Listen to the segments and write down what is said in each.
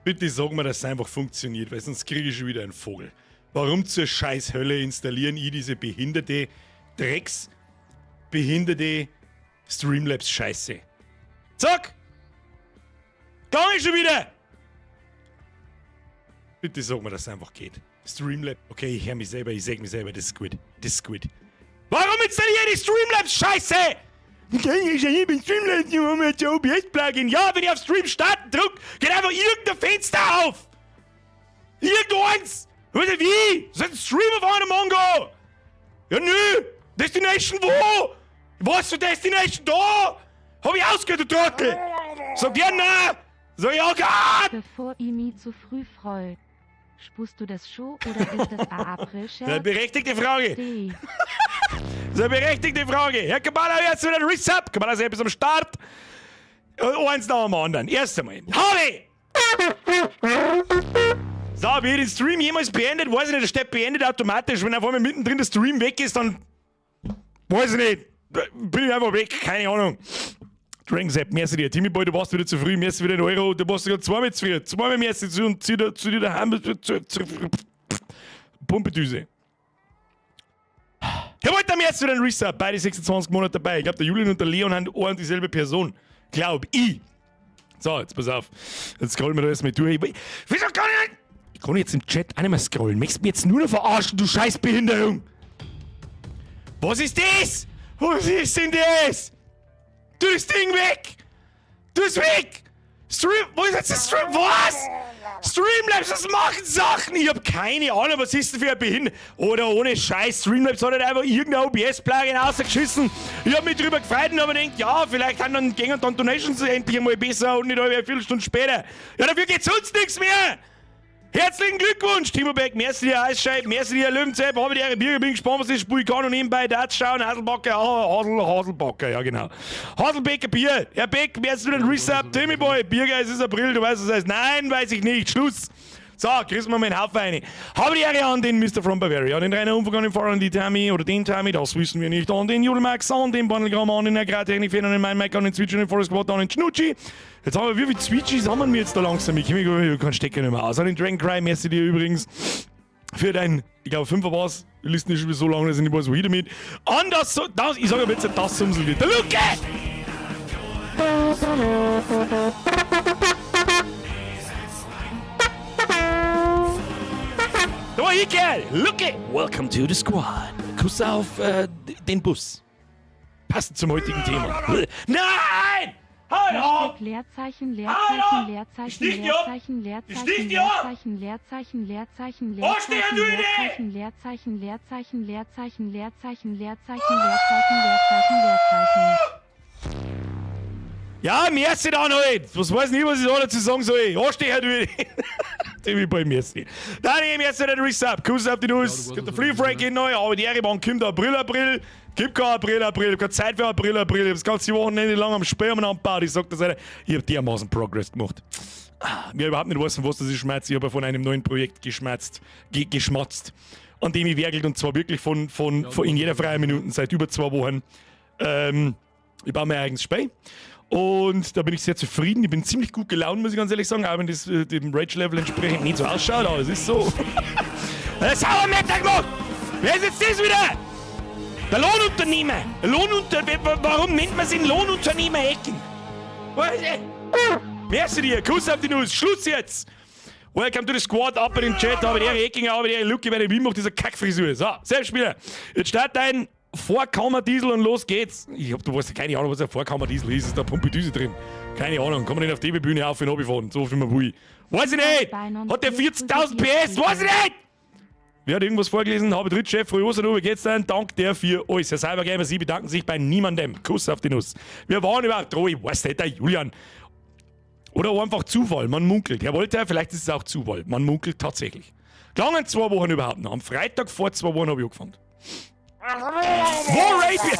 Bitte sag mir, dass es einfach funktioniert, weil sonst kriege ich schon wieder einen Vogel. Warum zur scheiß Hölle installieren ich diese behinderte Drecks, behinderte Streamlabs Scheiße? Zack! Gang ich schon wieder! Bitte sag mir, dass es einfach geht. Streamlabs. Okay, ich höre mich selber, ich sag mich selber, das ist gut. Das ist gut. Warum installiere ich Streamlabs Scheiße? Ich bin Streamlabs, OBS-Plugin. Ja, wenn ich auf Stream starten drück, geht einfach irgendein Fenster auf. Irgendeins. Wie? Das ist ein Stream auf einem Mongo. Ja, nö. Destination wo? Was für Destination da? Hab ich ausgehört, du Trottel. Sag ja, na. Sag ich auch, Gott. Bevor i mi zu früh freu. Spust du das scho oder ist das a April-Scherz? Eine berechtigte Frage. D. Das ist eine berechtigte Frage. Herr Kabala, jetzt wieder Resub. Kabala ist am Start. Eins nach dem anderen. Erst einmal. Harry! So, wie ich den Stream jemals beendet, weiß ich nicht. Der steht beendet automatisch. Wenn auf einmal mittendrin der Stream weg ist, dann weiß ich nicht. Bin ich einfach weg. Keine Ahnung. Dragon App, merci dir. Timmy Boy, du warst wieder zu früh, merci wieder einen Euro. Du warst sogar zweimal zu früh. Zweimal merci zu und zu dir, zu dir daheim. Zu, Pumpedüse. Herr Walter, merci für den Resub. Beide 26 Monate dabei. Ich glaube, der Julian und der Leon haben ein und dieselbe Person. Glaub ich. So, jetzt pass auf. Jetzt scrollen wir da erstmal durch. Wieso kann ich nicht? Ich kann jetzt im Chat auch nicht mehr scrollen. Möchtest du mich jetzt nur noch verarschen, du Scheißbehinderung? Was ist das? Was ist denn das? Tu das Ding weg! Tu es weg! Stream, wo ist jetzt das Stream? Was? Streamlabs, das machen Sachen! Ich hab keine Ahnung, was ist denn für ein Behinderung? Oder ohne Scheiß, Streamlabs hat halt einfach irgendein OBS-Plugin rausgeschissen. Ich hab mich drüber gefreut und hab mir gedacht, ja, vielleicht haben dann, gehen dann Donations endlich einmal besser und nicht alle eine Viertelstunde später. Ja, dafür geht sonst nichts mehr! Herzlichen Glückwunsch, Timo Beck, merci dir Eisscheib, merci dir Löwenzeit, habe die Ehre, Bier, bin gespannt, was das Spiel kann und nebenbei Darts schauen, Haselbacker, Hasel, Haselbacker, ja genau. Haselbecker Bier, Herr Beck, merci für den Resub, Timmy Boy, Bierger, es ist April, du weißt, was es heißt. Nein, weiß ich nicht, Schluss. So, kriegst wir mal einen Haufen rein. Habe die Ehre an den Mr. From Bavaria, an den Rainer Umfang, an den Fahrer, an die Tami oder den Tami, das wissen wir nicht, an den Judelmax, an den Bandelgramm, an den Agrartechnik, an den Mike, an den Switch, an den Forest Squad, an den Schnutschi. Jetzt haben wir, wie viele Switches haben wir jetzt da langsam? Ich kann Stecker nicht mehr aus. An den Dragon Cry, merci dir übrigens für dein, ich glaube, Fünfer war es. Die Listen ist schon so lange, dass ich nicht weiß, wohin damit. An das, das ich sage jetzt das Sumsel Der Luke! Da war ich, Kerl! Luke! Welcome to the squad. Kuss auf den Bus. Passend zum heutigen Thema. Nein! Halt auf! Hashtag Leerzeichen Leerzeichen Leerzeichen Stich dich ab! Leerzeichen Leerzeichen Stich dich ab! Leerzeichen Leerzeichen Leerzeichen Oh, steh Leerzeichen du Idee! Leerzeichen Leerzeichen Leerzeichen Leerzeichen Leerzeichen Leerzeichen Leerzeichen Leerzeichen. Ja, merci dann halt. Was weiß nicht, was ich da dazu sagen soll. Anstecher, du. Timmy Boy, merci. Dann merci den Resub. Kuss auf die Nuss. Ja, du Gibt der weißt, Free was Frank in neu, aber die Ehre, kommt April, April. Gibt kein April, April. Ich hab keine Zeit für April, April. Ich hab das ganze Wochenende lang am Speer umeinander Ich sag das einer. Ich hab dermaßen Progress gemacht. Mir überhaupt nicht wissen, was das ist, Schmerz. Ich habe von einem neuen Projekt geschmerzt, ge geschmatzt, an dem ich werkelt und zwar wirklich von in jeder freien Minute seit über 2 Wochen. Ich baue mein eigenes Spiel. Und da bin ich sehr zufrieden. Ich bin ziemlich gut gelaunt, muss ich ganz ehrlich sagen, auch wenn das dem Rage-Level entsprechend nicht so ausschaut, aber es ist so. Das haben wir Mittag gemacht! Wer ist jetzt das wieder? Der Lohnunternehmer! Lohnunter... Warum nennt man sich Lohnunternehmer Ecken? Was? Merci dir, Kuss auf die Nuss, Schluss jetzt! Welcome to the squad, ab in den Chat, aber der Eckinger, aber der Lucky, bei dem macht dieser Kackfrisur. So, Selbstspieler. Jetzt start dein Vorkammerdiesel und los geht's. Ich hab, du weißt keine Ahnung, was ein Vorkammerdiesel ist. Ist da Pumpedüse drin? Keine Ahnung. Kann man nicht auf die Bühne auf und fahren, so viel man will. Weiß ich nicht! Hat der 40.000 PS? Weiß ich nicht! Wer hat irgendwas vorgelesen? Habe Drittchef, Frau Josanov, wie geht's denn? Dank der für alles. Herr Cybergamer, Sie bedanken sich bei niemandem. Kuss auf die Nuss. Wir waren überhaupt treu. Ich weiß nicht, der Julian. Oder einfach Zufall, man munkelt. Herr Wolter, vielleicht ist es auch Zufall. Man munkelt tatsächlich. Gelangen 2 Wochen überhaupt noch. Am Freitag vor 2 Wochen habe ich angefangen. Wo raid wir?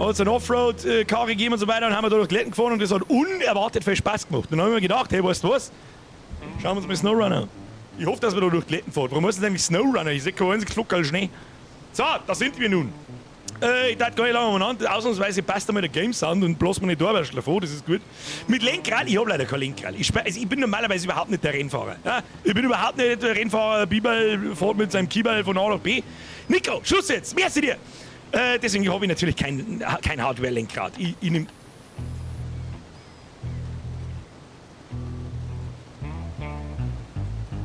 Hat es eine Offroad-Karre gegeben und so weiter und haben wir da durch Glätten gefahren und das hat unerwartet viel Spaß gemacht. Und dann haben wir gedacht, hey, weißt du was? Schauen wir uns mal SnowRunner an. Ich hoffe, dass wir da durch Glätten fahren. Warum heißt das eigentlich SnowRunner? Ich sehe kein einziges Fluckerl Schnee. So, da sind wir nun. Ich tat gar nicht lange umeinander. Ausnahmsweise passt einmal der Game Sound und bloß meine Torwärschler vor, das ist gut. Mit Lenkrad, ich hab leider kein Lenkrad. Ich, also ich bin normalerweise überhaupt nicht der Rennfahrer. Ja? Ich bin überhaupt nicht der Rennfahrer. Bibel fährt mit seinem Kieberl von A nach B. Nico, Schluss jetzt, merci dir! Deswegen habe ich natürlich kein Hardware-Lenkrad. Ich nehm.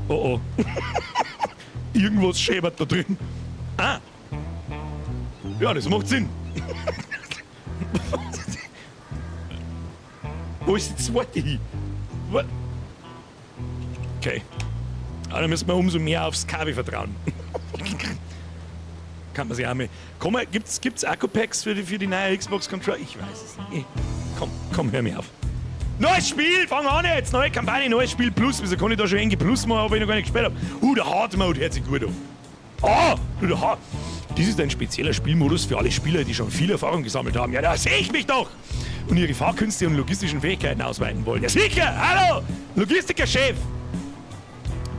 Oh oh. Irgendwas schäbert da drin. Ah. Ja, das macht Sinn. Wo ist die zweite hin? What? Okay. Aber da müssen wir umso mehr aufs Kabel vertrauen. Kann man sich auch mal. Komm mal, gibt's Akku-Packs für die neue Xbox Controller? Ich weiß es nicht. Komm, komm, hör mir auf. Neues Spiel, fang an jetzt! Neue Kampagne, neues Spiel Plus. Wieso kann ich da schon NG Plus machen, ob ich noch gar nicht gespielt habe? Der Hard Mode hört sich gut an. Ah, du, der Hard. Dies ist ein spezieller Spielmodus für alle Spieler, die schon viel Erfahrung gesammelt haben. Ja, da sehe ich mich doch! Und ihre Fahrkünste und logistischen Fähigkeiten ausweiten wollen. Ja, sicher! Hallo! Logistiker-Chef!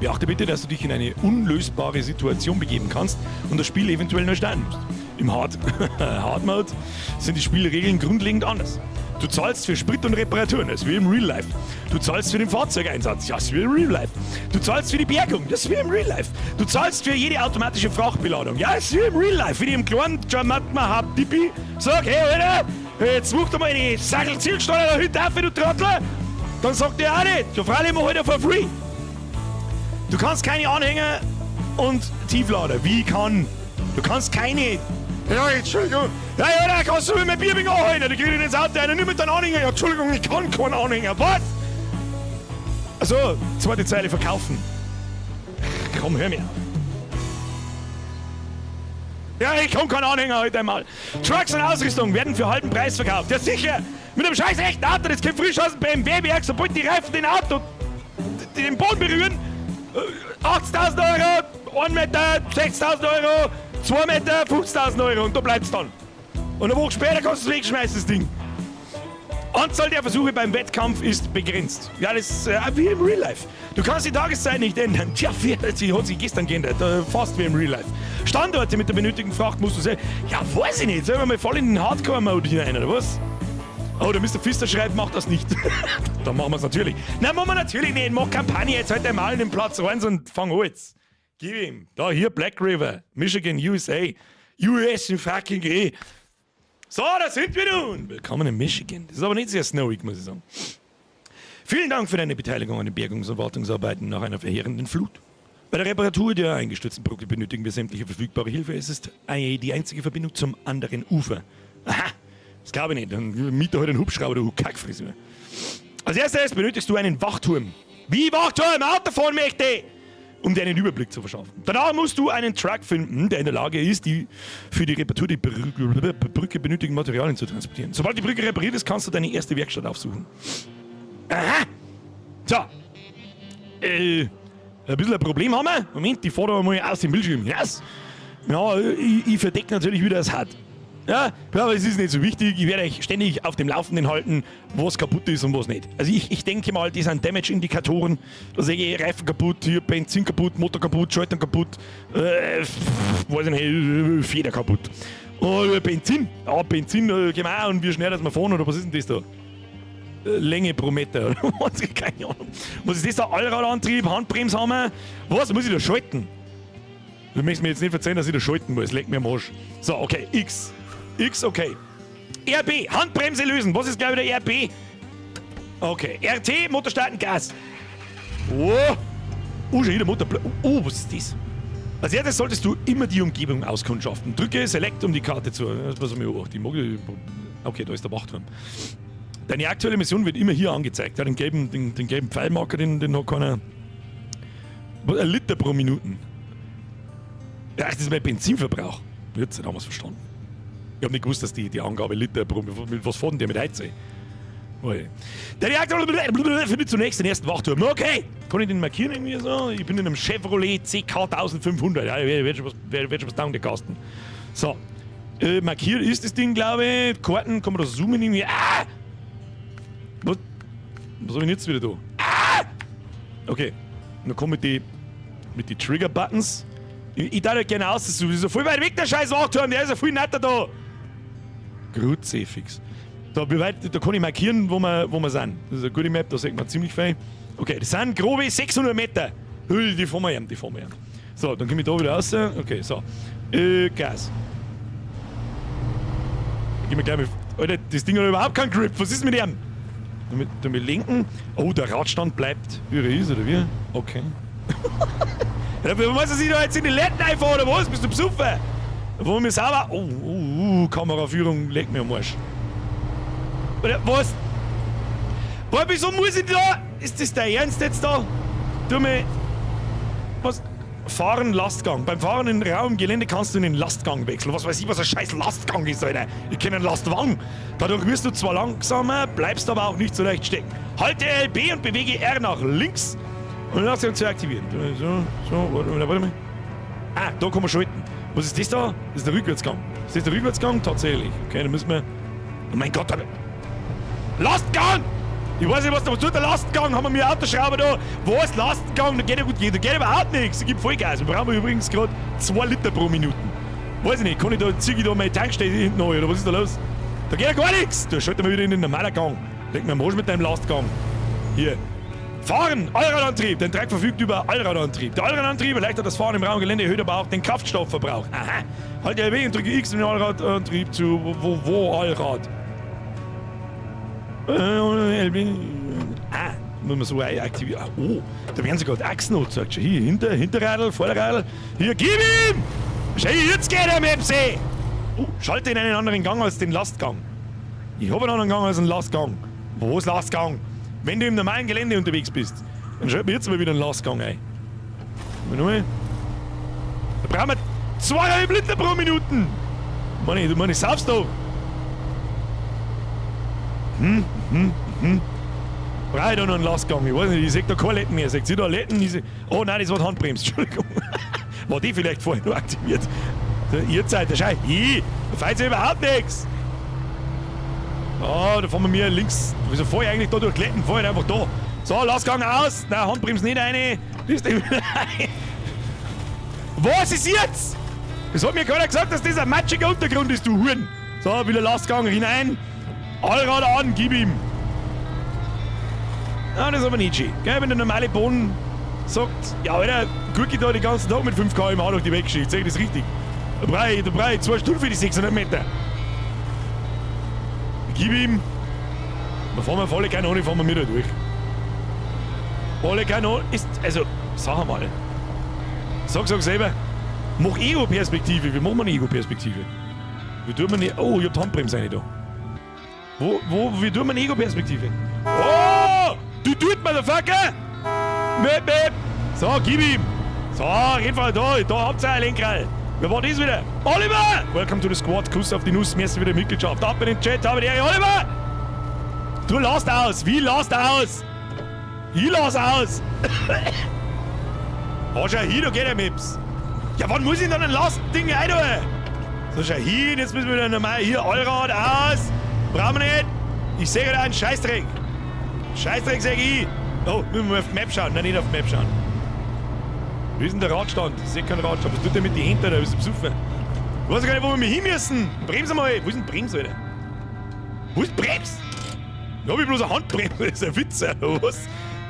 Beachte bitte, dass du dich in eine unlösbare Situation begeben kannst und das Spiel eventuell neu starten musst. Im Hard Mode sind die Spielregeln grundlegend anders. Du zahlst für Sprit und Reparaturen, das ist wie im Real Life. Du zahlst für den Fahrzeugeinsatz, ja, das ist wie im Real Life. Du zahlst für die Bergung, das ist wie im Real Life. Du zahlst für jede automatische Frachtbeladung, ja, das ist wie im Real Life. Wenn ich im kleinen Jamatma hab Tippi sag, hey Alter, jetzt mach doch mal die Sackel-Zielsteuer da hinten auf, du Trottel. Dann sagt der auch nicht, ja freilich mach ich for free. Du kannst keine Anhänger und Tieflader. Wie kann? Du kannst keine. Ja, Entschuldigung. Ja, ja, da kannst du mit meinem Bier anhalten. Da krieg ich ins Auto rein, nimm mit deinem Anhänger. Ja, Entschuldigung, ich kann keinen Anhänger. Was? Also, zweite Zeile verkaufen. Komm, hör mir auf. Ja, ich kann keinen Anhänger heute einmal. Trucks und Ausrüstung werden für halben Preis verkauft. Ja, sicher. Mit einem scheiß echten Auto, das kommt frisch aus dem BMW-Werk, sobald die Reifen den Auto, den Boden berühren, 80.000 Euro, 1 Meter, 60.000 Euro, 2 Meter, 50.000 Euro und da bleibt's dann. Und eine Woche später kannst du es wegschmeißen, das Ding. Anzahl der Versuche beim Wettkampf ist begrenzt. Ja, das ist wie im Real Life. Du kannst die Tageszeit nicht ändern. Tja, sie hat sich gestern geändert. Fast wie im Real Life. Standorte mit der benötigten Fracht musst du sehen. Ja, weiß ich nicht. Sollen wir mal voll in den Hardcore-Mode hinein, oder was? Oh, der Mr. Pfister schreibt, mach das nicht. Dann machen wir es natürlich. Nein, machen wir natürlich nicht. Mach Kampagne jetzt halt einmal in den Platz 1 und fang an jetzt. Gib ihm. Da, hier, Black River, Michigan, USA. US in fucking A. So, da sind wir nun. Willkommen in Michigan. Das ist aber nicht sehr snowig, muss ich sagen. Vielen Dank für deine Beteiligung an den Bergungs- und Wartungsarbeiten nach einer verheerenden Flut. Bei der Reparatur der eingestürzten Brücke benötigen wir sämtliche verfügbare Hilfe. Es ist die einzige Verbindung zum anderen Ufer. Aha, das glaube ich nicht. Dann miete halt einen Hubschrauber, du Kackfriseur. Als erstes benötigst du einen Wachturm. Wie Wachturm? Auto fahren möchte! Um dir einen Überblick zu verschaffen. Danach musst du einen Truck finden, der in der Lage ist, die für die Reparatur der Brücke benötigten Materialien zu transportieren. Sobald die Brücke repariert ist, kannst du deine erste Werkstatt aufsuchen. Aha! So. Ein bisschen ein Problem haben wir. Moment, ich fahre da mal aus dem Bildschirm. Yes. Ja, ich verdecke natürlich wieder das HUD. Ja, aber es ist nicht so wichtig. Ich werde euch ständig auf dem Laufenden halten, was kaputt ist und was nicht. Also ich denke mal, die sind Damage-Indikatoren. Da sehe ich Reifen kaputt, hier Benzin kaputt, Motor kaputt, Schaltung kaputt, weiß ich nicht, Feder kaputt. Oh, Benzin, ja, Benzin, gehen wir auch und wie schnell dass wir fahren, oder was ist denn das da? Länge pro Meter, oder was? Keine Ahnung. Was ist das da? Allradantrieb, Handbremse haben wir. Was muss ich da schalten? Du möchtest mir jetzt nicht erzählen, dass ich da schalten muss. Leck mir am Arsch. So, okay, X. X, okay. RB, Handbremse lösen. Was ist, glaube ich, der RB? Okay. RT, Motor starten, Gas. Oh. Oh, schon wieder Motor. Oh, was ist das? Als erstes solltest du immer die Umgebung auskundschaften. Drücke Select, um die Karte zu. Das muss ich auch. Die mag ich. Okay, da ist der Wachturm. Deine aktuelle Mission wird immer hier angezeigt. Ja, den gelben Pfeilmarker, den hat keiner. Ein Liter pro Minuten. Ja, das ist mein Benzinverbrauch. Jetzt haben wir es verstanden. Ich hab nicht gewusst, dass die Angabe Liter pro. Mit was fährt denn der mit Heize? Der Reaktor findet zunächst den ersten Wachturm. Okay, kann ich den markieren irgendwie so? Ich bin in einem Chevrolet CK 1500. Ja, wird schon was, wird schon was taugen, der Kasten. So. Markiert ist das Ding, glaube ich. Karten kann man da zoomen irgendwie. Ah! Was? Was habe ich jetzt wieder da? Ah! Okay. Dann kommen mit die Trigger-Buttons. Ich darf halt gerne aus, das ist so voll weit weg, der scheiß Wachturm, der ist ja viel netter da. Kruzifix. Da, wie weit, da kann ich markieren, wo wir sind. Das ist eine gute Map, da sieht man ziemlich viel. Okay, das sind grobe 600 Meter. Hui, die fahren wir hin, die fahren wir hin. So, dann komme ich da wieder raus. Okay, so. Gas. Gehen wir gleich mit. Alter, das Ding hat überhaupt keinen Grip. Was ist mit dem? Damit lenken. Oh, der Radstand bleibt, wie er ist, oder wie? Okay. Ja, wie muss er sich da jetzt in die Letten einfahren, oder was? Bist du besoffen? Wo wir sauber. Oh, Kameraführung, leck mir am Arsch. Oder was? Boah, wieso muss ich da? Ist das der Ernst jetzt da? Tu mir. Was? Fahren, Lastgang. Beim Fahren in rauem Gelände kannst du in den Lastgang wechseln. Was weiß ich, was ein scheiß Lastgang ist, Alter. Ich kenne einen Lastwagen. Dadurch wirst du zwar langsamer, bleibst aber auch nicht so leicht stecken. Halte LB und bewege R nach links und dann zu aktivieren. So, so, warte mal, warte mal. Ah, da kann man schalten. Was ist das da? Das ist der Rückwärtsgang. Ist das der Rückwärtsgang? Tatsächlich. Okay, dann müssen wir. Oh mein Gott, Lastgang! Ich weiß nicht, was da was tut der Lastgang. Haben wir mir Autoschrauber da? Wo ist Lastgang? Da geht ja gut, da geht überhaupt nichts. Da gibt Vollgas. Wir brauchen übrigens gerade 2 Liter pro Minute. Weiß ich nicht, kann ich da, zieh ich da meine Tankstelle hinten neu oder was ist da los? Da geht ja gar nichts. Da schalten wir wieder in den normalen Gang. Leg mir am Arsch mit deinem Lastgang. Hier. Fahren! Allradantrieb! Dein Truck verfügt über Allradantrieb. Der Allradantrieb erleichtert das Fahren im rauen Gelände, erhöht aber auch den Kraftstoffverbrauch. Aha. Halte LB und drücke X, um den Allradantrieb zu. Wo Allrad? LB. Ah, muss man so aktivieren. Oh, da werden sogar die Achsen angezeigt. Schau hier, Hinterradl, Vorderradl. Hier, gib ihm! Schau, jetzt geht er, Mepsi! Oh, schalte in einen anderen Gang als den Lastgang. Ich habe einen anderen Gang als einen Lastgang. Wo ist Lastgang? Wenn du im normalen Gelände unterwegs bist, dann schalt mir jetzt mal wieder einen Lastgang ein. Mal. Da brauchen wir 2,5 Liter pro Minuten. Manni, du Manni, saufst du? Brauche ich da noch einen Lastgang? Ich weiß nicht, ich sehe da keine Letten mehr. Seht ihr da Letten? Ich seh, oh nein, das war die Handbremse, Entschuldigung. War die vielleicht vorher noch aktiviert? Ihr Zeit, da schau, ich, da fällt sich überhaupt nichts. Oh, da fahren wir mir links. Wieso fahr ich eigentlich da durch Letten? Fahr ich einfach da. So, Lastgang aus. Nein, Handbremse nicht rein. Das Ding wieder rein. Was ist jetzt? Das hat mir keiner gesagt, dass das ein matschiger Untergrund ist, du Huren. So, wieder Lastgang hinein. Allrad an, gib ihm. Ah, das ist aber nicht schön. Gell, wenn der normale Boden sagt, ja, Alter, guck ich da den ganzen Tag mit 5 km/h durch die Welt geschickt. Sag ich das richtig? Da brauch ich 2 Stunden für die 600 Meter. Gib ihm. Da fahren wir volle Kanone, fahren wir mit da durch. Volle Kanone ist, also, sag mal. Sag selber. Mach Ego-Perspektive. Wie machen wir eine Ego-Perspektive? Wie tut man eine, oh, ich hab die Handbremse eine da. Wie tut man eine Ego-Perspektive? Oh! Du tut, Motherfucker! Möp, möp. So, gib ihm! So, jedenfalls da, da habt ihr ein Lenkrad. Wer war das wieder? Oliver! Welcome to the squad, Kuss auf die Nuss, merci für die Mitgliedschaft. Ab in den Chat, habe die Ehre, Oliver! Du lasst aus! Wie lasst aus? Ich lass aus! Oh, schau hier, da geht der Mips. Ja, wann muss ich denn dann ein Lastding rein? So, schau hier, jetzt müssen wir wieder normal hier, Allrad aus. Brauchen wir nicht. Ich sehe da einen Scheißdreck. Scheißdreck, sag ich. Oh, müssen wir auf die Map schauen. Nein, nicht auf die Map schauen. Wie ist denn der Radstand? Ich sehe keinen Radstand. Was tut der mit den Händen da? Bist du besoffen? Ich weiß gar nicht, wo wir hin müssen. Bremse mal. Wo ist denn Bremse, Alter? Wo ist Brems? Da hab ich bloß eine Handbremse. Das ist ein Witz, oder was?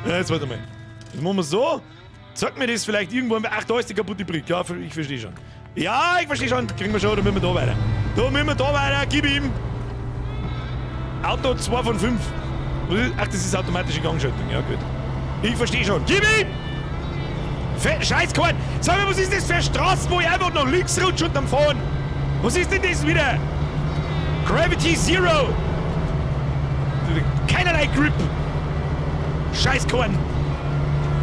Ja, jetzt warte mal. Jetzt machen wir so. Zeig mir das vielleicht irgendwo. Ach, da ist die kaputte Brücke. Ja, ich verstehe schon. Ja, ich verstehe schon. Kriegen wir schon, da müssen wir da weiter. Da müssen wir da weiter. Gib ihm. Auto 2 von 5. Ach, das ist automatische Gangschaltung. Ja, gut. Ich verstehe schon. Gib ihm! Scheiß Korn! Sag mal, was ist das für eine Straße, wo ich einfach nach links rutsche und am Fahren? Was ist denn das wieder? Gravity Zero! Keinerlei Grip! Scheiß Korn!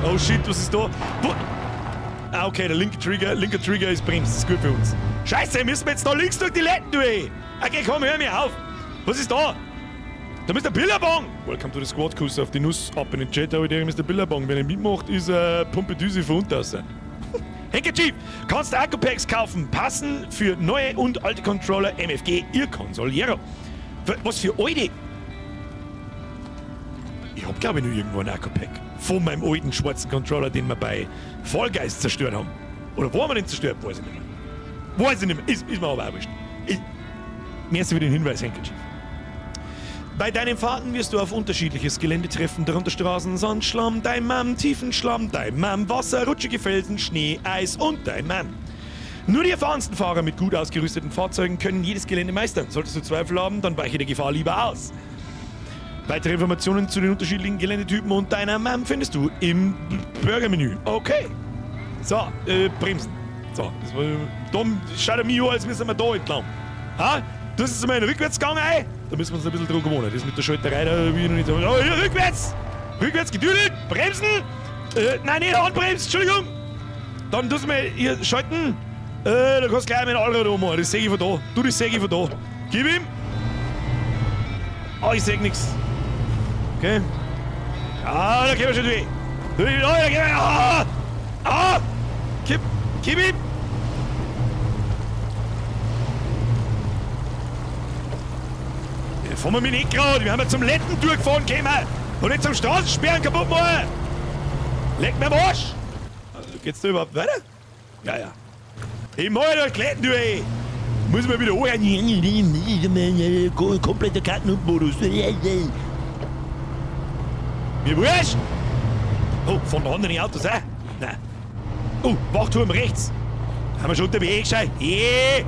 Oh shit, was ist da? Wo? Ah, okay, der linke Trigger ist Brems, das ist gut für uns. Scheiße, müssen wir jetzt da links durch die Letten durch? Okay, komm, hör mir auf! Was ist da? Da ist der Billabong! Welcome to the Squad, Kuss auf die Nuss, ab in den Chat, aber der Mr. Billabong. Wenn er mitmacht, ist Pumpe Düse von unten raus. Handkerchief. Kannst du Akku-Packs kaufen. Passen für neue und alte Controller MFG, ihr Consolero. Was für alte? Ich hab, glaube ich, noch irgendwo ein Akku-Pack. Von meinem alten schwarzen Controller, den wir bei Fall Guys zerstört haben. Oder wo haben wir den zerstört? Weiß ich nicht mehr. Weiß ich nicht mehr. Ist mir aber auch wurscht. Merci für den Hinweis, Handkerchief. Bei deinen Fahrten wirst du auf unterschiedliches Gelände treffen, darunter Straßen, Sand, Schlamm, dein Mann, tiefen Schlamm, dein Mann, Wasser, rutschige Felsen, Schnee, Eis und dein Mann. Nur die erfahrensten Fahrer mit gut ausgerüsteten Fahrzeugen können jedes Gelände meistern. Solltest du Zweifel haben, dann weiche der Gefahr lieber aus. Weitere Informationen zu den unterschiedlichen Geländetypen und deiner Mom findest du im Burgermenü. Okay. So, bremsen. So, das war dumm. Schaut mir an, als müssen wir da entlang. Ha? Das ist mal ein Rückwärtsgang ein. Da müssen wir uns ein bisschen dran gewöhnen. Das mit der Schalterei, da will ich noch nicht so. Oh, hier, rückwärts! Rückwärts gedüdelt! Bremsen! Nein, nicht anbremsen, Entschuldigung! Dann tust du mal hier schalten. Da kannst du gleich mein Allrad ummachen. Das sehe ich von da. Du, das sehe ich von da. Gib ihm! Ah, ich seh nix. Okay. Ah, da gehen wir schon durch. Durch, da gehen wir. Ah! Ah! Gib, gib ihm! Ja, fahren wir mit nicht gerade. Wir haben ja zum Letten durchgefahren gekommen. Und nicht zum Straßensperren kaputt machen. Leck mir am Arsch! Geht's da überhaupt weiter? Ja, ja. Ich mach ja durch Letten durch, ey. Muss man wieder hoch. Kompletter Kartenmodus. Mir wurscht! Oh, von der anderen Autos, äh? Nein. Oh, Wachturm rechts. Haben wir schon unterwegs, schau. Yeah.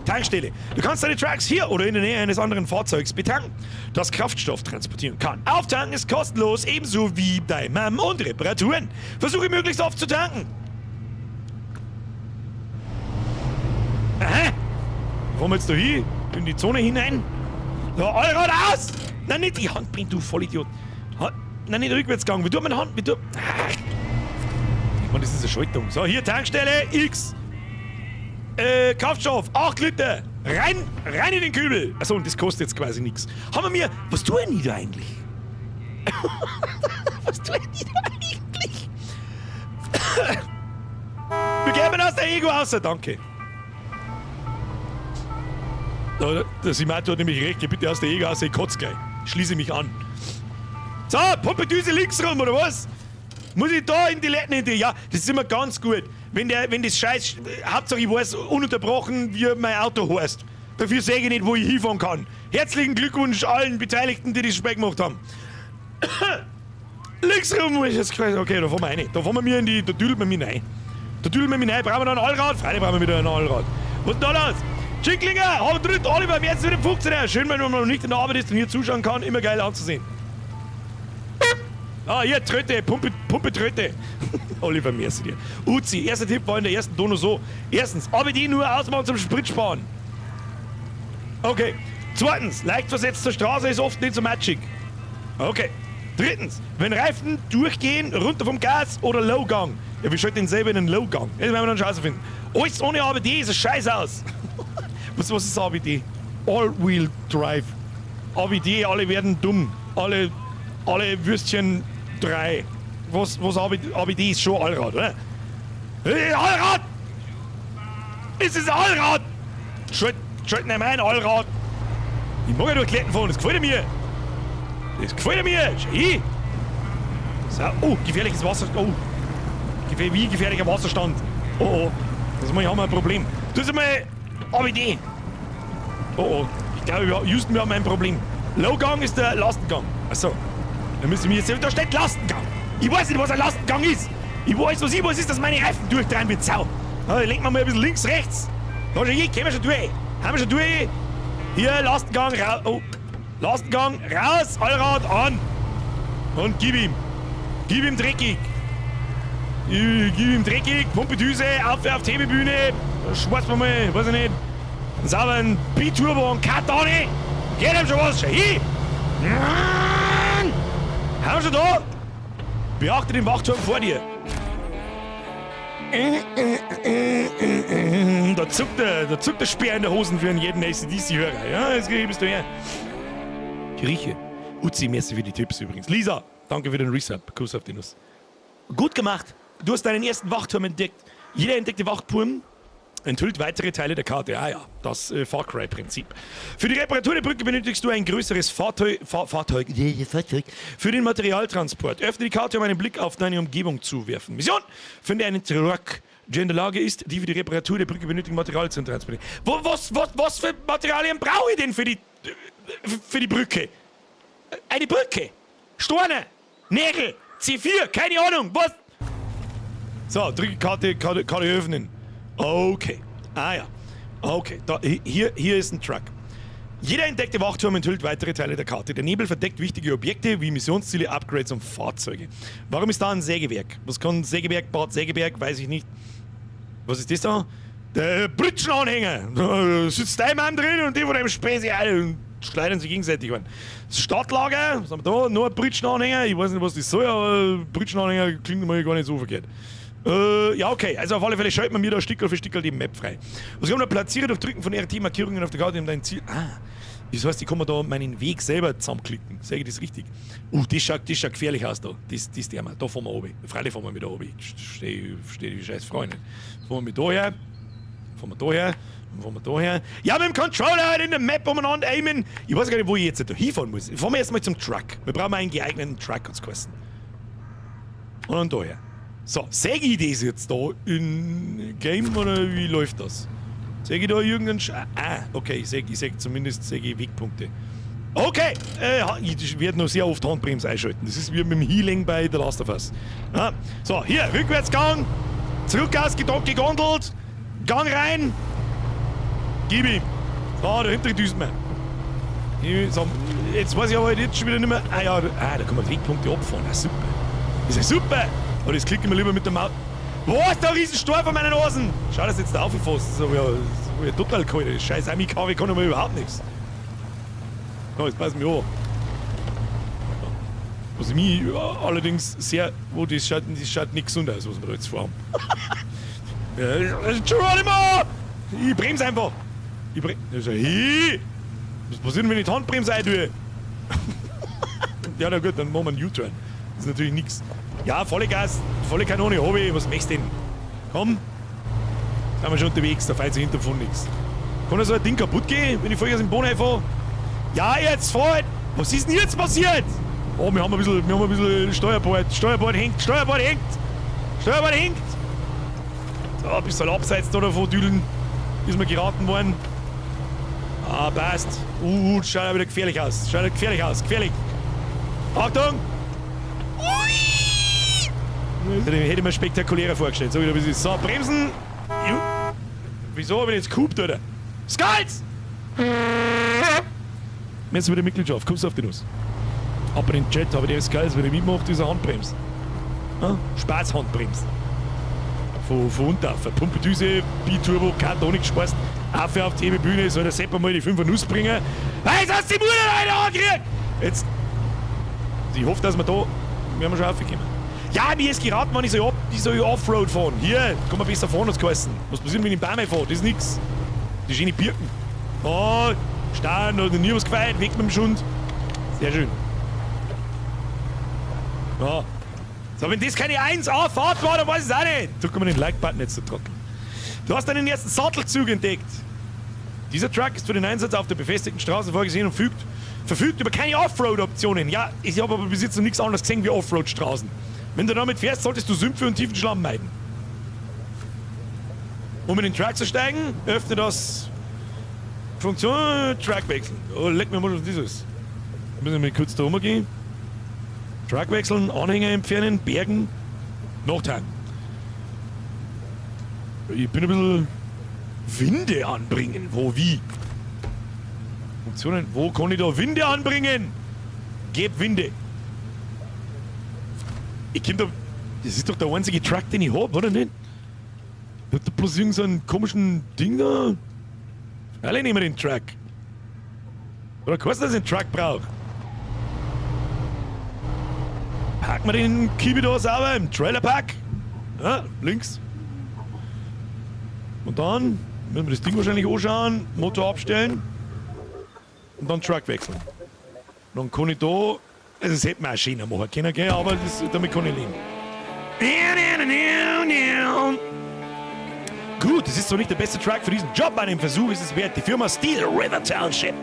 Tankstelle. Du kannst deine Trucks hier oder in der Nähe eines anderen Fahrzeugs betanken, das Kraftstoff transportieren kann. Auftanken ist kostenlos, ebenso wie bei Mom und Reparaturen. Versuche möglichst oft zu tanken. Aha. Wo fahren wir jetzt da hin? In die Zone hinein? Da, Allrad aus! Nein, nicht die Hand bringt, du Vollidiot. Ha, nein, nicht Rückwärtsgang. Wie tut man Hand? Wie tut. Ach. Ich meine, das ist eine Schaltung. So, hier Tankstelle X. Kraftstoff, 8 Liter. Rein, rein in den Kübel. Achso, und das kostet jetzt quasi nix. Haben wir mir. Was tue ich da eigentlich? Was tue ich da eigentlich? Wir gehen aus der Ego raus, danke. Da, der Simato hat nämlich recht, geh bitte aus der Ego raus, ich kotze gleich. Schließe mich an. So, Pumpedüse links rum, oder was? Muss ich da in die Letten hinter? Ja, das ist immer ganz gut. Wenn das Scheiß, Hauptsache ich weiß ununterbrochen, wie mein Auto heißt. Dafür sehe ich nicht, wo ich hinfahren kann. Herzlichen Glückwunsch allen Beteiligten, die das Spiel gemacht haben. Links rum muss ich jetzt quasi. Okay, da fahren wir rein. Da fahren wir mir in die, da düdelt man mich rein. Da düdelt man mich rein. Brauchen wir noch ein Allrad? Freilich brauchen wir wieder ein Allrad. Was ist denn da los? Schicklinger, hau drin, Oliver, wer ist wieder 15er? Schön, wenn man noch nicht in der Arbeit ist und hier zuschauen kann. Immer geil anzusehen. Ah, hier, Tröte, Pumpe, Pumpe, Tröte. Oliver, merci dir. Uzi, erster Tipp war in der ersten Dono so. Erstens, ABD nur ausmachen zum Sprit sparen. Okay. Zweitens, leicht versetzt zur Straße ist oft nicht so matschig. Okay. Drittens, wenn Reifen durchgehen, runter vom Gas oder Lowgang. Ja, wir schalten den selber in den Lowgang. Das werden wir dann scheiße finden. Alles ohne ABD ist ein Scheiß aus. Was ist ABD? All-Wheel Drive. ABD, alle werden dumm. Alle Würstchen 3. Was ABD ist schon Allrad, oder? Hey, Allrad! Es ist Allrad! Schalt nicht mein Allrad! Ich mag ja durch Kletten fahren, das gefällt mir! Das gefällt mir! Schau hin! So, oh, gefährliches Wasser. Oh! Wie gefährlicher Wasserstand! Oh, oh! Das haben wir ein Problem. Das ist einmal ABD! Oh, oh! Ich glaube, Houston, wir haben ein Problem. Lowgang ist der Lastengang. Achso. Dann müssen wir jetzt. Da steht Lastengang! Ich weiß nicht, was ein Lastengang ist! Ich weiß, was ich weiß, ist, dass meine Reifen durchdrehen wird. Sau! Da lenken wir mal ein bisschen links, rechts. Da schon hier, gehen wir schon durch. Haben wir schon durch. Hier, Lastengang, raus. Oh. Lastengang, raus, Allrad an. Und gib ihm. Gib ihm dreckig. Gib ihm dreckig, Pumpedüse, auf die Hebebühne. Schmeiß mir mal, weiß ich nicht. Einen sauberen Biturbo und Kartone. Geht ihm schon was, schau hin. Haben wir schon da? Beachte den Wachturm vor dir. Da zuckt der Speer in der Hosen für einen jeden AC/DC-Hörer. Ja, jetzt bist du her. Ich rieche. Uzi, merci für die Tipps übrigens. Lisa, danke für den Resub. Kuss auf die Nuss. Gut gemacht. Du hast deinen ersten Wachturm entdeckt. Jeder entdeckte Wachturm enthüllt weitere Teile der Karte. Ah ja, das Far Cry-Prinzip. Für die Reparatur der Brücke benötigst du ein größeres Fahrzeug, Fahrzeug, Fahrzeug für den Materialtransport. Öffne die Karte, um einen Blick auf deine Umgebung zu werfen. Mission: Finde einen Truck, der in der Lage ist, die für die Reparatur der Brücke benötigten Materialien zu transportieren. Wo, was, was, was für Materialien brauche ich denn für die Brücke? Eine Brücke! Steine! Nägel! C4! Keine Ahnung! Was? So, drücke Karte, Karte, Karte öffnen. Okay. Ah ja. Okay, da, hier ist ein Truck. Jeder entdeckte Wachturm enthüllt weitere Teile der Karte. Der Nebel verdeckt wichtige Objekte wie Missionsziele, Upgrades und Fahrzeuge. Warum ist da ein Sägewerk? Was kann Sägewerk, Bad Sägeberg? Weiß ich nicht. Was ist das da? Der Pritschenanhänger. Da sitzt dein Mann drin und die von dem Späße alle und schleudern sich gegenseitig an. Das Stadtlager, was haben wir da? Noch ein Pritschenanhänger. Ich weiß nicht, was das soll, aber Pritschenanhänger klingt mal gar nicht so verkehrt. Ja, okay. Also auf alle Fälle schaltet man mir da Stickerl für Stickerl die Map frei. Was kann man da platzieren durch Drücken von RT-Markierungen auf der Karte, um dein Ziel. Ah, das heißt, ich kann mir da meinen Weg selber zusammenklicken. Sag ich das richtig? Das schaut gefährlich aus da. Das der mal. Da fahren wir runter. Freilich fahren wir wieder runter. Ich steh die scheiß Freunde. Fahren wir da her. Fahren wir da her. Dann fahren wir da her. Ja, mit dem Controller halt in der Map umeinander aimen. Ich weiß gar nicht, wo ich jetzt da hinfahren muss. Fahren wir erstmal zum Truck. Wir brauchen einen geeigneten Truck, hat's geheißen. Und dann da her. So, sehe ich das jetzt da in Game oder wie läuft das? Sehe ich da irgendeinen Sch Ah, okay, ich seh zumindest seh ich Wegpunkte. Okay, ich werde noch sehr oft Handbremse einschalten. Das ist wie mit dem Healing bei The Last of Us. Ah, so, hier, Rückwärtsgang. Zurück aus, gegondelt. Gang rein. Gib ihm. So, dahinter düsen wir. So, jetzt weiß ich aber jetzt schon wieder nicht mehr. Ah ja, ah, da kann man Wegpunkte abfahren. Ah, super. Das ist ja super. Aber das klicken wir lieber mit der Maus. Was, da Riesenstor vor meinen Nasen! Schau, dass jetzt da aufgefasst. Das ist ja total kalt. Das scheiß Ami-Karre kann aber überhaupt nichts. So, jetzt passen wir an. Was mich allerdings sehr. Wo das schaut nicht gesund aus, was wir da jetzt vorhaben. Ja, Geronimo! Ich bremse einfach. Ich bremse. Also, hey! Was passiert denn, wenn ich die Handbremse eintue? Ja, na gut, dann machen wir einen U-Turn. Das ist natürlich nichts. Ja, volle Gas, volle Kanone, hab ich. Was möchtest du denn? Komm. Sind wir schon unterwegs, da fällt sich hinter von nichts. Kann da so ein Ding kaputt gehen, wenn ich Vollgas im Boden fahre? Ja, jetzt fahr! Was ist denn jetzt passiert? Oh, wir haben ein bisschen Steuerbord. Steuerbord hängt, Steuerbord hängt! Steuerbord hängt! So, ein bisschen abseits da davon düdeln. Ist mir geraten worden. Ah, passt. Schaut ja wieder gefährlich aus. Schaut gefährlich aus. Gefährlich. Achtung! Ui! Hätte ich mir spektakulärer vorgestellt. So, wieder ein bisschen. So, bremsen. Ju. Wieso habe ich jetzt gehupt, oder? Skulls! Jetzt wieder Mitgliedschaft. Kommst du auf die Nuss? Aber in den Chat habe ich das geil, wenn ich mitmache, diese Handbremse. Ja? Spaßhandbremse. Von Unterhofer. Pumpedüse, Biturbo, kein Tonic gespeist. Auf auf die Hebebühne, soll der Sepp mal die 5 Nuss bringen. Hey, hast die Mutter eine angekriegt! Jetzt. Ich hoffe, dass wir da. Wir haben schon aufgekommen. Ja, mir ist geraten, wenn ich soll Offroad fahren. Hier, kann man besser fahren als geheißen. Was passiert, wenn ich im Baum fahre? Das ist nix. Die schöne Birken. Oh, Stein oder nie was gefeiert, weg mit dem Schund. Sehr schön. Ja. So, wenn das keine 1A-Fahrt war, dann weiß ich es auch nicht. Drück mal den Like-Button jetzt zu trocken. Du hast deinen ersten Sattelzug entdeckt. Dieser Truck ist für den Einsatz auf der befestigten Straße vorgesehen und verfügt über keine Offroad-Optionen. Ja, ich habe aber bis jetzt noch nichts anderes gesehen wie Offroad-Straßen. Wenn du damit fährst, solltest du Sümpfe und tiefen Schlamm meiden. Um in den Truck zu steigen, öffne das Funktion Truck wechseln. Oh, leck mir mal, was das ist. Müssen wir kurz da rumgehen. Truck wechseln, Anhänger entfernen, bergen, nachtanken. Ich bin ein bisschen Winde anbringen. Wo, wie? Funktionen, wo kann ich da Winde anbringen? Geb Winde. Ich komm da. Das ist doch der einzige Truck, den ich hab, oder nicht? Ich hab da bloß irgend so einen komischen Ding da. Alle nehmen den Truck. Oder kannst du, dass ich einen Truck brauche? Parken wir den Kiwi da sauber im Trailerpark. Ja, links. Und dann müssen wir das Ding wahrscheinlich anschauen, Motor abstellen und dann Truck wechseln. Und dann kann ich da, also das hätte man auch schöner machen können, gell, aber das, damit kann ich leben. Gut, es ist zwar nicht der beste Truck für diesen Job, einen Versuch ist es wert. Die Firma Steel River Township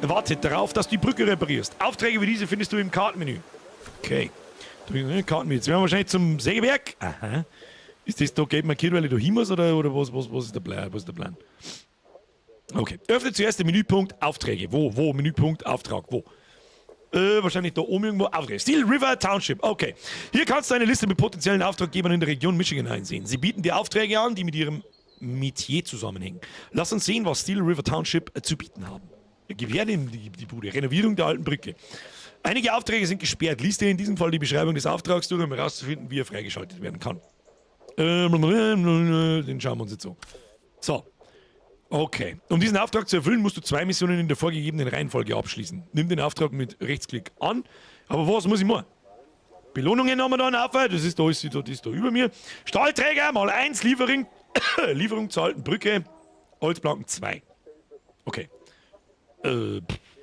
wartet darauf, dass du die Brücke reparierst. Aufträge wie diese findest du im Kartenmenü. Okay. Kartenmenü. Jetzt werden wir wahrscheinlich zum Sägewerk. Aha. Ist das da gelb markiert, weil ich da hin muss oder was ist der Plan? Was ist der Plan? Okay. Öffne zuerst den Menüpunkt Aufträge. Wo? Wo? Menüpunkt Auftrag. Wo? Wahrscheinlich da oben irgendwo. Aufträge. Steel River Township. Okay. Hier kannst du eine Liste mit potenziellen Auftraggebern in der Region Michigan einsehen. Sie bieten dir Aufträge an, die mit ihrem Metier zusammenhängen. Lass uns sehen, was Steel River Township zu bieten haben. Gib her die Bude. Renovierung der alten Brücke. Einige Aufträge sind gesperrt. Lies dir in diesem Fall die Beschreibung des Auftrags durch, um herauszufinden, wie er freigeschaltet werden kann. Den schauen wir uns jetzt so. So. Okay. Um diesen Auftrag zu erfüllen, musst du 2 Missionen in der vorgegebenen Reihenfolge abschließen. Nimm den Auftrag mit Rechtsklick an. Aber was muss ich machen? Belohnungen haben wir da einen Haufen. Das ist da, ist, das ist da über mir. Stahlträger mal 1, Lieferung zur alten Brücke. Holzplanken 2. Okay.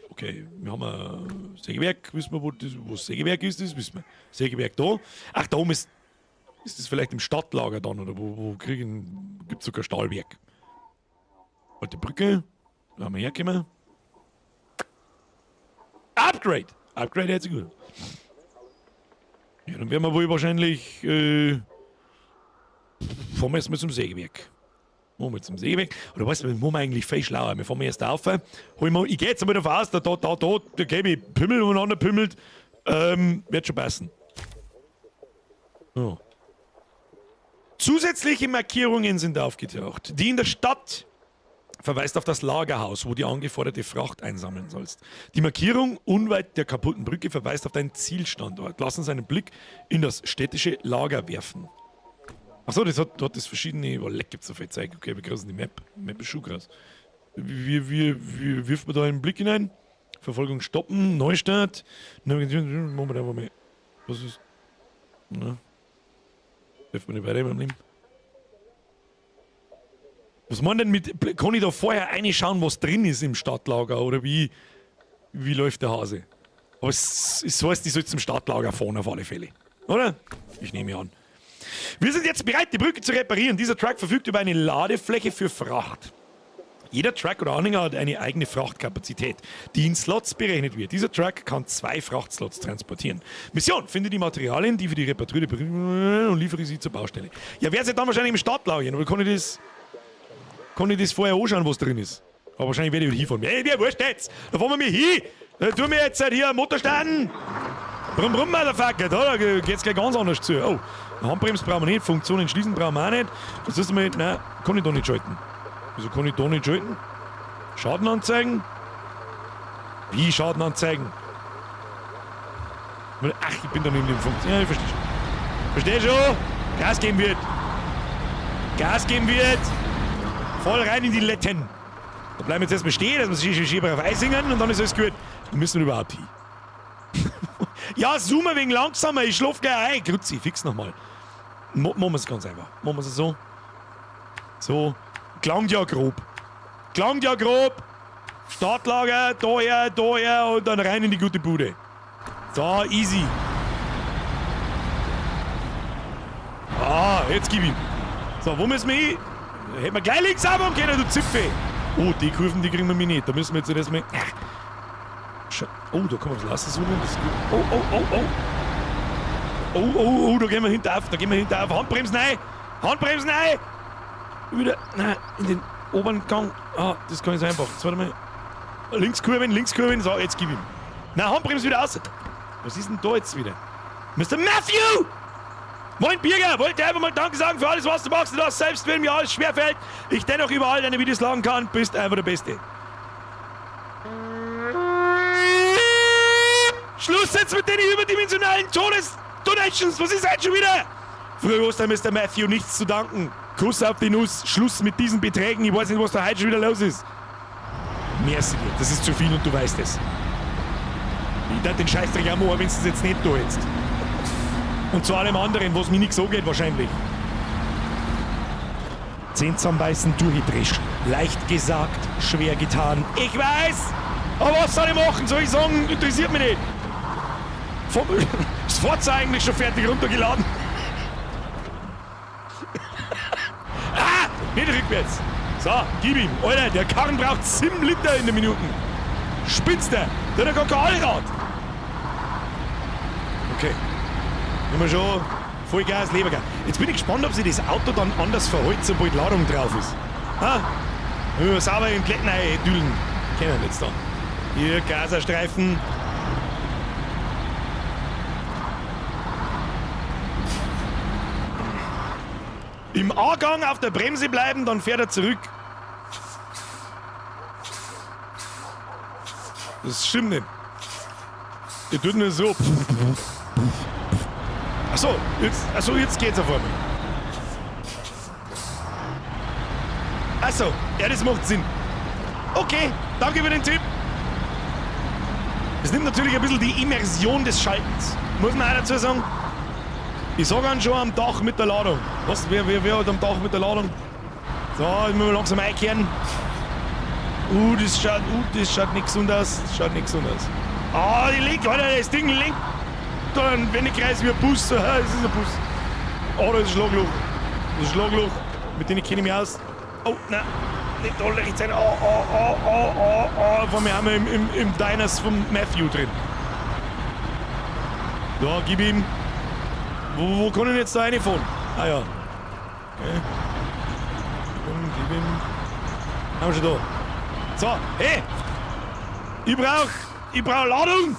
Okay, wir haben ein Sägewerk, wissen wir, wo das Sägewerk ist, das wissen wir. Sägewerk da. Ach, da oben ist. Ist das vielleicht im Stadtlager dann oder wo gibt es sogar Stahlwerk? Alte Brücke, da haben wir hergekommen. Upgrade! Upgrade hört sich gut. Ja, dann werden wir wohl wahrscheinlich fahren wir erstmal zum Sägewerk. Machen wir zum Sägewerk. Oder weißt du, wir machen eigentlich viel schlauer. Wir fahren erst auf. Hol mal, ich geh jetzt einmal davon aus, da gebe ich Pimmel umeinander pümmelt. Wird schon passen. Ja. Zusätzliche Markierungen sind aufgetaucht. Die in der Stadt verweist auf das Lagerhaus, wo die angeforderte Fracht einsammeln sollst. Die Markierung unweit der kaputten Brücke verweist auf deinen Zielstandort. Lass uns einen Blick in das städtische Lager werfen. Achso, das hat das verschiedene. Oh, leck, gibt's so viel Zeug. Okay, wir kriegen die Map. Map ist schon krass. Wie wirft man da einen Blick hinein? Verfolgung stoppen, Neustart. Moment, Moment. Was ist. Na? Dürfen wir nicht weiter im Leben? Was man denn mit. Kann ich da vorher reinschauen, was drin ist im Stadtlager? Oder wie läuft der Hase? Aber es heißt, ich soll zum Stadtlager fahren auf alle Fälle. Oder? Ich nehme an. Wir sind jetzt bereit, die Brücke zu reparieren. Dieser Truck verfügt über eine Ladefläche für Fracht. Jeder Truck oder Anhänger hat eine eigene Frachtkapazität, die in Slots berechnet wird. Dieser Truck kann 2 Frachtslots transportieren. Mission: Finde die Materialien, die für die Reparatur der Brücke und liefere sie zur Baustelle. Ja, wer sich dann wahrscheinlich im Stadtlager, aber kann ich das vorher anschauen, was drin ist? Aber wahrscheinlich werde ich wieder hinfahren. Ey, mir wurscht jetzt! Da fahren wir mir hin! Da tun wir jetzt halt hier am Motor starten! Brumm, brumm, Motherfucker! Da geht's gleich ganz anders zu. Oh, Handbremse brauchen wir nicht, Funktionen schließen brauchen wir auch nicht. Das ist mal, nein, kann ich da nicht schalten. Wieso kann ich da nicht schalten? Schaden anzeigen? Wie Schaden anzeigen? Ach, ich bin da nicht in dem Funktion. Ja, ich verstehe schon. Verstehe schon! Gas geben wird! Gas geben wird! Voll rein in die Letten! Da bleiben wir jetzt erstmal stehen, dass wir sich schön drauf einsingen und dann ist alles gut. Dann müssen wir überhaupt hin. Ja, zoom ein wenig langsamer, ich schlaf gleich ein. Grüezi, fix nochmal. Machen wir es ganz einfach. Machen wir es so. So. Klangt ja grob. Klangt ja grob. Startlager, daher, daher und dann rein in die gute Bude. So, easy. Ah, jetzt gib ihm. So, wo müssen wir hin? Hätten wir gleich links abhauen können, du Zipfe. Oh, die Kurven, die kriegen wir mir nicht. Da müssen wir jetzt erstmal. Oh, da kann man was lassen zoomen. Das ist gut. Oh, oh, oh, oh. Oh, oh, oh, da gehen wir hinter auf. Da gehen wir hinter auf. Handbremsen rein. Handbremsen rein. Wieder, nein, in den oberen Gang. Ah, das kann ich so einfach. Jetzt warte mal. Links kurven, links kurven. So, jetzt gib ihm. Na, Handbremse wieder aus. Was ist denn da jetzt wieder? Mr. Matthew! Moin Birger, wollte einfach mal Danke sagen für alles, was du machst und das, selbst wenn mir alles schwerfällt, ich dennoch überall deine Videos laden kann, bist einfach der Beste. Schluss jetzt mit den überdimensionalen Todes-Donations, was ist heute schon wieder? Früher Ostern, Mr. Matthew, nichts zu danken. Kuss auf die Nuss, Schluss mit diesen Beträgen, ich weiß nicht, was da heute schon wieder los ist. Merci dir, das ist zu viel und du weißt es. Ich darf den Scheißdreck auch machen, wenn du es jetzt nicht da jetzt. Und zu allem anderen, was mir nichts so geht wahrscheinlich. 10 zusammenbeißen, durchdreschen. Leicht gesagt, schwer getan. Ich weiß! Aber was soll ich machen? Soll ich sagen, interessiert mich nicht. Das Forza eigentlich schon fertig runtergeladen. Ah! Nicht rückwärts. So, gib ihm. Alter, der Karren braucht 7 Liter in der Minute. Spinnst der? Der hat ja gar kein Allrad. Okay. Haben wir schon Vollgas, Lebergas. Jetzt bin ich gespannt, ob sich das Auto dann anders verhält, sobald Ladung drauf ist. Ha? Wenn wir sauber in Glätten düdeln. Kennen wir jetzt dann. Hier, Gaserstreifen. Im A-Gang auf der Bremse bleiben, dann fährt er zurück. Das stimmt nicht. Der tut nur so. Achso, jetzt geht's auf einmal. Achso, ja, das macht Sinn. Okay, danke für den Tipp. Es nimmt natürlich ein bisschen die Immersion des Schaltens. Muss man auch dazu sagen. Ich sag an schon am Dach mit der Ladung. Was? Wer hat am Dach mit der Ladung? So, jetzt müssen wir langsam einkehren. Das schaut nicht gesund aus. Das schaut nicht gesund aus. Ah, die lenkt, Alter, das Ding lenkt. Da ein Wendekreis wie ein Bus. Das ist ein Bus. Oh, da ist ein Schlagloch. Das ist ein Schlagloch. Mit denen kenne ich mich aus. Oh, nein. Nicht alle rechts sein. Oh, oh, oh, oh, oh, oh. Vor mir haben wir im Diners vom Matthew drin. Da, gib ihm. Wo kann ich denn jetzt da reinfahren? Ah ja. Okay. Gib ihm. Haben wir schon da. So, hey! Ich brauch Ladung!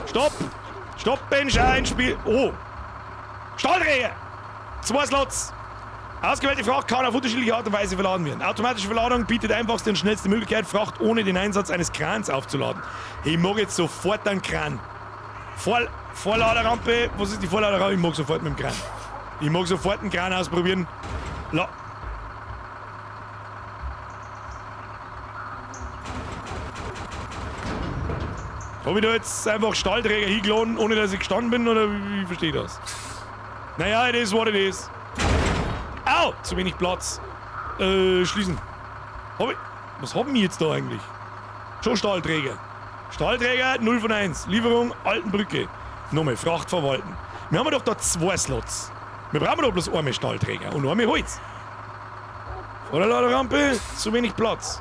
Stopp! Stopp, Bench, ein Spiel. Oh! Stahlträger! 2 Slots! Ausgewählte Fracht kann auf unterschiedliche Art und Weise verladen werden. Automatische Verladung bietet einfachste und schnellste Möglichkeit, Fracht ohne den Einsatz eines Krans aufzuladen. Ich mag jetzt sofort einen Kran. Vorladerampe. Was ist die Vorladerampe? Ich mag sofort mit dem Kran. Ich mag sofort einen Kran ausprobieren. La. Hab ich da jetzt einfach Stahlträger hingeladen, ohne dass ich gestanden bin, oder wie verstehe ich das? Naja, it is what it is. Au! Zu wenig Platz. Schließen. Was haben wir jetzt da eigentlich? Schon Stahlträger. Stahlträger 0 von 1. Lieferung Altenbrücke. Nochmal, Fracht verwalten. Wir haben doch da 2 Slots. Wir brauchen doch bloß einmal Stahlträger und einmal Holz. Vorderladerampe, zu wenig Platz.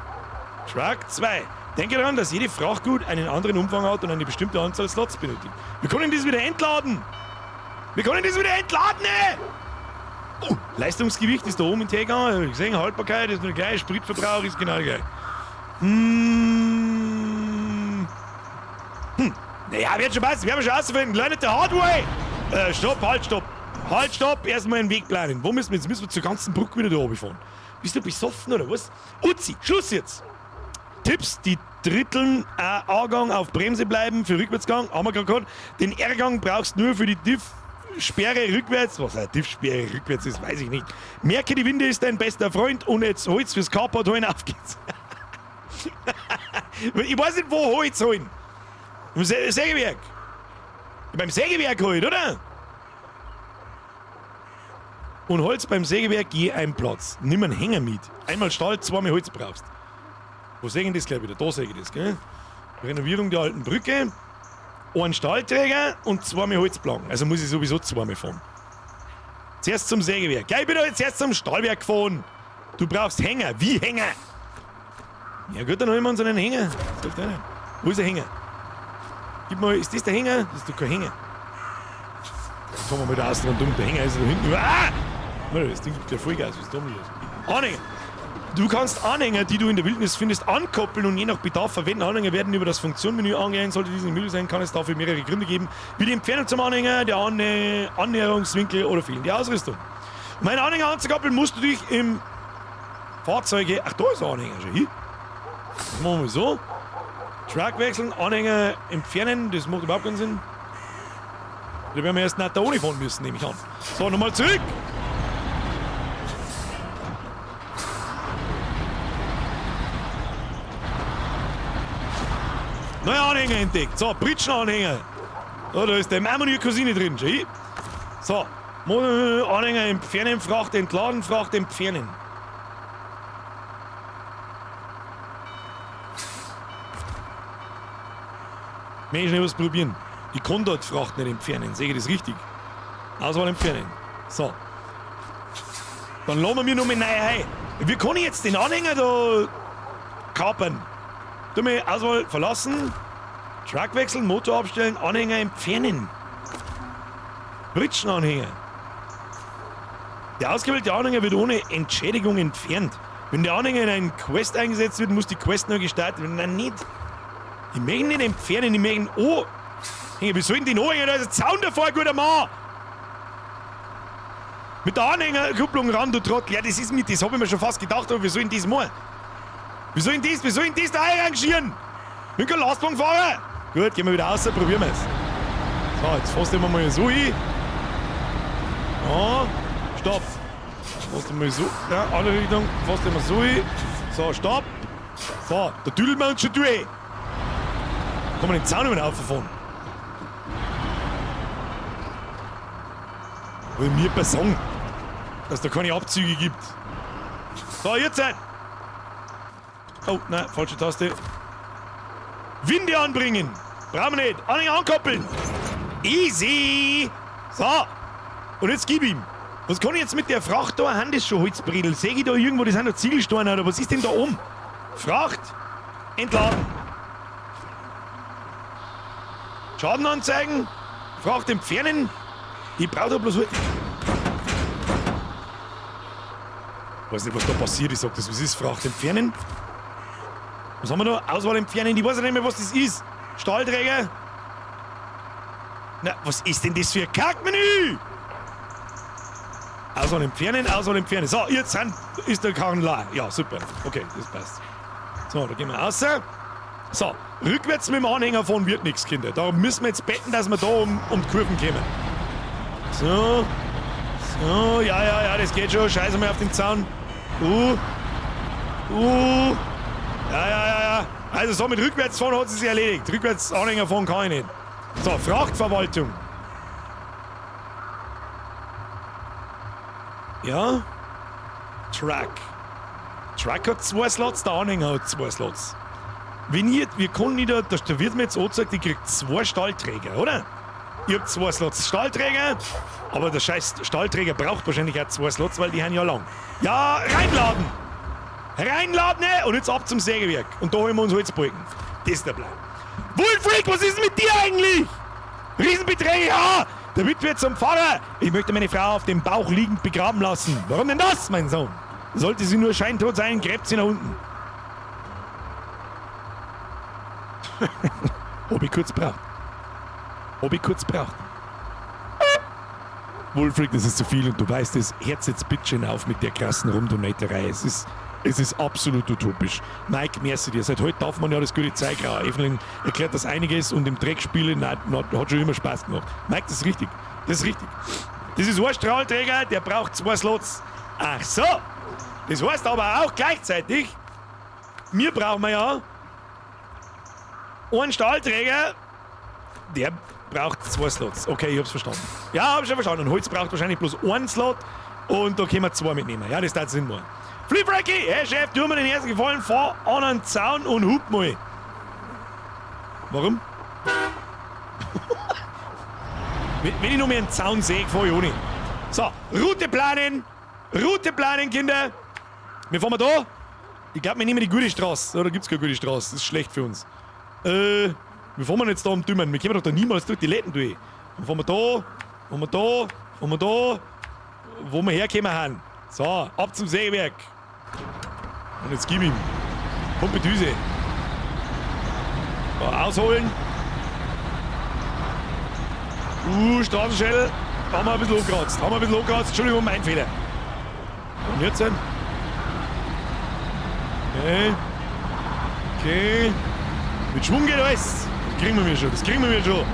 Truck 2. Denke daran, dass jede Frachtgut einen anderen Umfang hat und eine bestimmte Anzahl Slots benötigt. Wir können das wieder entladen! Wir können das wieder entladen, ey! Oh, Leistungsgewicht ist da oben in Tegang. Hab ich gesehen, Haltbarkeit ist nur gleich, Spritverbrauch ist genau gleich. Naja, wird schon passen, werden wir schon rausfinden. Learn it the hard way! Stopp, halt, stopp. Halt, stopp, erstmal einen Weg planen. Wo müssen wir jetzt? Müssen wir zur ganzen Brücke wieder da oben fahren? Bist du besoffen oder was? Uzi, Schluss jetzt! Tipps, die Dritteln A-Gang auf Bremse bleiben für Rückwärtsgang, haben wir gerade gehabt. Den R-Gang brauchst du nur für die Diff-Sperre rückwärts. Was eine Diff-Sperre rückwärts ist, weiß ich nicht. Merke, die Winde ist dein bester Freund und jetzt Holz fürs Carport holen, auf geht's. Ich weiß nicht, wo Holz holen. Im Sägewerk. Beim Sägewerk halt, oder? Und Holz beim Sägewerk je ein Platz. Nimm einen Hänger mit. Einmal Stahl, zweimal Holz brauchst. Wo sägen das gleich wieder? Da säge ich das, gell? Renovierung der alten Brücke. Ein Stahlträger und zweimal Holzplanken. Also muss ich sowieso zweimal fahren. Zuerst zum Sägewerk. Gell, ich bin doch jetzt erst zum Stahlwerk gefahren. Du brauchst Hänger. Wie Hänger? Ja gut, dann holen wir uns einen Hänger. Sagt einer. Wo ist der Hänger? Gib mal, ist das der Hänger? Das ist doch kein Hänger. Jetzt kommen wir mal da außen und dumm. Der Hänger ist da hinten. Ah! Das Ding gibt ja Vollgas. Was ist da los? Anhänger! Du kannst Anhänger, die du in der Wildnis findest, ankoppeln und je nach Bedarf verwenden. Anhänger werden über das Funktionmenü angehängt. Sollte dies nicht möglich sein, kann es dafür mehrere Gründe geben, wie die Entfernung zum Anhänger, der Annäherungswinkel oder fehlende Ausrüstung. Um einen Anhänger anzukoppeln, musst du dich im Fahrzeug... Ach, da ist ein Anhänger schon. Hier. Das machen wir so. Truck wechseln, Anhänger entfernen, das macht überhaupt keinen Sinn. Da werden wir erst nach da ohne fahren müssen, nehme ich an. So, nochmal zurück! Neuer Anhänger entdeckt. So, Pritschenanhänger. Oh, da ist der Mama und ihre Cousine drin. Schau. So, Anhänger entfernen, Fracht entladen, Fracht entfernen. Mensch, schnell was probieren. Ich kann dort Fracht nicht entfernen. Sehe ich das richtig? Auswahl entfernen. So. Dann lassen wir mir noch mal neu heim. Wie kann ich jetzt den Anhänger da kapern? Tu mir Auswahl verlassen, Truck wechseln, Motor abstellen, Anhänger entfernen. Pritschenanhänger. Der ausgewählte Anhänger wird ohne Entschädigung entfernt. Wenn der Anhänger in einen Quest eingesetzt wird, muss die Quest neu gestartet werden. Nein, nicht. Ich möchte ihn nicht entfernen, ich möchte ihn oh. Hey, wie soll denn den anhängen? Da ist ein Zaun davor, guter Mann! Mit der Anhängerkupplung ran, du Trottel. Ja, das ist mit, das hab ich mir schon fast gedacht, aber wie soll denn das machen? Wie soll denn das, wie soll denn das da einrangieren? Ich bin kein Lastwagenfahrer! Gut, gehen wir wieder raus, probieren wir es. So, jetzt fasst wir mal so hin. Ja, stopp. Fasst mal so, ja, andere Richtung, fasst wir so hin. So, stopp. So, da düdeln wir uns schon durch. Kann man den Zaun nicht mehr rauffahren. Will mir jemand sagen, dass da keine Abzüge gibt. So, jetzt! Oh, nein, falsche Taste. Winde anbringen! Brauchen wir nicht! Anhänger ankoppeln! Easy! So! Und jetzt gib ihm! Was kann ich jetzt mit der Fracht da? Haben das schon Holzbredel? Sehe ich da irgendwo, das sind noch Ziegelsteine oder was ist denn da oben? Fracht! Entladen! Schaden anzeigen! Fracht entfernen! Ich brauche da bloß Holz. Weiß nicht, was da passiert. Ich sag das, was ist? Fracht entfernen? Was haben wir da? Auswahl entfernen. Ich weiß ja nicht mehr, was das ist. Stahlträger. Na, was ist denn das für ein Kackmenü? Auswahl entfernen, Auswahl entfernen. So, jetzt ist der Karren leer. Ja, super. Okay, das passt. So, da gehen wir raus. So, rückwärts mit dem Anhänger fahren wird nichts, Kinder. Da müssen wir jetzt betten, dass wir da um die Kurven kommen. So. So, ja, ja, ja, das geht schon. Scheiße mal auf den Zaun. Ja, ja, ja, ja. Also so mit rückwärts fahren hat sie sich erledigt. Rückwärts Anhänger fahren kann ich nicht. So, Frachtverwaltung. Ja. Truck. Truck hat 2 Slots, der Anhänger hat 2 Slots. Wenn ich, wir können nicht, da wird mir jetzt angezeigt, ich krieg 2 Stahlträger, oder? Ich hab 2 Slots Stahlträger, aber der scheiß Stahlträger braucht wahrscheinlich auch 2 Slots, weil die haben ja lang. Ja, reinladen! Reinladen, ne? Und jetzt ab zum Sägewerk. Und da holen wir uns Holzbalken. Das ist der Plan. Wulfried, was ist mit dir eigentlich? Riesenbeträge, ja! Der Witwe zum Pfarrer! Ich möchte meine Frau auf dem Bauch liegend begraben lassen. Warum denn das, mein Sohn? Sollte sie nur scheintot sein, gräbt sie nach unten. Ob ich kurz braucht. Ob ich kurz braucht. Wulfried, das ist zu viel und du weißt es. Herz jetzt bitte schön auf mit der krassen Rumdonaterei. Es ist absolut utopisch. Mike, merci dir. Seit heute darf man ja das gute Zeug rauchen. Evelyn erklärt das einiges und im Dreck spielen, nein, nein, hat schon immer Spaß gemacht. Mike, das ist richtig. Das ist richtig. Das ist ein Strahlträger, der braucht 2 Slots. Ach so. Das heißt aber auch gleichzeitig, wir brauchen ja einen Stahlträger, der braucht 2 Slots. Okay, ich hab's verstanden. Ja, hab ich schon verstanden. Und Holz braucht wahrscheinlich bloß einen Slot und da können wir 2 mitnehmen. Ja, das darf Sinn machen. Fliefracky, hey Chef, tu mir den ersten Gefallen, fahr an einen Zaun und hup mal. Warum? Wenn ich noch mehr einen Zaun sehe, fahr ich auch nicht. So, Route planen. Route planen, Kinder. Wir fahren da. Ich glaub, wir nehmen die gute Straße. Oder gibt's keine gute Straße? Das ist schlecht für uns. Wir fahren jetzt da am Dümmen. Wir kommen doch da niemals durch die Läden durch. Dann fahren wir da, fahren wir da, fahren wir da, wo wir hergekommen haben. So, ab zum Sägewerk. Und jetzt gib ihm. Pumpe Düse. So, ausholen. Straßenschädel. Haben wir ein bisschen angekratzt. Haben wir ein bisschen angekratzt. Entschuldigung, mein Fehler. Und jetzt denn? Okay. Okay. Mit Schwung geht alles. Das kriegen wir mir schon. Das kriegen wir mir schon.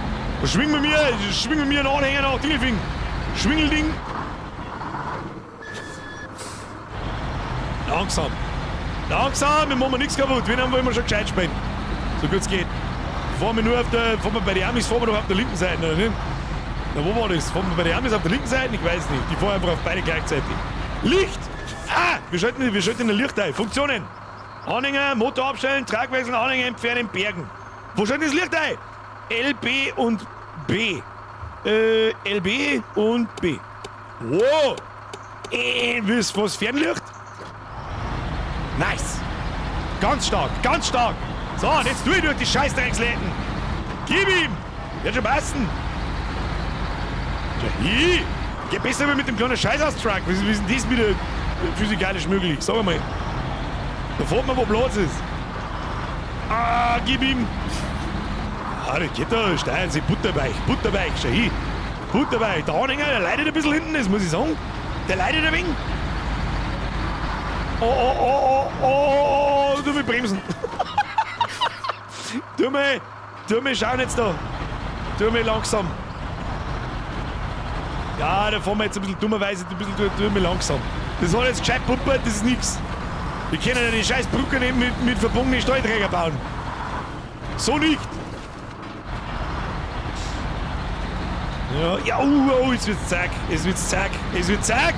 Was schwingen wir mir? Schwingen wir mir einen Anhänger nach Dingefing. Schwingelding. Langsam. Langsam, wir machen nichts kaputt. Wir wollen wir schon gescheit spielen. So gut es geht. Fahren wir nur auf der, fahren wir bei den Amis, fahren wir doch auf der linken Seite, oder nicht? Na, wo war das? Fahren wir bei den Amis auf der linken Seite? Ich weiß nicht. Die fahren einfach auf beide gleichzeitig. Licht! Ah! Wir schalten ein Licht ein. Funktionen! Anhänger, Motor abstellen, Tragwechsel, Anhänger entfernen, bergen. Wo schalten das Licht ein? L, B und B. L, B und B. Wow! Was Fernlicht? Nice. Ganz stark, ganz stark. So, und jetzt durch durch die Scheißdrecksläden. Gib ihm. Wird schon passen. Ja, hi. Geht besser wie mit dem kleinen Scheiß-Truck. Wie ist denn das wieder physikalisch möglich? Sag mal. Da fährt man, wo Platz ist. Ah, gib ihm. Ah, das geht da. Steuern Sie butterweich, butterweich, schau hin. Butterweich. Der Anhänger, der leidet ein bisschen hinten, das muss ich sagen. Der leidet ein wenig. Oh, oh, oh, oh, oh, oh, du mich bremsen. Tu mal schauen jetzt da. Tu mal langsam. Ja, da fahren wir jetzt ein bisschen dummerweise, ein bisschen, tu mal langsam. Das hat jetzt gescheit puppert, das ist nix. Wir können ja die scheiß Brücke nicht mit verbundenen Stahlträger bauen. So nicht. Ja, ja, oh, oh, jetzt wird's zack, es wird's zack, es wird zack.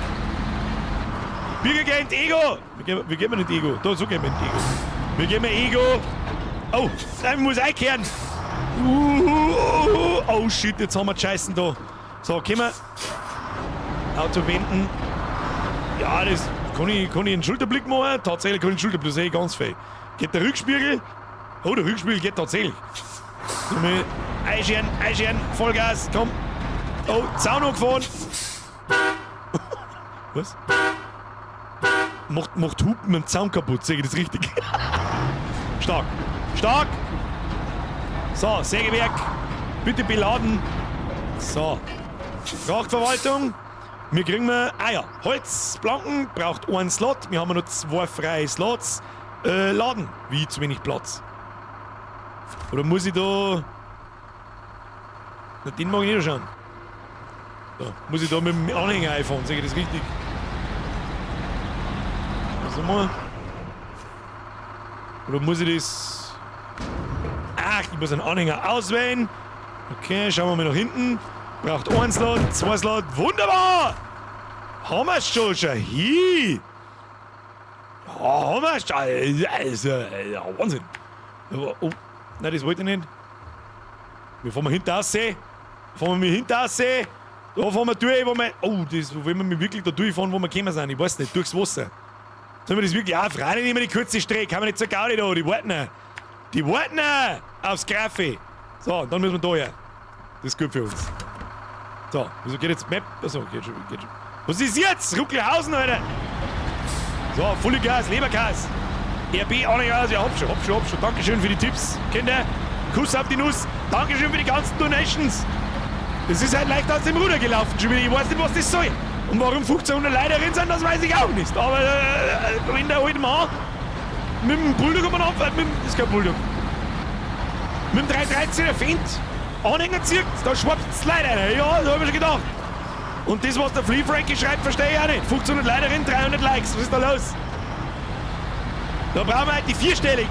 Wir gehen in Ego. Wir gehen nicht Ego. Da, so gehen wir in Ego. Wir gehen Ego. Oh, nein, muss einkehren. Oh shit, jetzt haben wir die Scheißen da. So, können wir Auto wenden. Ja, das kann ich einen Schulterblick machen. Tatsächlich kann ich einen Schulterblick, das sehe ich ganz fein. Geht der Rückspiegel? Oh, der Rückspiegel geht tatsächlich. So, einscheren, einscheren, Vollgas, komm. Oh, Zaun hochgefahren. Was? Macht Hupen mit dem Zaun kaputt, sehe ich das richtig? Stark. Stark! So, Sägewerk. Bitte beladen. So. Frachtverwaltung. Wir kriegen wir, ah ja, Holzplanken, braucht einen Slot. Wir haben noch 2 freie Slots. Laden. Wie zu wenig Platz. Oder muss ich da... Na, den mag ich nicht schauen. Da, muss ich da mit dem Anhänger einfahren, sehe ich das richtig? Was haben wir? Oder muss ich das... Ach, ich muss einen Anhänger auswählen. Okay, schauen wir mal nach hinten. Braucht 1 Slot, 2 Slot. Wunderbar! Haben wir's schon, schon hin. Ja, haben wir's schon. Also, ja, Wahnsinn. Oh, nein, das wollte ich nicht. Wir fahren mal hinten raus. Fahren wir hinten raus. Da fahren wir durch, wo wir... Oh, das wollen wir wirklich da durchfahren, wo wir gekommen sind. Ich weiß nicht, durchs Wasser. Sollen wir das wirklich auch frei nehmen, die kurze Strecke? Kann man nicht zur Gaudi da, die warten. Die warten aufs Graffe. So, dann müssen wir da her. Das ist gut für uns. So, wieso geht jetzt Map? Achso, geht schon, geht schon. Was ist jetzt? Ruckelhausen, Alter! So, volle Gas, Leberkas. RB, Anhänger, ja, hab schon, hab schon, hab schon. Dankeschön für die Tipps, Kinder. Kuss auf die Nuss. Dankeschön für die ganzen Donations. Das ist halt leicht aus dem Ruder gelaufen schon wieder. Ich weiß nicht, was das soll. Und warum 1500 Leute drin sind, das weiß ich auch nicht. Aber wenn der alte Mann mit dem Bulldog umeinander fährt, mit dem, das ist kein Bulldog, mit dem 313er Fendt Anhänger zieht, da schwappt es Leute rein. Ja, das hab ich schon gedacht. Und das, was der Flea Frankie schreibt, verstehe ich auch nicht. 1500 Leute drin, 300 Likes. Was ist da los? Da brauchen wir halt die vierstelligen.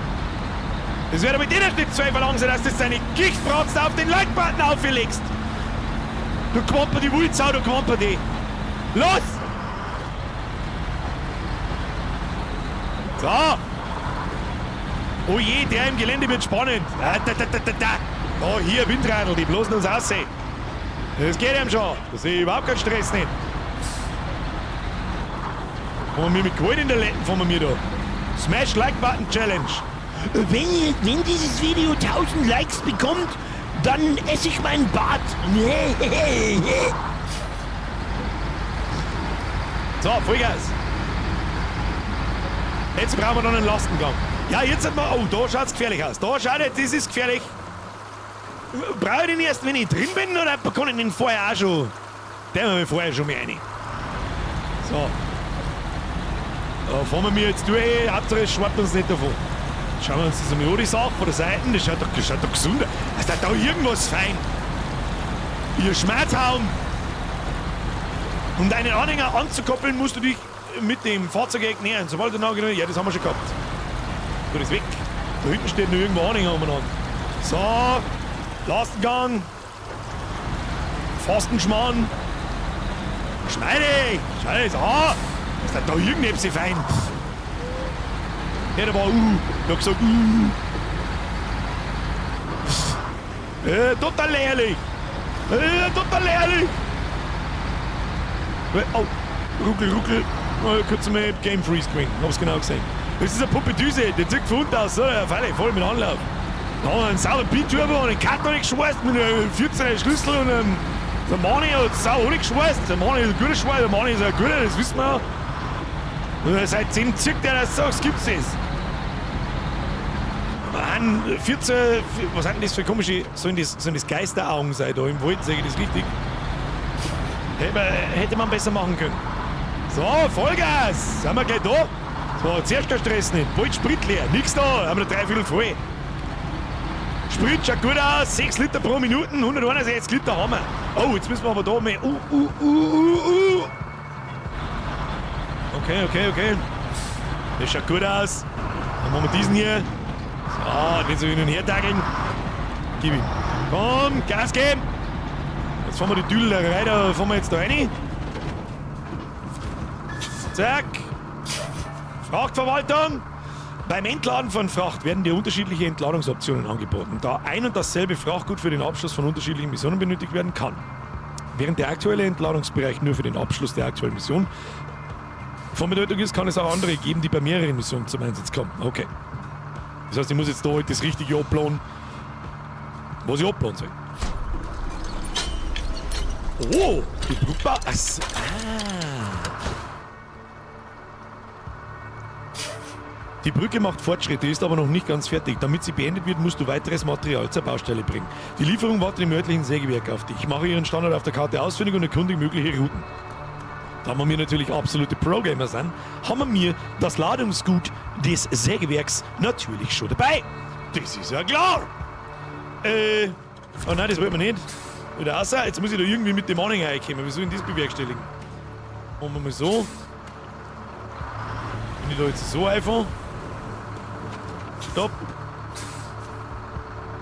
Das wird aber mit dir nicht zwei verlangen, dass du deine Gichtbratze auf den Like-Button auflegst. Du Quamper, die Wulzau, du Quamper, die. Los! So! Oh je, der im Gelände wird spannend. Da, da, da, da, da. Oh, hier, Windradl, die bloßen uns aussehen. Das geht ihm schon. Da sehe ich überhaupt keinen Stress nicht. Fahren wir mit Gewalt in der Letten, fahren wir mir da. Smash Like Button Challenge. Wenn dieses Video 1000 Likes bekommt, dann esse ich meinen Bart. So, Vollgas. Jetzt brauchen wir noch einen Lastengang. Ja, jetzt hat man... Oh, da schaut's gefährlich aus. Da schaut jetzt, das ist gefährlich. Brauche ich den erst, wenn ich drin bin, oder kann ich den vorher auch schon? Den haben wir vorher schon mal rein. So. Da fahren wir mir jetzt durch. Hauptsache, es schwappt uns nicht davon. Schauen wir uns das einmal an, die Sache von der Seite. Das schaut doch gesund aus. Ist da irgendwas fein? Ihr Schmerzhaum! Um deinen Anhänger anzukoppeln, musst du dich mit dem Fahrzeug nähern. Sobald du nachgenau. Ja, das haben wir schon gehabt. So, das ist weg. Da hinten steht noch irgendwo Anhänger umeinander. So, Lastengang. Fastenschmarrn. Schneide! Scheiße! Ah! Ist da irgendetwas fein? Ja, der war der hat gesagt, Total lächerlich! Total lächerlich! Oh, ruckel, ruckel. Oh, kurz mal Game Freeze gewesen. Hab's genau gesehen. Das ist eine Puppe Düse, der zieht von unten aus, oder? Falle, voll mit Anlauf. Da haben wir einen sauberen Biturbo und einen Cut noch nicht geschweißt mit einem 14er Schlüssel und einem. Der Mani hat sau auch nicht geschweißt. Der Mani ist ein guter Schweiß, der Mani ist ein guter, das wissen wir ja. Und seitdem zieht der das sagst, gibt's das. Mann, 14, was sind denn das für komische, sollen das Geisteraugen sein da im Wald, sage ich das richtig? Hätte man besser machen können. So, Vollgas! Sind wir gleich da? So, zuerst kein Stress nicht. Bald Sprit leer. Nix da, haben wir dreiviertel voll. Sprit schaut gut aus, 6 Liter pro Minute, 161 Liter haben wir. Oh, jetzt müssen wir aber da mal. Okay. Das schaut gut aus. Dann machen wir diesen hier. So, nicht so hin und her dackeln. Gib ihm. Komm, Gas geben! Jetzt fahren wir die Düdelerei, da fahren wir jetzt da rein. Zack. Frachtverwaltung. Beim Entladen von Fracht werden dir unterschiedliche Entladungsoptionen angeboten, da ein und dasselbe Frachtgut für den Abschluss von unterschiedlichen Missionen benötigt werden kann. Während der aktuelle Entladungsbereich nur für den Abschluss der aktuellen Mission von Bedeutung ist, kann es auch andere geben, die bei mehreren Missionen zum Einsatz kommen. Okay. Das heißt, ich muss jetzt da halt das Richtige abladen, was ich abladen soll. Oh, die Brücke. Ah. Die Brücke macht Fortschritte, ist aber noch nicht ganz fertig. Damit sie beendet wird, musst du weiteres Material zur Baustelle bringen. Die Lieferung wartet im örtlichen Sägewerk auf dich. Mache ihren Standort auf der Karte ausfindig und erkundige mögliche Routen. Da wir natürlich absolute Pro-Gamer sind, haben wir das Ladungsgut des Sägewerks natürlich schon dabei. Das ist ja klar. Oh nein, das wollen wir nicht. Wieder raus. Jetzt muss ich da irgendwie mit dem Anhänger reinkommen. Wie soll ich denn das bewerkstelligen? Machen wir mal so. Bin ich da jetzt so einfach? Stopp.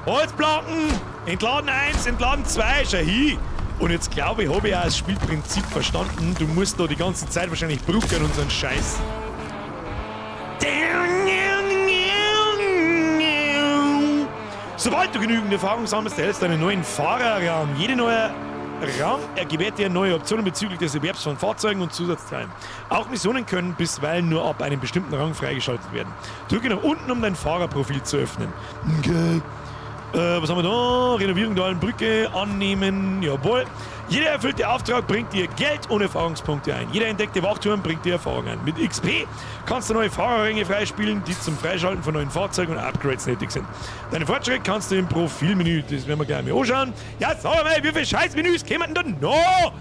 Holzplanken! Entladen 1, entladen 2, schau hin! Und jetzt glaube ich, habe ich auch das Spielprinzip verstanden. Du musst da die ganze Zeit wahrscheinlich bruckern und so einen Scheiß. Sobald du genügend Erfahrung sammelst, erhältst du einen neuen Fahrerrang. Jede neue Rang gewährt dir neue Optionen bezüglich des Erwerbs von Fahrzeugen und Zusatzteilen. Auch Missionen können bisweilen nur ab einem bestimmten Rang freigeschaltet werden. Drücke nach unten, um dein Fahrerprofil zu öffnen. Okay. Was haben wir da? Renovierung der alten Brücke annehmen. Jawohl. Jeder erfüllte Auftrag bringt dir Geld und Erfahrungspunkte ein. Jeder entdeckte Wachturm bringt dir Erfahrung ein. Mit XP kannst du neue Fahrerränge freispielen, die zum Freischalten von neuen Fahrzeugen und Upgrades nötig sind. Deine Fortschritte kannst du im Profilmenü, das werden wir gleich mal anschauen. Ja, sag mal, wie viele Scheißmenüs kämen denn da noch?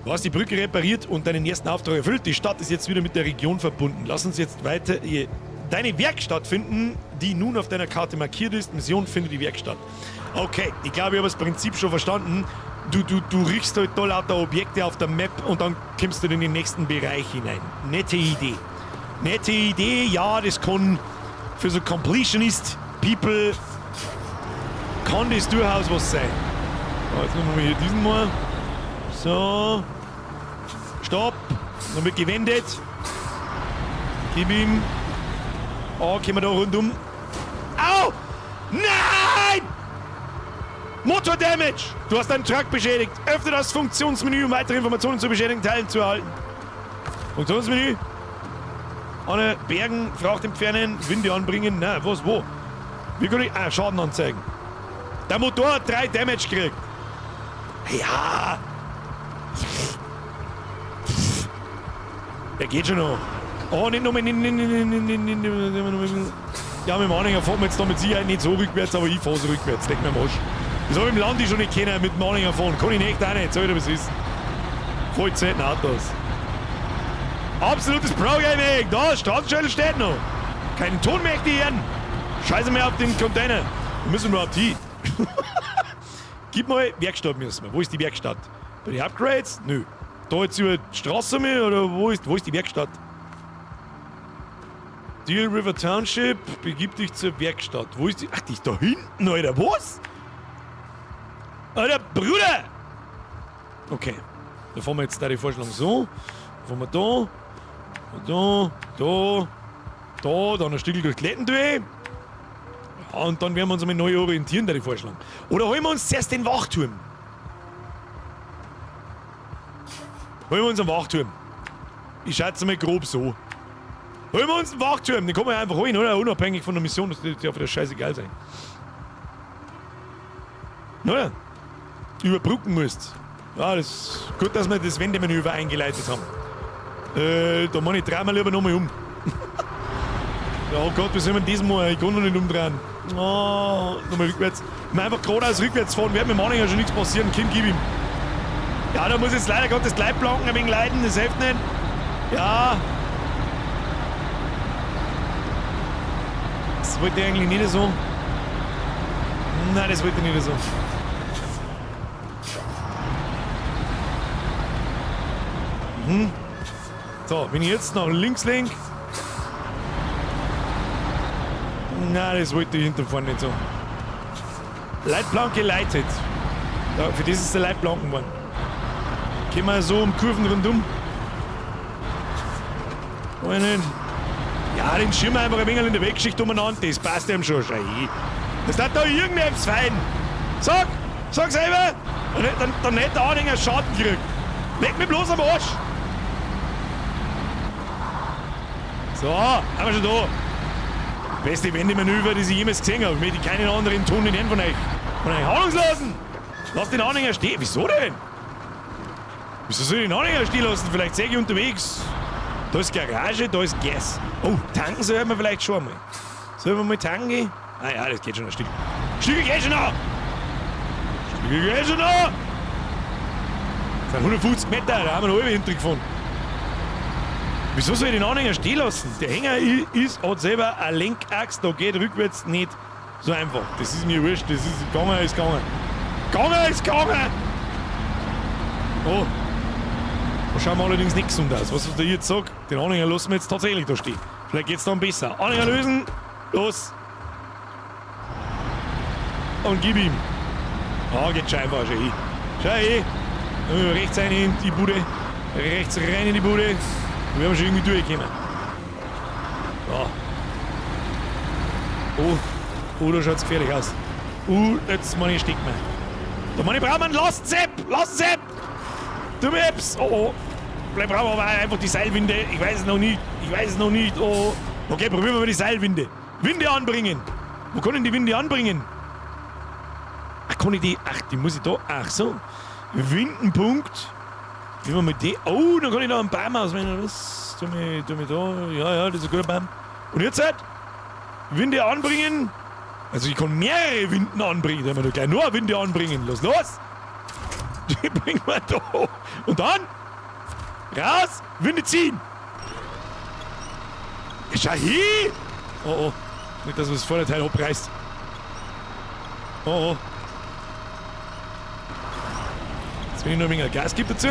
Du hast die Brücke repariert und deinen ersten Auftrag erfüllt. Die Stadt ist jetzt wieder mit der Region verbunden. Lass uns jetzt weiter deine Werkstatt finden, die nun auf deiner Karte markiert ist. Mission, finde die Werkstatt. Okay, ich glaube, ich habe das Prinzip schon verstanden. Du riechst halt da lauter Objekte auf der Map und dann kommst du in den nächsten Bereich hinein. Nette Idee. Nette Idee, ja, das kann für so Completionist People kann das durchaus was sein. So, jetzt nehmen wir hier diesen mal. So. Stopp. Dann wird gewendet. Gib ihm. Oh, gehen wir da rundum. Au! Nein! Motor Damage! Du hast deinen Truck beschädigt. Öffne das Funktionsmenü, um weitere Informationen zu beschädigten Teilen zu erhalten. Funktionsmenü. Anne, Bergen, Fracht entfernen, Winde anbringen. Na, was, wo? Wie kann ich. Ah, Schaden anzeigen. Der Motor hat 3 Damage gekriegt. Ja! Der geht schon noch. Oh, nicht nochmal. Nicht, nicht, nicht, nicht, nicht, nicht, ja, mit dem Anhänger fahren wir jetzt da mit Sicherheit nicht so rückwärts, aber ich fahre so rückwärts. Leck mir am Arsch. Das habe ich im Land schon nicht kennen, mit dem Anhänger fahren. Kann ich nicht auch nicht. Soll ich dir was wissen? Voll selten Autos. Absolutes Pro-Gaming. Da, Straßenschädel steht noch. Keinen Ton möchte ich hören. Scheiße mir auf den Container. Wir müssen überhaupt hin. Gib mal, Werkstatt müssen wir. Wo ist die Werkstatt? Bei den Upgrades? Nö. Da jetzt über die Straße mehr oder wo ist die Werkstatt? Deal River Township, begib dich zur Werkstatt. Wo ist die? Ach, die ist da hinten, Alter. Was? Alter, Bruder! Okay. Da fahren wir jetzt da die Vorstellung so. Da fahren wir da. Da, da, da, dann ein Stück durch die Letten durch. Ja, und dann werden wir uns einmal neu orientieren, da die Vorschlag. Oder holen wir uns zuerst den Wachturm? Holen wir uns einen Wachturm. Ich schätze mal grob so. Holen wir uns einen Wachturm, den kann man ja einfach holen, oder? Unabhängig von der Mission, das darf ja scheißegal sein. Oder? Überbrücken musst. Ja, das ist gut, dass wir das Wendemanöver eingeleitet haben. Da mach ich dreimal lieber nochmal um. Ja, oh Gott, wie soll man das machen? Ich kann noch nicht umdrehen. Oh, nochmal rückwärts. Wenn wir einfach geradeaus rückwärts fahren, wird mit dem Anhänger schon nichts passieren. Kim, gib ihm. Ja, da muss jetzt leider Gottes Leitplanken ein wenig leiden, das hilft nicht. Ja. Das wollte ich eigentlich nicht so. Nein, das wollte ich nicht so. Mhm. So, wenn ich jetzt nach links lenk. Nein, das wollte ich hinterfahren nicht so. Leitplanke leitet. Ja, für das ist der Leitplanken geworden. Gehen wir so um Kurven rundum. Wollen nicht. Ja, den Schirm einfach ein wenig in der Wegschicht umeinander, das passt ihm schon. Schau hin. Das hat da irgendetwas fein. Sag! Sag selber! Dann hätte der Anhänger Schaden gekriegt. Leck mich bloß am Arsch! So, haben wir schon da. Beste Wendemanöver, die ich jemals gesehen habe. Ich möchte keinen anderen Ton in den von euch. Von euch Ahnungslosen! Lass den Anhänger stehen. Wieso denn? Wieso soll ich den Anhänger stehen lassen? Vielleicht sehe ich unterwegs. Da ist Garage, da ist Gas. Oh, tanken sollten wir vielleicht schon mal. Sollen wir mal tanken gehen? Ah ja, das geht schon ein Stück. Stück geht schon noch! Stück geht schon noch! Das sind 150 Meter, da haben wir eine halbe hintergefahren. Wieso soll ich den Anhänger stehen lassen? Der Hänger hat selber eine Lenkachse, da geht rückwärts nicht so einfach. Das ist mir wurscht, das ist gegangen, ist gegangen. Gegangen ist gegangen! Oh. Da schauen wir allerdings nicht gesund aus. Was ich da jetzt sag, den Anhänger lassen wir jetzt tatsächlich da stehen. Vielleicht geht's dann besser. Anhänger lösen, los! Und gib ihm. Ah, geht scheinbar schon hin. Schau hin. Rechts rein in die Bude. Rechts rein in die Bude. Wir werden schon irgendwie durchkommen. So. Oh. Oh, da schaut's gefährlich aus. Jetzt meine ich steck mir. Da meine ich brauchen wir einen Lastensepp! Lastensepp! Du Maps! Oh, oh. Vielleicht brauchen wir aber einfach die Seilwinde. Ich weiß es noch nicht. Ich weiß es noch nicht. Oh. Okay, probieren wir mal die Seilwinde. Winde anbringen. Wo kann ich die Winde anbringen? Ach, kann ich die? Ach, die muss ich da. Ach so. Windenpunkt. Nehmen wir mal die. Oh, dann kann ich da einen Baum auswählen. Was? Tu mich da. Ja, ja, das ist ein guter Baum. Und jetzt halt? Winde anbringen. Also ich kann mehrere Winden anbringen. Da haben wir doch gleich nur Winde anbringen. Los, los! Die bringen wir da hoch. Und dann? Raus! Winde ziehen! Ja, schau hin! Oh, oh. Nicht, dass man das Vorderteil abreißt. Oh, oh. Jetzt, wenn ich noch ein wenig Gas gebe dazu.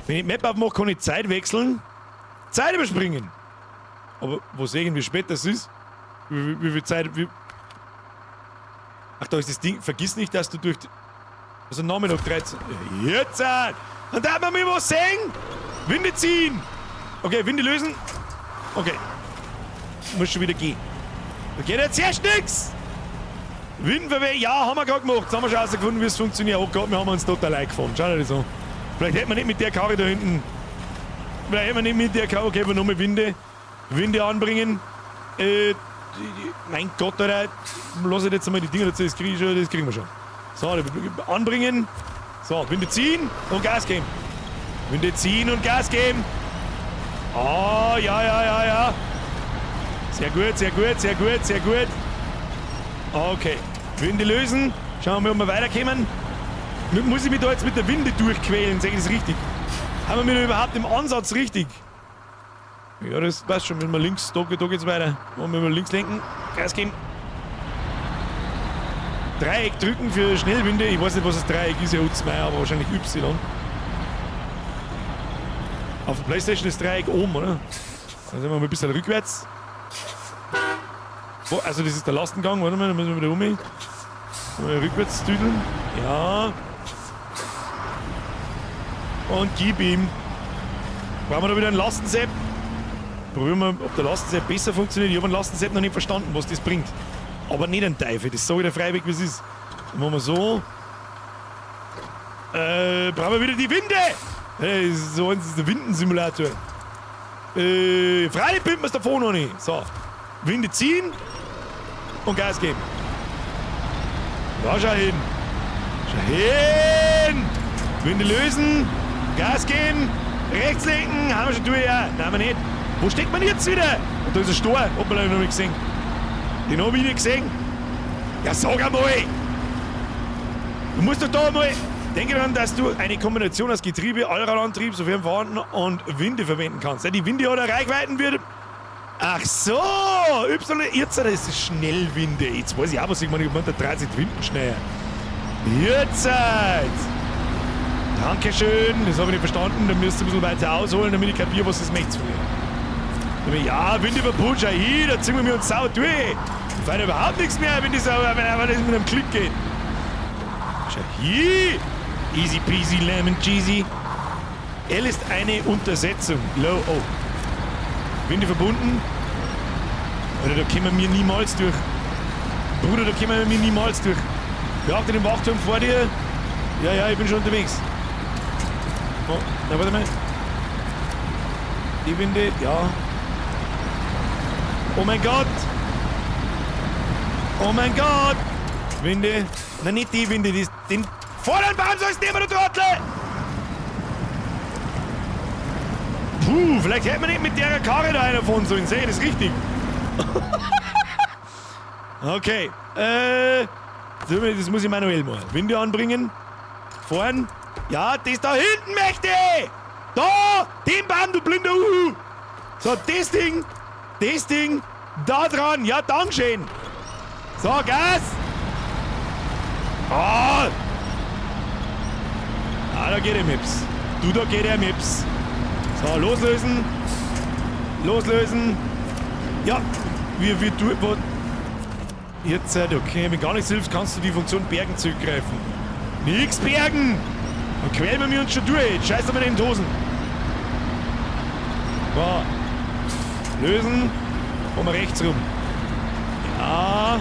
Wenn ich die Map aufmache, kann ich Zeit wechseln. Zeit überspringen. Aber wo sehen, wie spät das ist? Wie viel Zeit. Wie Ach, da ist das Ding. Vergiss nicht, dass du durch. Die, also Nachmittag 13. Jetzt! Dann darf man mir was sehen! Winde ziehen! Okay, Winde lösen. Okay. Muss schon wieder gehen. Da geht jetzt erst nix! Windenverweh, ja, haben wir gerade gemacht. Jetzt haben wir schon herausgefunden, wie es funktioniert. Oh Gott, wir haben uns total leid gefahren. Schau dir das an. Vielleicht hätten wir nicht mit der Karre da hinten. Vielleicht hätten wir nicht mit der Karre. Okay, aber nochmal Winde. Winde anbringen. Mein Gott, Alter. Lass ich jetzt einmal die Dinger dazu. Das krieg ich schon, das kriegen wir schon. So, anbringen. So, Winde ziehen und Gas geben. Winde ziehen und Gas geben. Ah, ja, ja, ja, ja. Sehr gut, sehr gut, sehr gut, sehr gut. Okay. Winde lösen. Schauen wir mal, ob wir weiterkommen. Muss ich mich da jetzt mit der Winde durchquälen? Sehe ich das richtig? Haben wir mich da überhaupt im Ansatz richtig? Ja, das passt schon. Wenn wir links, da geht's weiter. Wollen wir links lenken? Gas geben. Dreieck drücken für Schnellwinde. Ich weiß nicht, was das Dreieck ist, ja, U2, aber wahrscheinlich Y. Auf der Playstation ist Dreieck oben, oder? Dann sind wir mal ein bisschen rückwärts. Oh, also das ist der Lastengang, warte mal, da müssen wir wieder um. Mal rückwärts tüdeln. Ja. Und gib ihm. Brauchen wir da wieder einen Lastensepp? Probieren wir, ob der Lastensepp besser funktioniert. Ich habe einen Lastensepp noch nicht verstanden, was das bringt. Aber nicht ein Teufel, das sage ich dir freiwillig, wie es ist. Dann machen wir so. Brauchen wir wieder die Winde! Hey, so eins ist der Windensimulator. Freilich binden wir es davon noch nicht. So. Winde ziehen und Gas geben. Da schau hin. Schau hin! Winde lösen, Gas geben, rechts lenken, haben wir schon durch, ja. Nein, wir nicht. Wo steckt man jetzt wieder? Und da ist ein Stor, hat man leider noch nicht gesehen. Den hab ich nicht gesehen. Ja, sag einmal! Du musst doch da mal. Denke daran, dass du eine Kombination aus Getriebe, Allradantrieb, sofern vorhanden, und Winde verwenden kannst. Ja, die Winde hat eine Reichweiten wird. Ach so! Y, jetzt das ist Schnellwinde. Jetzt weiß ich auch, was ich meine. Ich meine, da dreht sich die Winden schneller. Jetzt! Dankeschön, das habe ich nicht verstanden. Da müsst ihr ein bisschen weiter ausholen, damit ich kapiere, was das möchte von mir. Ja, Wind über Putscher, hier, da ziehen wir uns sau durch. Ich fahre überhaupt nichts mehr, wenn das, wenn das mit einem Klick geht. Schau hier! Easy peasy lemon cheesy. L ist eine Untersetzung. Low, oh. Winde verbunden. Oder da kommen wir niemals durch. Bruder, da kommen wir niemals durch. Beachte den Wachturm vor dir. Ja, ja, ich bin schon unterwegs. Oh, na, warte mal. Die Winde, ja. Oh mein Gott! Oh mein Gott! Winde. Na, nicht die Winde, die, den vorderen Baum sollst du nehmen, du Trottel! Puh, vielleicht hätte man nicht mit der Karre da einer fahren sollen. Sehe ich das richtig? Okay. Das muss ich manuell machen. Winde anbringen. Fahren. Ja, das da hinten möchte ich! Da! Den Baum, du blinder Uhu! So, das Ding. Das Ding. Da dran. Ja, dankeschön. So, Gas! Ah! Ah, da geht der Mips. Du, da geht der Mips. So, loslösen. Loslösen. Ja, wie du, wo, jetzt, okay, wenn gar nichts hilft, kannst du die Funktion Bergen zurückgreifen. Nix bergen! Dann quälen wir uns schon durch. Jetzt scheiß aber in den Dosen. So. Lösen. Kommen wir rechts rum. Ja.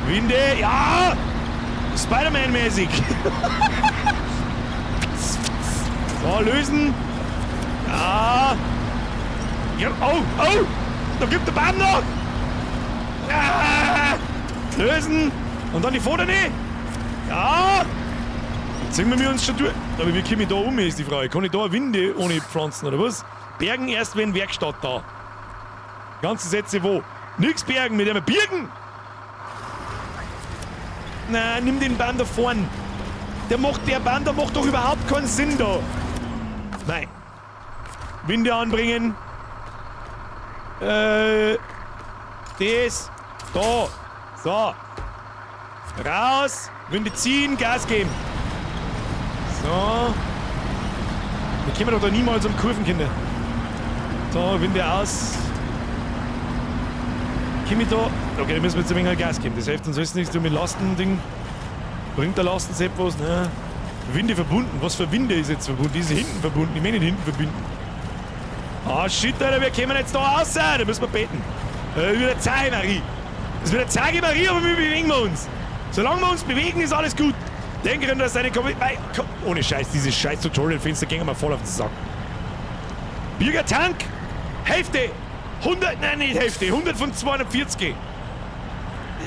Winde. Ja! Spider-Man-mäßig. So, lösen. Ja. Ja, oh, oh! Da gibt der Baum noch! Ah, lösen! Und dann die Vordere! Ja! Jetzt ziehen wir uns schon durch. Aber wie komme ich da um, ist die Frage. Kann ich da Winde ohne Pflanzen oder was? Bergen erst, wenn Werkstatt da. Ganze Sätze wo? Nix bergen, mit dem Birgen! Na, nimm den Baum da vorn. Der Baum, der macht doch überhaupt keinen Sinn da. Nein. Winde anbringen. Das. Da. So. Raus. Winde ziehen, Gas geben. So. Wir kommen doch da niemals um Kurven, Kinder. So, Winde aus. Komm ich da? Okay, da müssen wir jetzt ein wenig Gas geben. Das hilft uns alles nichts. Du mit Lasten-Ding. Bringt der Lastensepp was? Ne? Winde verbunden. Was für Winde ist jetzt verbunden? Die ist hinten verbunden. Ich meine nicht hinten verbinden. Ah, shit, Alter, wir kommen jetzt da raus. Da müssen wir beten. Wieder Zeige, Marie. Das wird Zeige, Marie, aber wir bewegen wir uns. Solange wir uns bewegen, ist alles gut. Denke dran, dass deine Kom-, ohne Scheiß, dieses scheiß Tutorial-Fenster gehen wir voll auf den Sack. Bürgertank! Hälfte! 100, nein, nicht Hälfte, 100 von 240.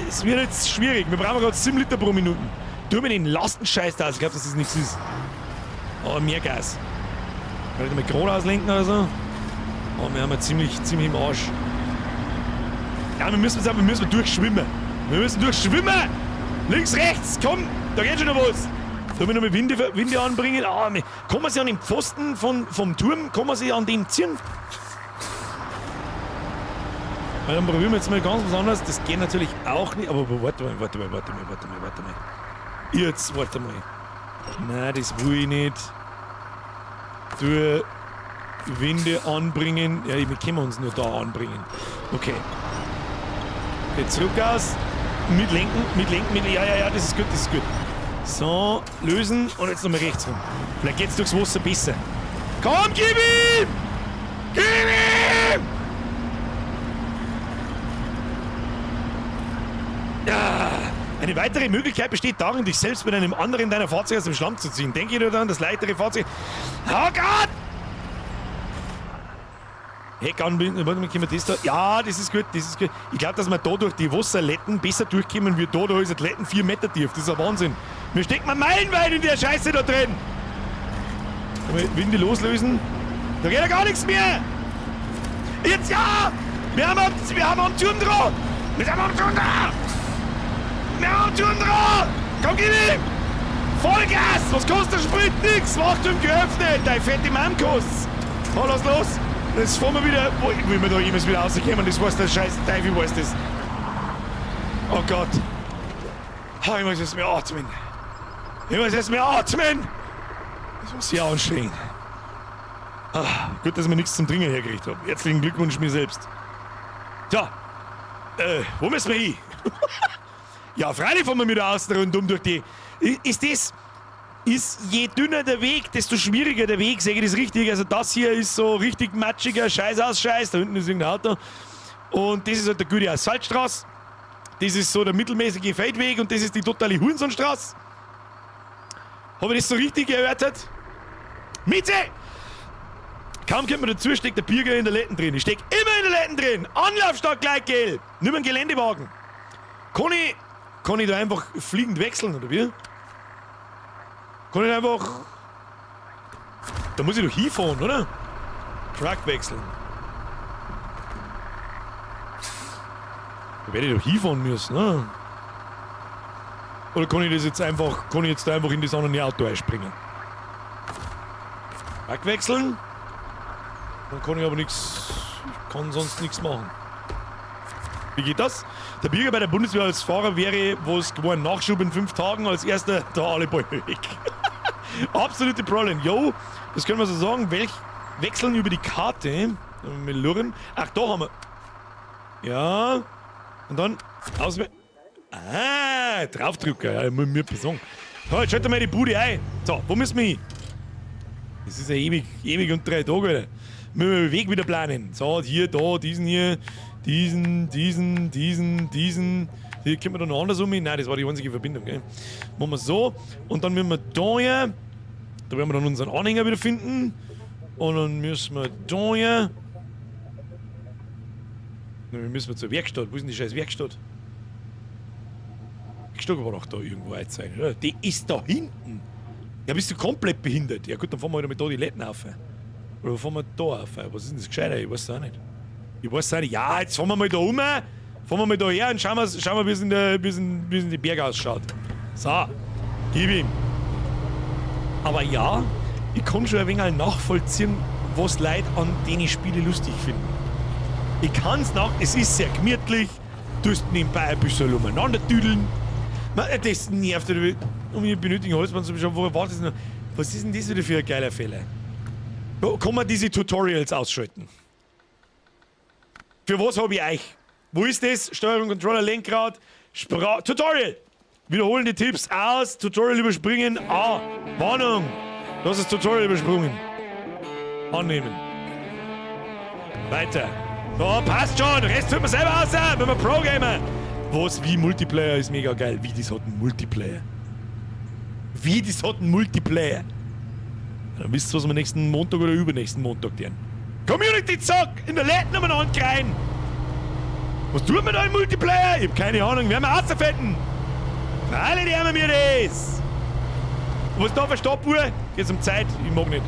Es wird jetzt schwierig. Wir brauchen gerade 7 Liter pro Minute. Tu mir den Lastenscheiß da aus. Ich glaub, dass das nichts ist. Oh, mehr Gas. Vielleicht mal gerade auslenken oder so. Oh, wir haben ja ziemlich, ziemlich im Arsch. Ja, wir müssen jetzt einfach, wir müssen durchschwimmen. Wir müssen durchschwimmen! Links, rechts, komm! Da geht schon noch was! Sollen wir nochmal Winde anbringen? Ah, kann man sich an den Pfosten vom Turm, kann man sich an dem ziehen? Weil dann probieren wir jetzt mal ganz was anderes. Das geht natürlich auch nicht. Aber warte mal, warte mal, warte mal, warte mal, warte mal. Jetzt, warte mal. Nein, das will ich nicht. Du Winde anbringen. Ja, wir können uns nur da anbringen. Okay. Okay, zurück aus. Mitlenken, mitlenken, mit. Ja, ja, ja, das ist gut, das ist gut. So, lösen und jetzt nochmal rechts rum. Vielleicht geht's durchs Wasser besser. Komm, gib ihm! Gib ihm! Ja, Eine weitere Möglichkeit besteht darin, dich selbst mit einem anderen deiner Fahrzeuge aus dem Schlamm zu ziehen. Denke nur daran, das leichtere Fahrzeug. Oh Gott! Heck anbinden, warte mal, können wir das da? Ja, das ist gut, das ist gut. Ich glaube, dass wir da durch die Wasserletten besser durchkommen, wie da. Da ist ein Letten 4 Meter tief. Das ist ein Wahnsinn. Wir stecken mal meilenweit in der Scheiße da drin. Winde loslösen. Da geht ja gar nichts mehr. Jetzt ja! Wir haben am Turm dran! Wir sind am Turm dran! Wir haben am Turm dran! Komm, gib ihm! Vollgas! Was kostet der Sprit? Nix! Wachturm geöffnet! Dein fette Mann kostet's! Oh, lass los! Jetzt fahren wir wieder. Wo will wir da jemals wieder rauskommen? Das weiß der scheiß Teufel, weiß das. Oh Gott. Oh, ich muss jetzt mehr atmen. Ich muss jetzt mehr atmen! Das war sehr anstrengend. Ah, gut, dass ich mir nichts zum Trinken hergekriegt habe. Herzlichen Glückwunsch mir selbst. Tja, wo müssen wir hin? Ja, freilich fahren wir wieder außen rundum durch die. Ist das. Ist je dünner der Weg, desto schwieriger der Weg, sage ich das richtig? Also das hier ist so richtig matschiger Scheiß aus Scheiß, da hinten ist irgendein Auto. Und das ist halt der gute Asphaltstraße. Das ist so der mittelmäßige Feldweg und das ist die totale Hurensohnstraße. Habe ich das so richtig erörtert? Miete! Kaum kommt man dazu, steckt der Birger in der Letten drin. Ich steck immer in der Letten drin. Anlaufstart gleich gelb. Nimm einen Geländewagen. Kann ich da einfach fliegend wechseln, oder wie? Kann ich einfach... Da muss ich doch hinfahren, oder? Truck wechseln. Da werde ich doch hinfahren müssen, ne? Oder kann ich das jetzt einfach... Kann ich jetzt da einfach in das andere Auto einspringen? Truck wechseln. Dann kann ich aber nichts... Ich kann sonst nichts machen. Wie geht das? Der Birger bei der Bundeswehr als Fahrer wäre, wo es geworden, Nachschub in 5 Tagen, als erster da alle Bäume weg. Absolute Problem. Yo, das können wir so sagen. Welch wechseln über die Karte. Mit Lurren. Ach, da haben wir. Ja. Und dann aus. Ah, draufdrücken. Ja, muss ich mir sagen. So, jetzt schalten wir die Bude ein. So, wo müssen wir hin? Das ist ja ewig, ewig und 3 Tage, Alter. Müssen wir den Weg wieder planen. So, hier, da, diesen hier, diesen, diesen, diesen, diesen. Hier können wir da noch anders um. Nein, das war die einzige Verbindung, gell? Machen wir so. Und dann müssen wir da her. Da werden wir dann unseren Anhänger wieder finden. Und dann müssen wir da her. Dann müssen wir zur Werkstatt. Wo ist denn die scheiß Werkstatt? Werkstatt war doch da irgendwo jetzt sein, oder? Die ist da hinten. Ja, bist du komplett behindert? Ja gut, dann fahren wir halt mit da die Letten auf. Oder fahren wir da auf? Was ist denn das Gescheiter? Ich weiß es auch nicht. Ich weiß es auch nicht. Ja, jetzt fahren wir mal da um. Fahren wir mal da her und schauen wir, wie es in die Berge ausschaut. So, gib ihm. Aber ja, ich kann schon ein wenig nachvollziehen, was Leute an denen Spiele lustig finden. Ich kann's nach, es ist sehr gemütlich, du tust nebenbei ein bisschen umeinander tüdeln. Das nervt, um ich benötigen Holzmann zu beschaffen, woher war das noch? Was ist denn das wieder für ein geiler Fehler? Kann man diese Tutorials ausschalten? Für was hab ich euch? Wo ist das? Steuerung, Controller, Lenkrad, Sprache, Tutorial! Wiederholen die Tipps aus, Tutorial überspringen, A, Warnung! Du hast das Tutorial übersprungen. Annehmen. Weiter. So, passt schon, Rest tut man selber aus, wenn man Pro-Gamer. Was, wie Multiplayer ist mega geil. Wie, das hat einen Multiplayer. Wie, das hat einen Multiplayer. Dann wisst ihr, was wir nächsten Montag oder übernächsten Montag tun. Community Zock in der Läden umeinander rein. Was tut man da im Multiplayer? Ich hab keine Ahnung, werden wir rausfinden. Freilich haben wir das. Was ist da für Stoppuhr? Geht's um Zeit? Ich mag nicht.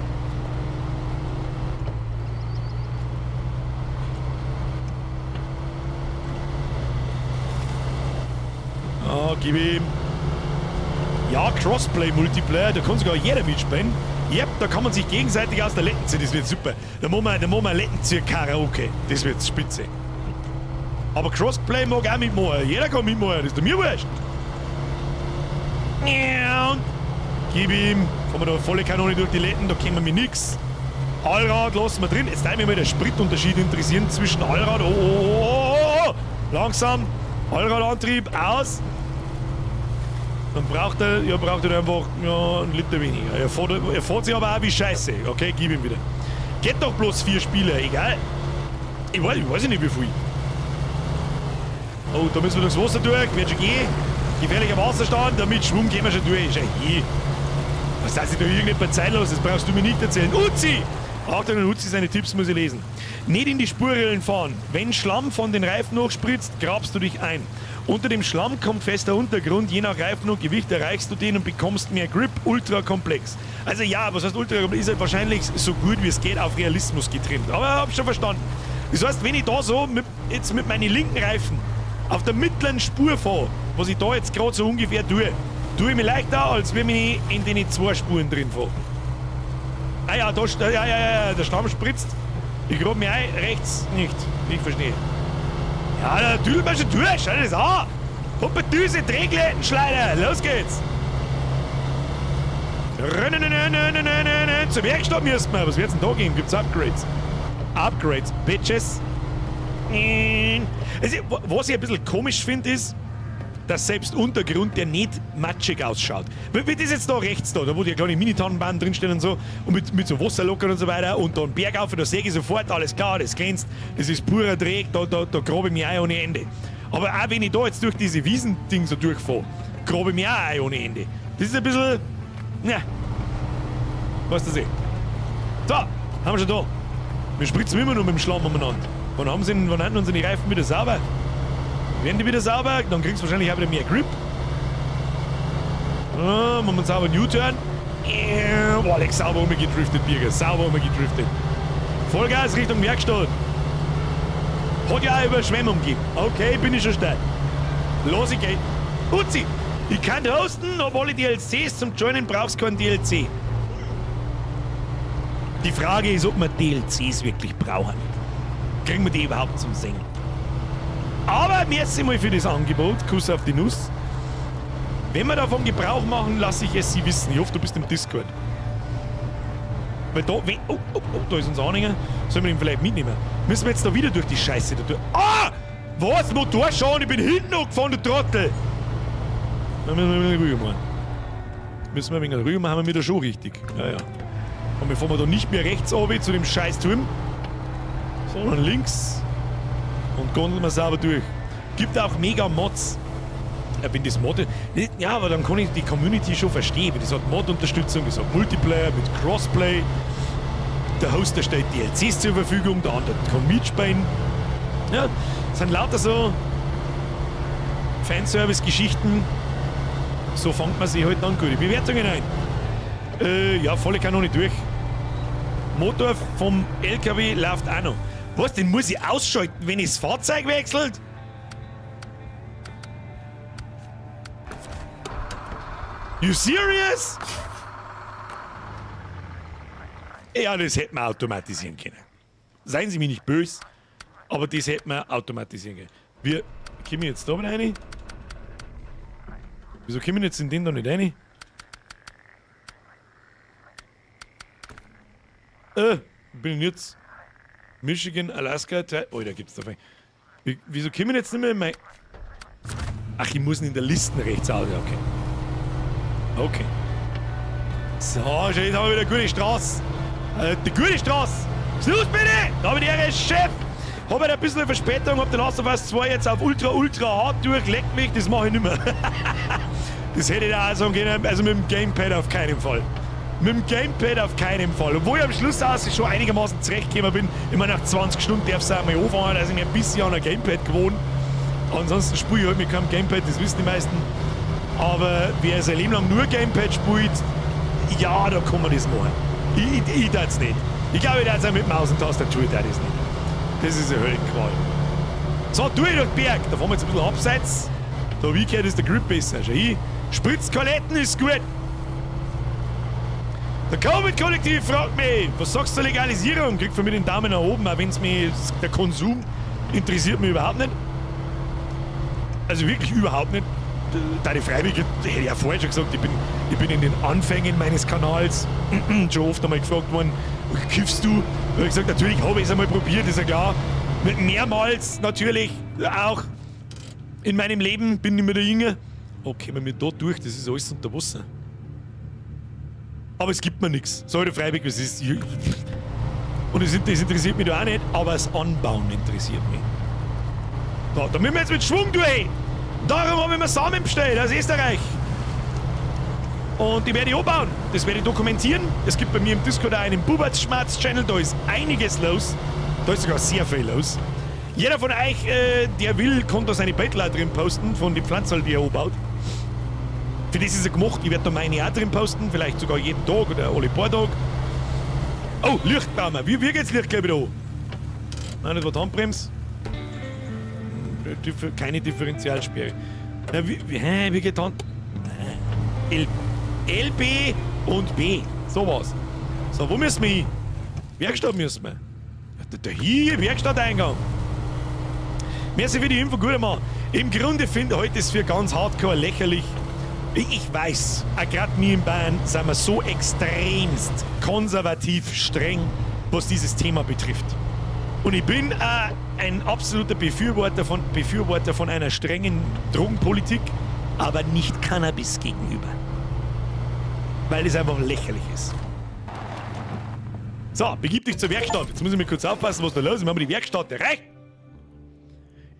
Ah, gib ihm. Ja, Crossplay-Multiplayer, da kann sogar jeder mitspielen. Yep, da kann man sich gegenseitig aus der Letten ziehen, das wird super. Da machen wir Lettenzieher-Karaoke, das wird spitze. Aber Crossplay mag auch mitmachen, jeder kann mitmachen, das ist doch mir wurscht. Gib ihm, fahren wir da volle Kanone durch die Letten, da kennen wir mir nix. Allrad lassen wir drin. Jetzt darf mich mal der Spritunterschied interessieren zwischen Allrad. Oh, oh, oh, oh, oh. Langsam. Allradantrieb aus. Dann braucht er, ja, braucht er einfach, ja, einen Liter weniger. Er fährt sich aber auch wie Scheiße. Okay, gib ihm wieder. Geht doch bloß 4 Spieler, egal. Ich weiß nicht wie viel. Oh, da müssen wir durchs Wasser durch. Wird schon gehen. Gefährlicher Wasserstand, damit Schwung gehen wir schon durch. Schau hier. Was heißt sich da irgendjemand Zeit los? Das brauchst du mir nicht erzählen. Uzi! Achtung, Uzi, seine Tipps muss ich lesen. Nicht in die Spurrillen fahren. Wenn Schlamm von den Reifen hochspritzt, grabst du dich ein. Unter dem Schlamm kommt fester Untergrund. Je nach Reifen und Gewicht erreichst du den und bekommst mehr Grip. Ultra komplex. Also ja, was heißt ultra komplex? Ist halt wahrscheinlich so gut wie es geht auf Realismus getrimmt. Aber hab schon verstanden. Das heißt, wenn ich da so jetzt mit meinen linken Reifen auf der mittleren Spur fahre, was ich da jetzt gerade so ungefähr tue, tue ich mich leichter, als wenn ich in den zwei Spuren drin fahre. Ah ja, da, ja, ja, ja, der Schlamm spritzt. Ich grab mich ein, rechts nicht. Ich verstehe. Ja, da düdelt man schon durch, schau dir das an. Hoppedüse, Drehglättenschleider, los geht's. Zur Werkstatt müssen wir. Was wird's denn da geben? Gibt's Upgrades? Upgrades, Bitches. Also, was ich ein bisschen komisch finde, ist, dass selbst Untergrund, der nicht matschig ausschaut. Wie das jetzt da rechts da, wo die kleine Mini-Tannenbahn drinstehen und so, und mit so Wasserlockern und so weiter, und dann bergauf, da sehe ich sofort, alles klar, das glänzt, das ist purer Dreck, da grabe ich mich ein ohne Ende. Aber auch wenn ich da jetzt durch diese Wiesending so durchfahre, grabe ich mich auch ein ohne Ende. Das ist ein bisschen, ja, weißt du das eh. So, haben wir schon da. Wir spritzen immer nur mit dem Schlamm umeinander. Wann haben unsere Reifen wieder sauber? Werden die wieder sauber, dann kriegst du wahrscheinlich auch wieder mehr Grip. Ah, machen wir einen sauberen U-Turn. Boah, Alex, sauber umgedriftet, Birger. Sauber umgedriftet. Vollgas Richtung Werkstatt. Hat ja auch Überschwemmung gegeben. Okay, bin ich schon steil. Los, ich geh. Uzi, ich kann hosten, ob alle DLCs zum Joinen brauchst kein DLC. Die Frage ist, ob wir DLCs wirklich brauchen. Kriegen wir die überhaupt zum Singen? Aber merci mal für das Angebot. Kuss auf die Nuss. Wenn wir davon Gebrauch machen, lasse ich es Sie wissen. Ich hoffe, du bist im Discord. Weil da, wenn, oh, oh, oh, da ist unser Anhänger. Sollen wir den vielleicht mitnehmen? Müssen wir jetzt da wieder durch die Scheiße da durch? Ah! Was? Motorschaden? Ich bin hinten noch gefahren, du Trottel! Dann müssen wir ein wenig ruhiger machen. Müssen wir ein wenig ruhiger machen, haben wir wieder schon richtig. Ja, ja. Und wir fahren da nicht mehr rechts runter zu dem scheiß Turm, sondern links. Und gondeln wir sauber durch. Gibt auch mega Mods. Ja, wenn das Mod. Ja, aber dann kann ich die Community schon verstehen. Weil das hat Mod-Unterstützung, das hat Multiplayer mit Crossplay. Der Hoster stellt DLCs zur Verfügung, der andere kann mitspielen. Ja, das sind lauter so Fanservice-Geschichten. So fängt man sich halt dann gute Bewertungen ein. Ja, volle Kanone durch. Motor vom LKW läuft auch noch. Was, den muss ich ausschalten, wenn ich das Fahrzeug wechselt? You serious? Ja, das hätten wir automatisieren können. Seien Sie mir nicht böse, aber das hätten wir automatisieren können. Wir kommen jetzt da wieder rein. Wieso kommen wir jetzt in den da nicht rein? Bin ich jetzt? Michigan, Alaska, oh, da gibt's da. Wieso kommen wir jetzt nicht mehr in mein. Ach, ich muss ihn in der Liste rechts aus. Okay. Okay. So, schau, jetzt haben wir wieder eine gute Straße. Die gute Straße. Schluss bitte! Da habe ich die Ehre, Chef! Hab halt ein bisschen Verspätung, hab den Last of Us 2 jetzt auf ultra, ultra hart durch, leck mich, das mache ich nicht mehr. Das hätte ich da auch sagen können, also mit dem Gamepad auf keinen Fall. Mit dem Gamepad auf keinen Fall. Obwohl ich am Schluss auch schon einigermaßen zurechtgekommen bin. Ich meine, nach 20 Stunden darf es auch mal anfangen, also ich bin ein bisschen an ein Gamepad gewohnt. Ansonsten spiele ich halt mit keinem Gamepad, das wissen die meisten. Aber wer sein Leben lang nur Gamepad spielt, ja, da kann man das machen. Ich tat's nicht. Ich glaube, ich tat's auch mit Maus und Tastatur, ich tat das nicht. Das ist eine Höllenqual. So, durch den Berg. Da fahren wir jetzt ein bisschen abseits. Da wie gehört, ist der Grip besser. Schau hin. Spritzkaletten ist gut. Der Covid-Kollektiv fragt mich, was sagst du zur Legalisierung? Kriegt von mir den Daumen nach oben, auch wenn's mich, der Konsum interessiert mich überhaupt nicht. Also wirklich überhaupt nicht. Da die Freiwillige, hätte ich ja vorher schon gesagt, ich bin in den Anfängen meines Kanals schon oft einmal gefragt worden, kiffst du? Da hab ich gesagt, natürlich habe ich es einmal probiert, ist ja klar. Mehrmals natürlich auch in meinem Leben, bin ich mehr der Jünger. Okay, kommen wir da durch, das ist alles unter Wasser. Aber es gibt mir nichts. Sag ich dir freiwillig, was ist. Und das interessiert mich da auch nicht, aber das Anbauen interessiert mich. Da müssen wir jetzt mit Schwung durch. Darum habe ich mir Samen bestellt aus Österreich. Und die werde ich anbauen. Das werde ich dokumentieren. Es gibt bei mir im Discord auch einen Buberts-Schmerz-Channel. Da ist einiges los. Da ist sogar sehr viel los. Jeder von euch, der will, kann da seine Bettel auch drin posten, von den Pflanzen, die er anbaut. Für das ist er gemacht. Ich werde da meine auch drin posten. Vielleicht sogar jeden Tag oder alle paar Tage. Oh, Licht brauchen wir. Wie geht's Licht gleich wieder an? Nein, das war die Handbremse. Keine Differentialsperre. Na, wie geht die Hand? L, L, B und B. So war's. So, wo müssen wir hin? Werkstatt müssen wir. Da hier, Werkstatteingang. Merci für die Info, guter Mann. Im Grunde finde ich heute es für ganz hardcore lächerlich. Ich weiß, auch grad wir in Bayern sind wir so extremst konservativ streng, was dieses Thema betrifft. Und ich bin auch ein absoluter Befürworter von einer strengen Drogenpolitik, aber nicht Cannabis gegenüber. Weil es einfach lächerlich ist. So, begib dich zur Werkstatt. Jetzt muss ich mir kurz aufpassen, was da los ist. Wir haben die Werkstatt erreicht.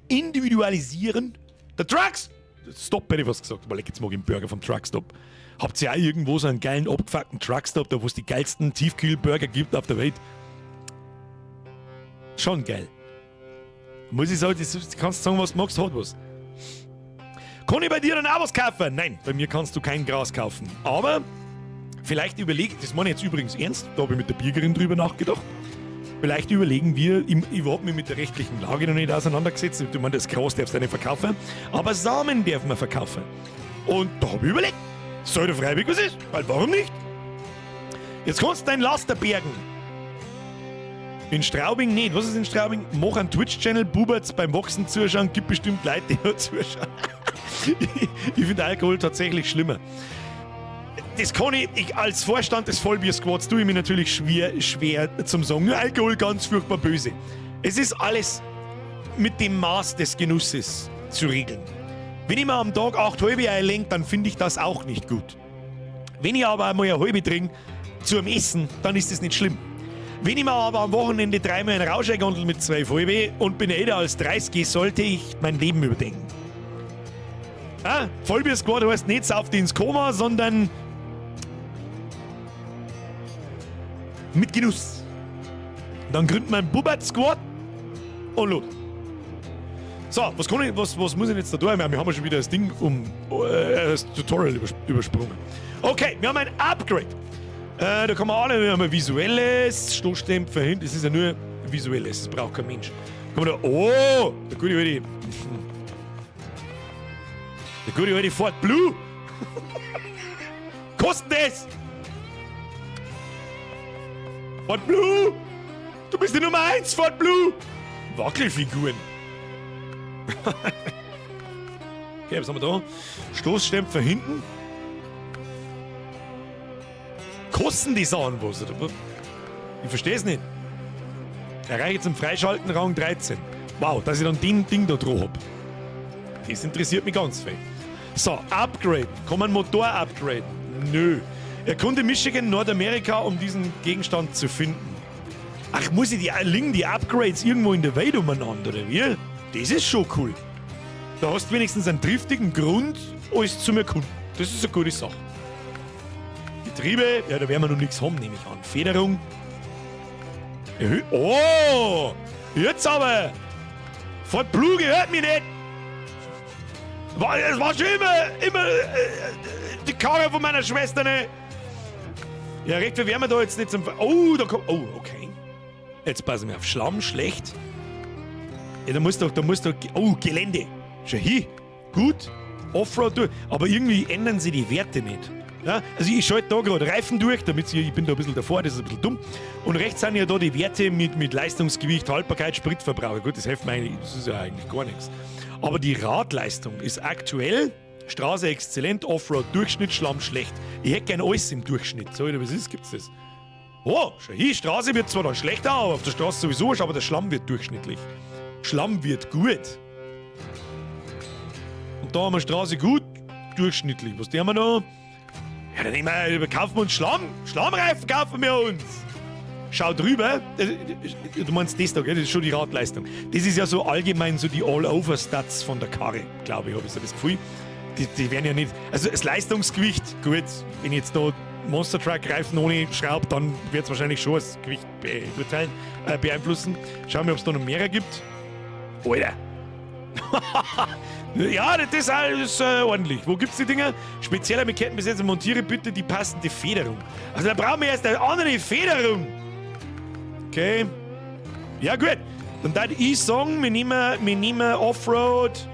Individualisieren der Trucks. Stop, hätte ich was gesagt. Weil jetzt mag ich einen Burger vom Truckstop. Habt ihr auch irgendwo so einen geilen, abgefuckten Truckstop, da wo es die geilsten Tiefkühlburger gibt auf der Welt? Schon geil. Muss ich sagen, das kannst du sagen, was du magst, hat was. Kann ich bei dir dann auch was kaufen? Nein, bei mir kannst du kein Gras kaufen. Aber vielleicht überlege, das meine ich jetzt übrigens ernst, da habe ich mit der Birgerin drüber nachgedacht. Vielleicht überlegen wir, ich habe mich mit der rechtlichen Lage noch nicht auseinandergesetzt. Ich meine, das Gras darfst du nicht verkaufen, aber Samen dürfen wir verkaufen. Und da habe ich überlegt, soll der freiwillig was ist? Weil warum nicht? Jetzt kannst du deinen Laster bergen. In Straubing nicht. Was ist in Straubing? Mach einen Twitch-Channel, Buberts beim Wachsen zuschauen, gibt bestimmt Leute, die da zuschauen. Ich finde Alkohol tatsächlich schlimmer. Das kann ich als Vorstand des Vollbier-Squads tue ich mir natürlich schwer zum sagen. Nur Alkohol ganz furchtbar böse. Es ist alles mit dem Maß des Genusses zu regeln. Wenn ich mir am Tag 8 halbe einlenke, dann finde ich das auch nicht gut. Wenn ich aber einmal eine halbe trinke zum Essen, dann ist das nicht schlimm. Wenn ich mir aber am Wochenende dreimal einen Rausch eingandel mit 12 halbe und bin älter als 30, sollte ich mein Leben überdenken. Ah, Vollbier-Squad heißt nicht sauf dich ins Koma, sondern mit Genuss. Dann gründen wir einen Bubat-Squad und los. So, was kann ich, was, was muss ich jetzt da tun? Wir haben ja schon wieder das Ding das Tutorial übersprungen. Okay, wir haben ein Upgrade. Da kann man alle, wir haben ein visuelles Stoßdämpfer hin. Das ist ja nur visuelles, das braucht kein Mensch. Kann man da, oh, der gute alte. Der gute alte Ford Blue. Kostet das? Ford Blue! Du bist die Nummer 1, Ford Blue! Wackelfiguren. Okay, was haben wir da? Stoßdämpfer hinten. Kosten die Sachen was? Oder? Ich versteh's nicht. Erreiche zum Freischalten Rang 13. Wow, dass ich dann den Ding da drauf hab. Das interessiert mich ganz viel. So, Upgrade. Kann man Motor upgraden? Nö. Erkunde Michigan, Nordamerika, um diesen Gegenstand zu finden. Ach, muss ich die, liegen die Upgrades irgendwo in der Welt umeinander, oder wie? Das ist schon cool. Da hast du wenigstens einen triftigen Grund, alles zum Erkunden. Das ist eine gute Sache. Getriebe, ja, da werden wir noch nichts haben, nehme ich an. Federung. Oh! Jetzt aber! Ford Blue gehört mir nicht! Es war schon immer die Karre von meiner Schwester, ne? Ja, recht, wir werden wir da jetzt nicht zum Ver-, oh, da kommt. Oh, okay. Jetzt passen wir auf. Schlamm, schlecht. Ja, da muss doch, da muss doch. Oh, Gelände. Schau hier. Gut. Offroad durch. Aber irgendwie ändern sie die Werte nicht. Ja, also ich schalte da gerade Reifen durch, damit sie, ich bin da ein bisschen davor, das ist ein bisschen dumm. Und rechts sind ja da die Werte mit Leistungsgewicht, Haltbarkeit, Spritverbrauch. Gut, das hilft mir eigentlich, das ist ja eigentlich gar nichts. Aber die Radleistung ist aktuell, Straße exzellent, Offroad Durchschnitt, Schlamm schlecht. Ich hätte gern alles im Durchschnitt. So, oder was ist, gibt's das? Oh, schau hier, Straße wird zwar dann schlechter, aber auf der Straße sowieso, aber der Schlamm wird durchschnittlich. Schlamm wird gut. Und da haben wir Straße gut, durchschnittlich. Was tun wir noch? Ja, dann nehmen wir, kaufen wir uns Schlamm. Schlammreifen kaufen wir uns. Schau drüber. Du meinst das da, gell? Das ist schon die Radleistung. Das ist ja so allgemein so die All-Over-Stats von der Karre, glaube ich, habe ich so das Gefühl. Die werden ja nicht. Also das Leistungsgewicht, gut, wenn ich jetzt da Monster Truck Reifen ohne schraub, dann wird es wahrscheinlich schon das Gewicht beurteilen, beeinflussen. Schauen wir, ob es da noch mehrere gibt. Alter. Ja, das ist alles ordentlich. Wo gibt's die Dinger? Spezieller mit Kettenbesetzung, montiere bitte die passende Federung. Also da brauchen wir erst eine andere Federung. Okay. Ja, gut. Dann würde ich sagen, wir nehmen Offroad.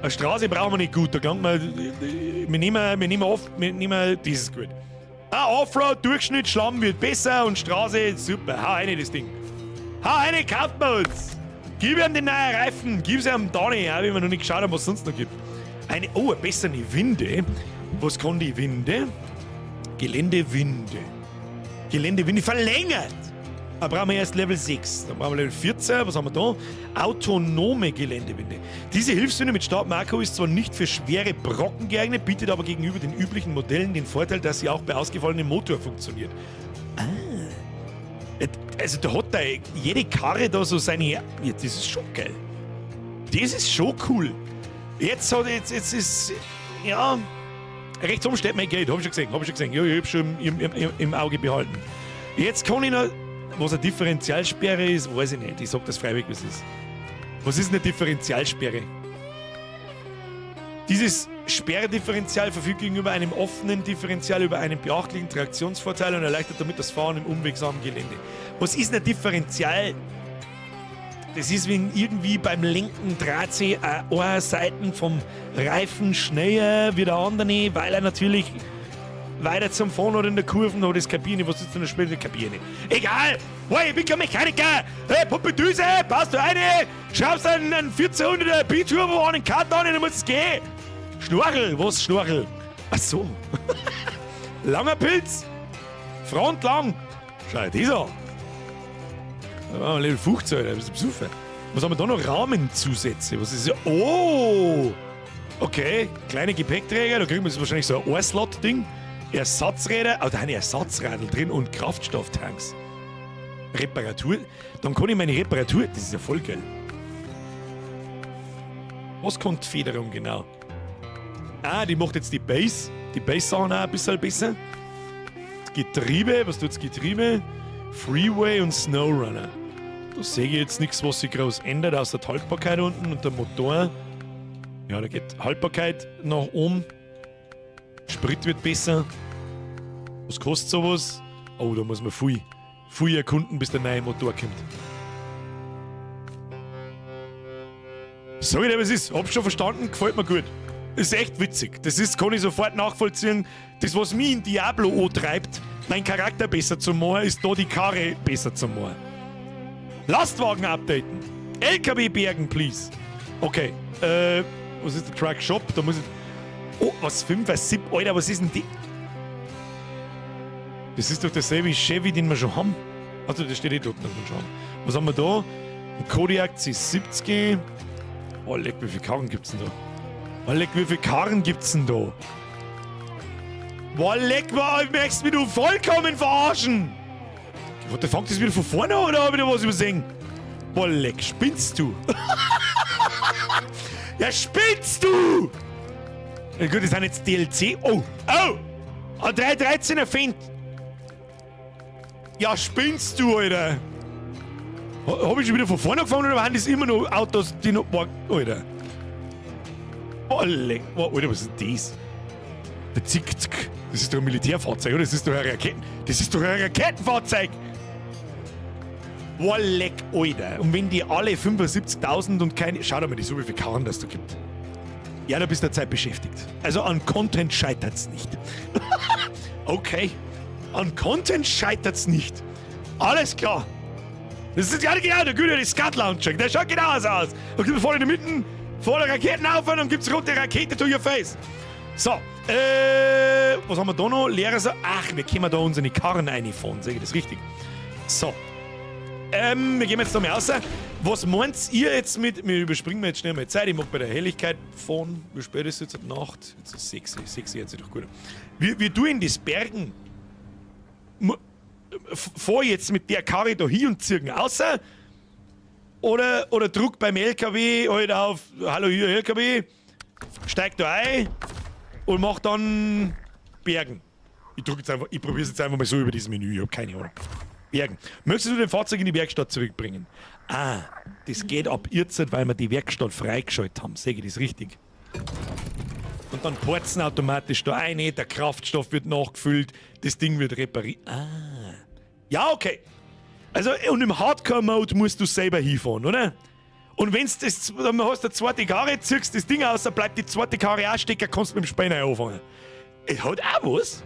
Eine Straße brauchen wir nicht gut, da gelangt man. Wir nehmen, das ist gut. Ah, Offroad, Durchschnitt, Schlamm wird besser und Straße, super. Hau rein, das Ding. Hau rein, kauft man uns. Gib ihm den neuen Reifen, gib sie ihm Dani, auch wenn wir noch nicht geschaut haben, was es sonst noch gibt. Oh, eine bessere Winde. Was kann die Winde? Geländewinde. Geländewinde verlängert. Da brauchen wir erst Level 6. Dann brauchen wir Level 14. Was haben wir da? Autonome Geländewinde. Diese Hilfswinde mit starkem Akku ist zwar nicht für schwere Brocken geeignet, bietet aber gegenüber den üblichen Modellen den Vorteil, dass sie auch bei ausgefallenem Motor funktioniert. Ah. Also da hat da jede Karre da so seine. Ja, das ist schon geil. Das ist schon cool. Jetzt ist. Ja. Rechts oben steht mein Geld, hab ich schon gesehen, hab ich schon gesehen. Ja, ich hab schon im Auge behalten. Jetzt kann ich noch. Was eine Differentialsperre ist, weiß ich nicht. Ich sag das freiwillig, was es ist. Was ist eine Differentialsperre? Dieses Sperrdifferential verfügt gegenüber einem offenen Differential über einen beachtlichen Traktionsvorteil und erleichtert damit das Fahren im unwegsamen Gelände. Was ist ein Differential? Das ist, wenn irgendwie beim Lenken dreht sich eine Seite vom Reifen schneller wie der andere, weil er natürlich weiter zum Fahren oder in der Kurve oder das Kabine. Was ist denn das später Kabine? Egal! Hey, ich bin kein Mechaniker! Hey, Puppedüse, passt du eine? Schraubst einen 1400er Biturbo an den Karton an, dann muss es gehen! Schnorchel, was Schnorchel? Ach so. Langer Pilz. Front lang. Schau dir das an. Da waren wir Level 15, Alter. Das ist besoffen. Was haben wir da noch? Rahmenzusätze. Was ist ja? Oh! Okay, kleine Gepäckträger, da kriegen wir jetzt wahrscheinlich so ein Slot-Ding. Ersatzräder, oh, da haben Ersatzradl drin und Kraftstofftanks. Reparatur. Dann kann ich meine Reparatur. Das ist ja voll geil. Was kommt Federung genau? Ah, die macht jetzt die Base. Die Base-Sachen auch ein bisschen besser. Das Getriebe, was tut das Getriebe? Freeway und Snowrunner. Da sehe ich jetzt nichts, was sich groß ändert, außer die Haltbarkeit unten und der Motor. Ja, da geht Haltbarkeit nach oben. Sprit wird besser. Was kostet sowas? Oh, da muss man viel, viel erkunden, bis der neue Motor kommt. Sag ich dir, was ist. Hab schon verstanden, gefällt mir gut. Ist echt witzig. Das ist, kann ich sofort nachvollziehen. Das, was mich in Diablo antreibt, mein Charakter besser zu machen, ist da die Karre besser zu machen. Lastwagen updaten. LKW bergen, please. Okay. Was ist der Truck Shop? Da muss ich. Oh, was? 5, 7, Alter, was ist denn die? Das ist doch derselbe Chevy, den wir schon haben. Also, das steht eh dort, den wir schon haben. Was haben wir da? Ein Kodiaq C70. Oh, leck, wie viele Karren gibt's denn da? Oh, leck, wie viele Karren gibt's denn da? Boah, leck mal, merkst mich du vollkommen verarschen! What the fuck, das wieder von vorne oder hab ich da was übersehen? Boah, leck, spinnst du? Ja, spinnst du? Ja, gut, das sind jetzt DLC. Oh, oh! Ein 313er Fendt. Ja, spinnst du, Alter? Hab ich schon wieder von vorne angefangen oder waren das immer noch Autos, die noch. Boah, Alter. Boah, leck. Boah, Alter, was ist denn das? Der Zick, zick. Das ist doch ein Militärfahrzeug, oder? Das ist doch ein Raketen. Das ist doch ein Raketenfahrzeug! Boah, leck, Alter. Und wenn die alle 75.000 und keine. Schau dir mal die so, wie viele Karren das da gibt. Ja, da bist du Zeit beschäftigt. Also an Content scheitert's nicht. Okay. An Content scheitert's nicht. Alles klar. Das ist ja genau der gute Scud Launcher. Der schaut genauso aus. Da gibt es vorne in der Mitte voller Raketen auf und dann gibt's rote Rakete to your face. So, was haben wir da noch? Lehrer so, ach, wir können da unsere Karren reinfahren, sehe ich das richtig? So. Wir gehen jetzt da mal raus. Was meint ihr jetzt mit, wir überspringen jetzt schnell mal die Zeit, ich mag bei der Helligkeit fahren. Wie spät ist es jetzt? Nacht? Jetzt ist 6, 6 jetzt doch gut. Wir tun das Bergen. Fahr ich jetzt mit der Karre da hin und ziehen außer? Oder druck beim LKW halt auf, hallo hier LKW, steig da ein und mach dann Bergen. Ich drück jetzt einfach, ich probier's jetzt einfach mal so über dieses Menü, ich hab keine Ahnung. Bergen. Möchtest du dein Fahrzeug in die Werkstatt zurückbringen? Ah, das geht ab jetzt, weil wir die Werkstatt freigeschaltet haben. Sehe ich das richtig? Und dann porzen automatisch da ein, der Kraftstoff wird nachgefüllt, das Ding wird repariert. Ah. Ja, okay. Also, und im Hardcore-Mode musst du selber hinfahren, oder? Und wenn's das, dann hast du eine zweite Karre, ziehst das Ding aus, dann bleibt die zweite Karre auch stecken, kannst du mit dem Spanner anfangen. Es hat auch was.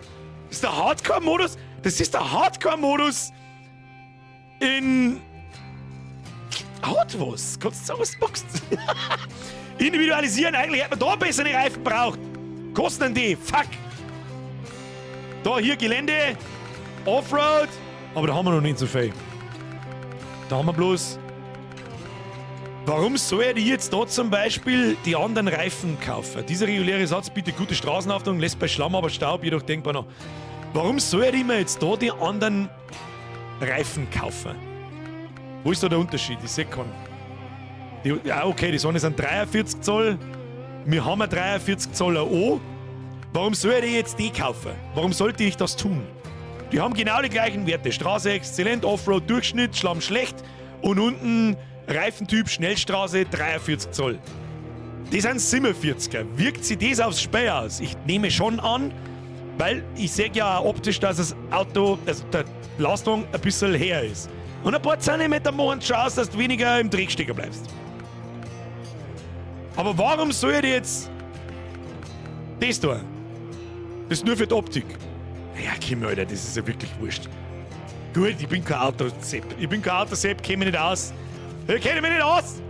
Das ist der Hardcore-Modus. Das ist der Hardcore-Modus in... Hat was. Kannst du sagen, was du boxst? Individualisieren, eigentlich hätte man da bessere Reifen braucht. Kosten denn die? Fuck. Da, hier Gelände, Offroad. Aber da haben wir noch nicht so viel. Da haben wir bloß... Warum soll ich jetzt da zum Beispiel die anderen Reifen kaufen? Dieser reguläre Satz bietet gute Straßenhaftung, lässt bei Schlamm aber Staub jedoch denkbar noch. Warum soll ich mir jetzt da die anderen Reifen kaufen? Wo ist da der Unterschied? Ich seh keinen. Die, ja, okay, die Sonne sind 43 Zoll. Wir haben ein 43 Zoller O. Warum soll ich jetzt die kaufen? Warum sollte ich das tun? Die haben genau die gleichen Werte. Straße exzellent, Offroad Durchschnitt, Schlamm schlecht und unten Reifentyp Schnellstraße 43 Zoll. Das sind 47er. Wirkt sich das aufs Spiel aus? Ich nehme schon an, weil ich sehe ja auch optisch, dass das Auto, also der Lastwagen ein bisschen her ist. Und ein paar Zentimeter machen schon aus, dass du weniger im Dreck stecken bleibst. Aber warum soll ich jetzt das da? Das ist nur für die Optik. Ja, komm, Alter, das ist ja wirklich wurscht. Gut, ich bin kein Autosepp. Ich bin kein Autosepp, kenn mich nicht aus. Ich kenne mich nicht aus!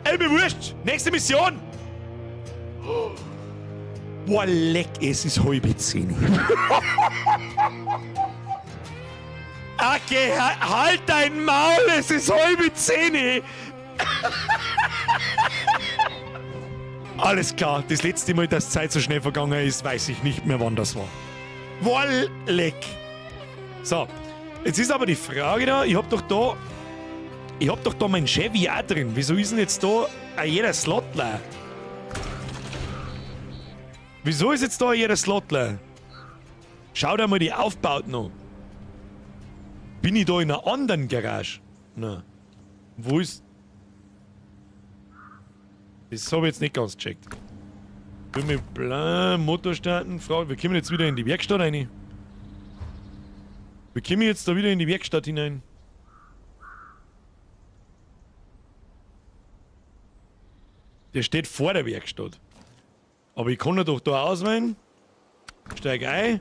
Ey, mir wurscht! Nächste Mission! Boah, leck, es ist 9:30. Okay, halt dein Maul, es ist 9:30. Alles klar, das letzte Mal, dass Zeit so schnell vergangen ist, weiß ich nicht mehr, wann das war. Boah, leck. So, jetzt ist aber die Frage da, ich hab doch da mein Chevy auch drin. Wieso ist denn jetzt da jeder Slot leer? Wieso ist jetzt da jeder Slot leer? Schau dir mal die Aufbauten an. Bin ich da in einer anderen Garage? Nein. Wo ist... Das hab ich jetzt nicht ganz gecheckt. Bin mit Motor starten, Frage. Wir kommen jetzt wieder in die Werkstatt rein. Wir kommen jetzt da wieder in die Werkstatt hinein. Der steht vor der Werkstatt. Aber ich kann ihn doch da auswählen. Steig ein.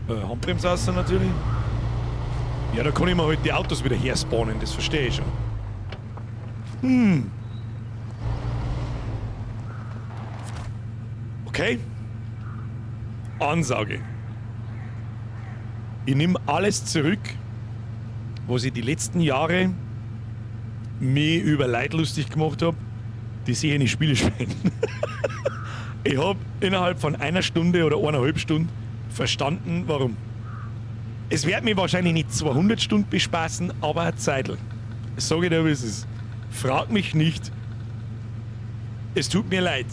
Handbremse raus natürlich. Ja, da kann ich mir halt die Autos wieder herspawnen, das verstehe ich schon. Hm. Okay. Ansage. Ich nehme alles zurück, was ich die letzten Jahre mir über Leid lustig gemacht hab, die sie in die Spiele spielen. Ich hab innerhalb von einer Stunde oder eineinhalb Stunden verstanden, warum. Es wird mich wahrscheinlich nicht 200 Stunden bespaßen, aber eine Zeitl. Sag ich dir, wie es ist. Frag mich nicht. Es tut mir leid.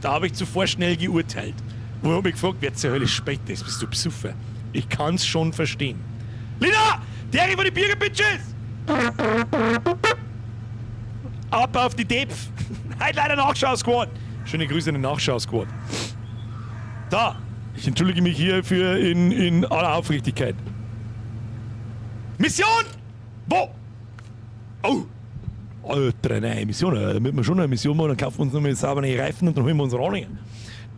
Da hab ich zuvor schnell geurteilt. Wo hab ich gefragt, wer zur Hölle spät ist? Bist du Psuffer? Ich kann's schon verstehen. Lina! Der von den Birger Bitches! Ab auf die Depf! Heute leider Nachschau-Squad! Schöne Grüße an den Nachschau-Squad. Da! Ich entschuldige mich hierfür in aller Aufrichtigkeit. Mission! Wo? Oh! Alter, nein, Mission. Damit wir schon eine Mission machen, dann kaufen wir uns nochmal saubere Reifen und dann holen wir unsere Anhänger.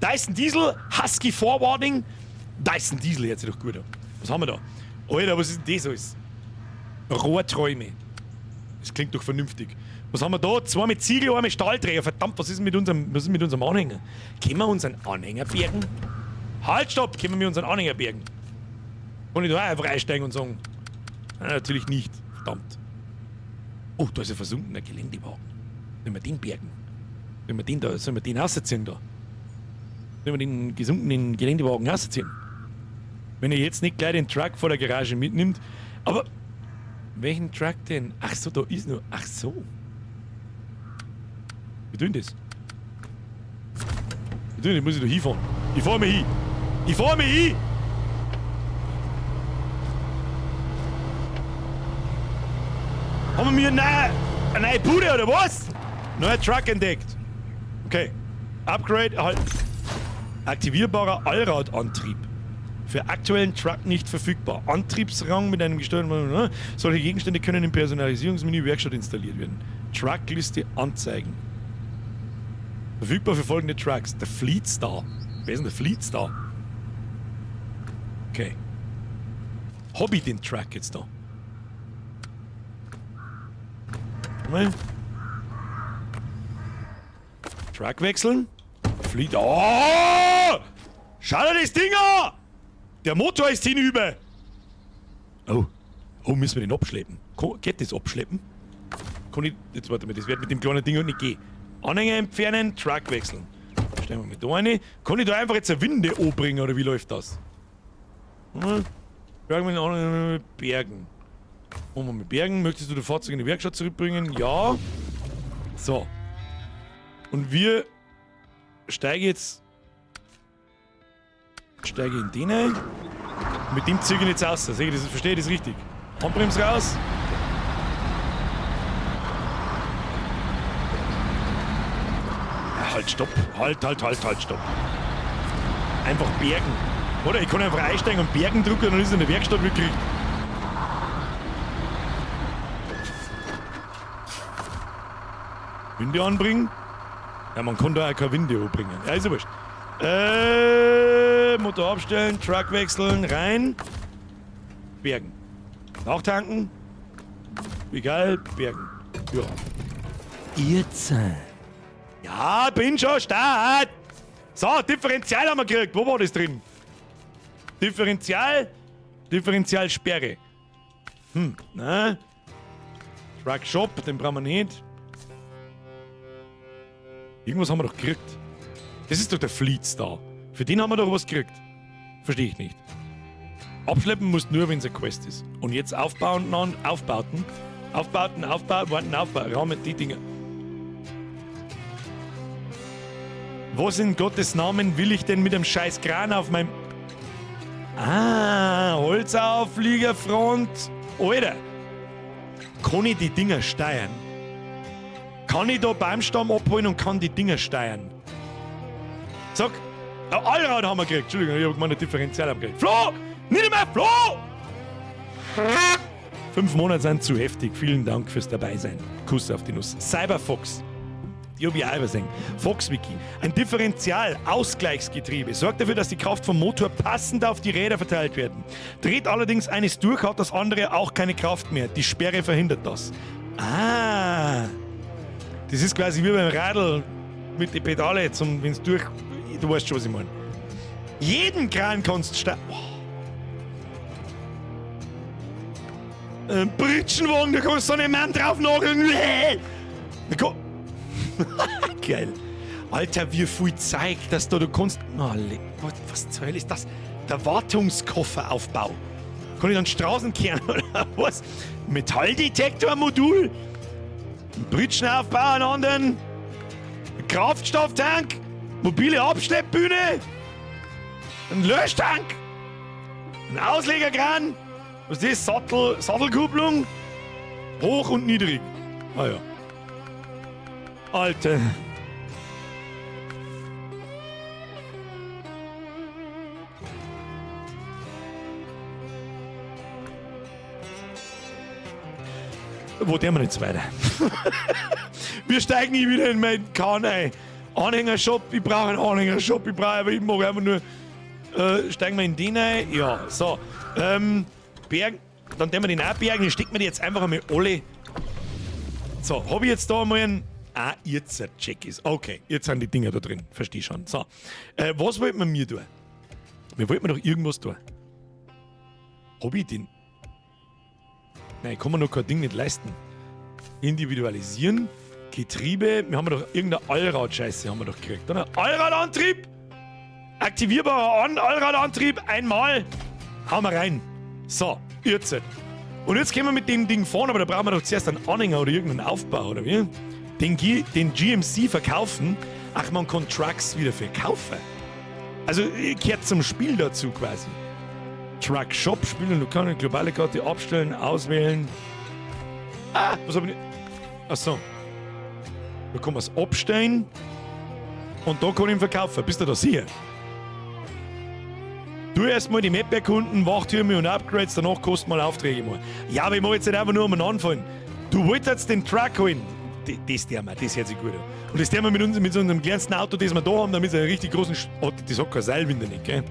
Dyson Diesel, Husky Forwarding. Dyson Diesel hört sich doch gut an. Was haben wir da? Alter, was ist denn das alles? Rohrträume. Das klingt doch vernünftig. Was haben wir da? Zwei mit Ziegel, eine mit Stahlträger. Verdammt, was ist denn mit unserem, was ist mit unserem Anhänger? Können wir unseren Anhänger bergen? Halt, stopp! Können wir unseren Anhänger bergen? Kann ich da auch einfach einsteigen und sagen? Nein, natürlich nicht. Verdammt. Oh, da ist ein versunkener Geländewagen. Sollen wir den bergen? Sollen wir den da, sollen wir den rausziehen da? Wenn wir den gesunkenen Geländewagen rausziehen. Wenn er jetzt nicht gleich den Truck vor der Garage mitnimmt. Aber welchen Truck denn? Ach so, da ist nur. Ach so. Wie tun das? Wie tun das? Muss ich da hinfahren? Ich fahr mir hin! Ich fahr mir hin! Haben wir eine neue Bude oder was? Neuer Truck entdeckt. Okay. Upgrade erhalten. Aktivierbarer Allradantrieb. Für aktuellen Truck nicht verfügbar. Antriebsrang mit einem gesteuerten. Solche Gegenstände können im Personalisierungsmenü Werkstatt installiert werden. Truckliste anzeigen. Verfügbar für folgende Trucks. Der Fleet Star. Wer ist denn der Fleet Star? Okay. Hab ich den Truck jetzt da? Mal. Truck wechseln. Fleet. Oh! Schau dir das Ding an! Der Motor ist hinüber! Oh. Oh, müssen wir den abschleppen? Geht das abschleppen? Kann ich. Jetzt warte mal, das wird mit dem kleinen Ding nicht gehen. Anhänger entfernen, Truck wechseln. Stellen wir mal da rein. Kann ich da einfach jetzt eine Winde anbringen oder wie läuft das? Hm? Bergen mit Anhänger bergen. Wollen wir mit bergen? Möchtest du das Fahrzeug in die Werkstatt zurückbringen? Ja. So. Und wir steigen jetzt. Steige in den ein. Mit dem züge ich jetzt aus. Sehe ich das, verstehe ich das richtig? Handbremse raus. Ja, halt, stopp. Halt, halt, halt, halt, stopp. Einfach bergen. Oder ich kann einfach einsteigen und bergen drücken und dann ist er in der Werkstatt wirklich. Winde anbringen? Ja, man kann da auch keine Winde anbringen. Ja, ist ja wurscht. Motor abstellen, Truck wechseln, rein. Bergen. Nachtanken. Egal, bergen. Ja. Jetzt. Ja, bin schon Start. So, Differential haben wir gekriegt. Wo war das drin? Differential. Differentialsperre. Na. Truck Shop, den brauchen wir nicht. Irgendwas haben wir doch gekriegt. Das ist doch der Fleet Star. Für den haben wir doch was gekriegt. Verstehe ich nicht. Abschleppen musst nur, wenn es eine Quest ist. Und jetzt aufbauen, aufbauten. Aufbauten, aufbauen, warten, aufbauen. Rahmen, die Dinger. Was in Gottes Namen will ich denn mit dem scheiß Kran auf meinem... Ah, Holzaufliegerfront. Alter. Kann ich die Dinger steuern? Kann ich da Baumstamm abholen und kann die Dinger steuern? Sag, Allrad haben wir gekriegt. Entschuldigung, ich hab gemeint, Differential haben wir gekriegt. Flo! Nicht mehr, Flo! 5 Monate sind zu heftig. Vielen Dank fürs Dabeisein. Kuss auf die Nuss. Cyberfox. Die hab ich auch übersehen. Foxwiki. Ein Differential-Ausgleichsgetriebe sorgt dafür, dass die Kraft vom Motor passend auf die Räder verteilt werden. Dreht allerdings eines durch, hat das andere auch keine Kraft mehr. Die Sperre verhindert das. Ah. Das ist quasi wie beim Radl mit den Pedale, zum, wenn's durch... Du weißt schon, was ich meine. Jeden Kran kannst du oh. Ein Pritschenwagen, da kannst du einen Mann drauf nageln. Geil. Alter, wie viel Zeug, dass du kannst... Oh, was zur Hölle ist das? Der Wartungskofferaufbau. Kann ich dann Straßen kehren oder was? Metalldetektormodul? Ein Pritschenaufbau, einen anderen? Ein Kraftstofftank? Mobile Abschleppbühne? Ein Löschtank? Ein Auslegerkran? Was ist das? Sattelkupplung? Hoch und niedrig. Ah ja. Alter. Wo der wir jetzt weiter? Wir steigen nie wieder in meinen Kahn ein. Anhängershop, ich brauche einen Anhängershop, ich brauche, aber ich mache einfach nur. Steigen wir in den ein? Ja, so. Bergen, dann tun wir den auch bergen, dann stecken wir die jetzt einfach einmal alle. So, hab ich jetzt da einmal einen. Ah, jetzt check ist. Okay, jetzt sind die Dinger da drin. Versteh schon. So. Was wollt man mir tun? Wir wollten doch irgendwas tun. Hab ich den? Nein, kann man noch kein Ding nicht leisten. Individualisieren. Getriebe. Wir haben doch irgendeine Allradscheiße haben wir doch gekriegt, oder? Allradantrieb! Aktivierbarer Allradantrieb einmal. Hauen wir rein. So, jetzt. Und jetzt können wir mit dem Ding fahren, aber da brauchen wir doch zuerst einen Anhänger oder irgendeinen Aufbau, oder wie? Den GMC verkaufen. Ach, man kann Trucks wieder verkaufen. Also gehört zum Spiel dazu quasi. Truck Shop spielen, du kannst eine globale Karte abstellen, auswählen. Ah, was hab ich? Achso. Da kann man es abstellen und da kann ich ihn verkaufen. Bist du da sicher? Du erstmal die Map erkunden, Wachtürme und Upgrades, danach kosten mal Aufträge mal. Ja, aber ich mach jetzt nicht einfach nur um einen anfallen. Du wolltest jetzt den Truck holen. Das der wir, das hört sich gut an. Und das der wir mit unserem kleinsten Auto, das wir da haben, damit es einen richtig großen. Oh, das hat keine Seilwinde nicht, gell?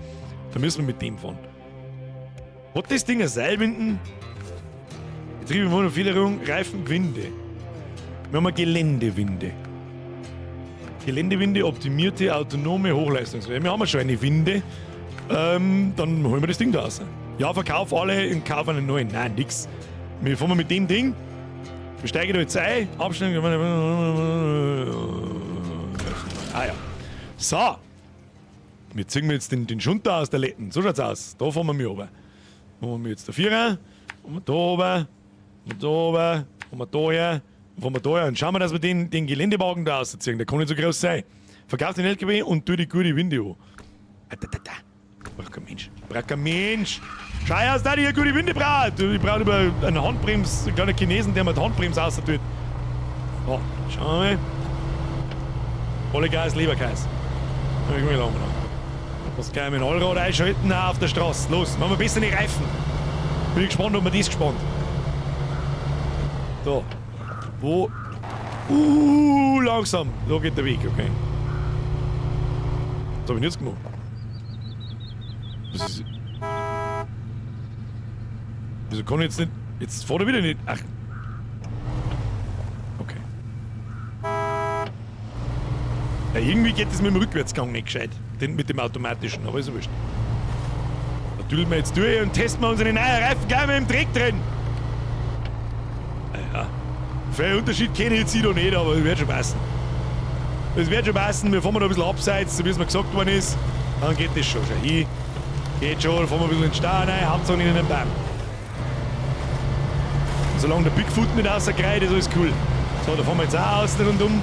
Da müssen wir mit dem fahren. Hat das Ding eine Seilwinden? Getriebe, Mono, Reifen, Winde. Wir haben eine Geländewinde. Geländewinde, optimierte, autonome Hochleistungswinde. Wir haben ja schon eine Winde. Dann holen wir das Ding da raus. Ja, verkauf alle und kauf einen neuen. Nein, nix. Wir fahren mit dem Ding. Wir steigen da jetzt ein. Abstellen. Ah ja. So. Wir ziehen jetzt den Schund da aus der Letten. So schaut's aus. Da fahren wir mich runter. Fahren wir jetzt da Vierer. Fahren wir da runter. Fahren wir da runter. Fahren wir da her. Fahren wir da her. Und schauen wir, dass wir den Geländewagen da rausziehen. Der kann nicht so groß sein. Verkauf den LKW und tu die gute Winde an. Braucht kein Mensch. Braucht kein Mensch. Schau aus, da die eine gute Winde braucht. Ich brauche über eine Handbremse, einen kleinen Chinesen, der mir die Handbremse raus tut. So, schauen wir mal. Volle Gas, Leberkäse. Was kann ich mit dem Allrad einschalten? Auf der Straße. Los, machen wir besser die Reifen. Bin ich gespannt, ob wir das gespannt. So. Wo? Langsam. Da geht der Weg, okay. Was hab ich denn jetzt gemacht? Was ist. Wieso kann ich jetzt nicht. Jetzt fährt er wieder nicht. Ach. Okay. Ja, irgendwie geht das mit dem Rückwärtsgang nicht gescheit. Den mit dem automatischen, aber ist ja wurscht. Da düdeln wir jetzt durch und testen wir unsere neuen Reifen gleich mal im Dreck drin. Ja. Viel Unterschied kenne ich jetzt hier noch nicht, aber es wird schon passen. Es wird schon passen, wir fahren da ein bisschen abseits, so wie es mir gesagt worden ist. Dann geht das schon. Schau hier. Geht schon, fahren wir ein bisschen in den Stau rein, Hauptsache nicht in den Baum. Und solange der Bigfoot nicht rausgeht, ist alles cool. So, da fahren wir jetzt auch außen rundum.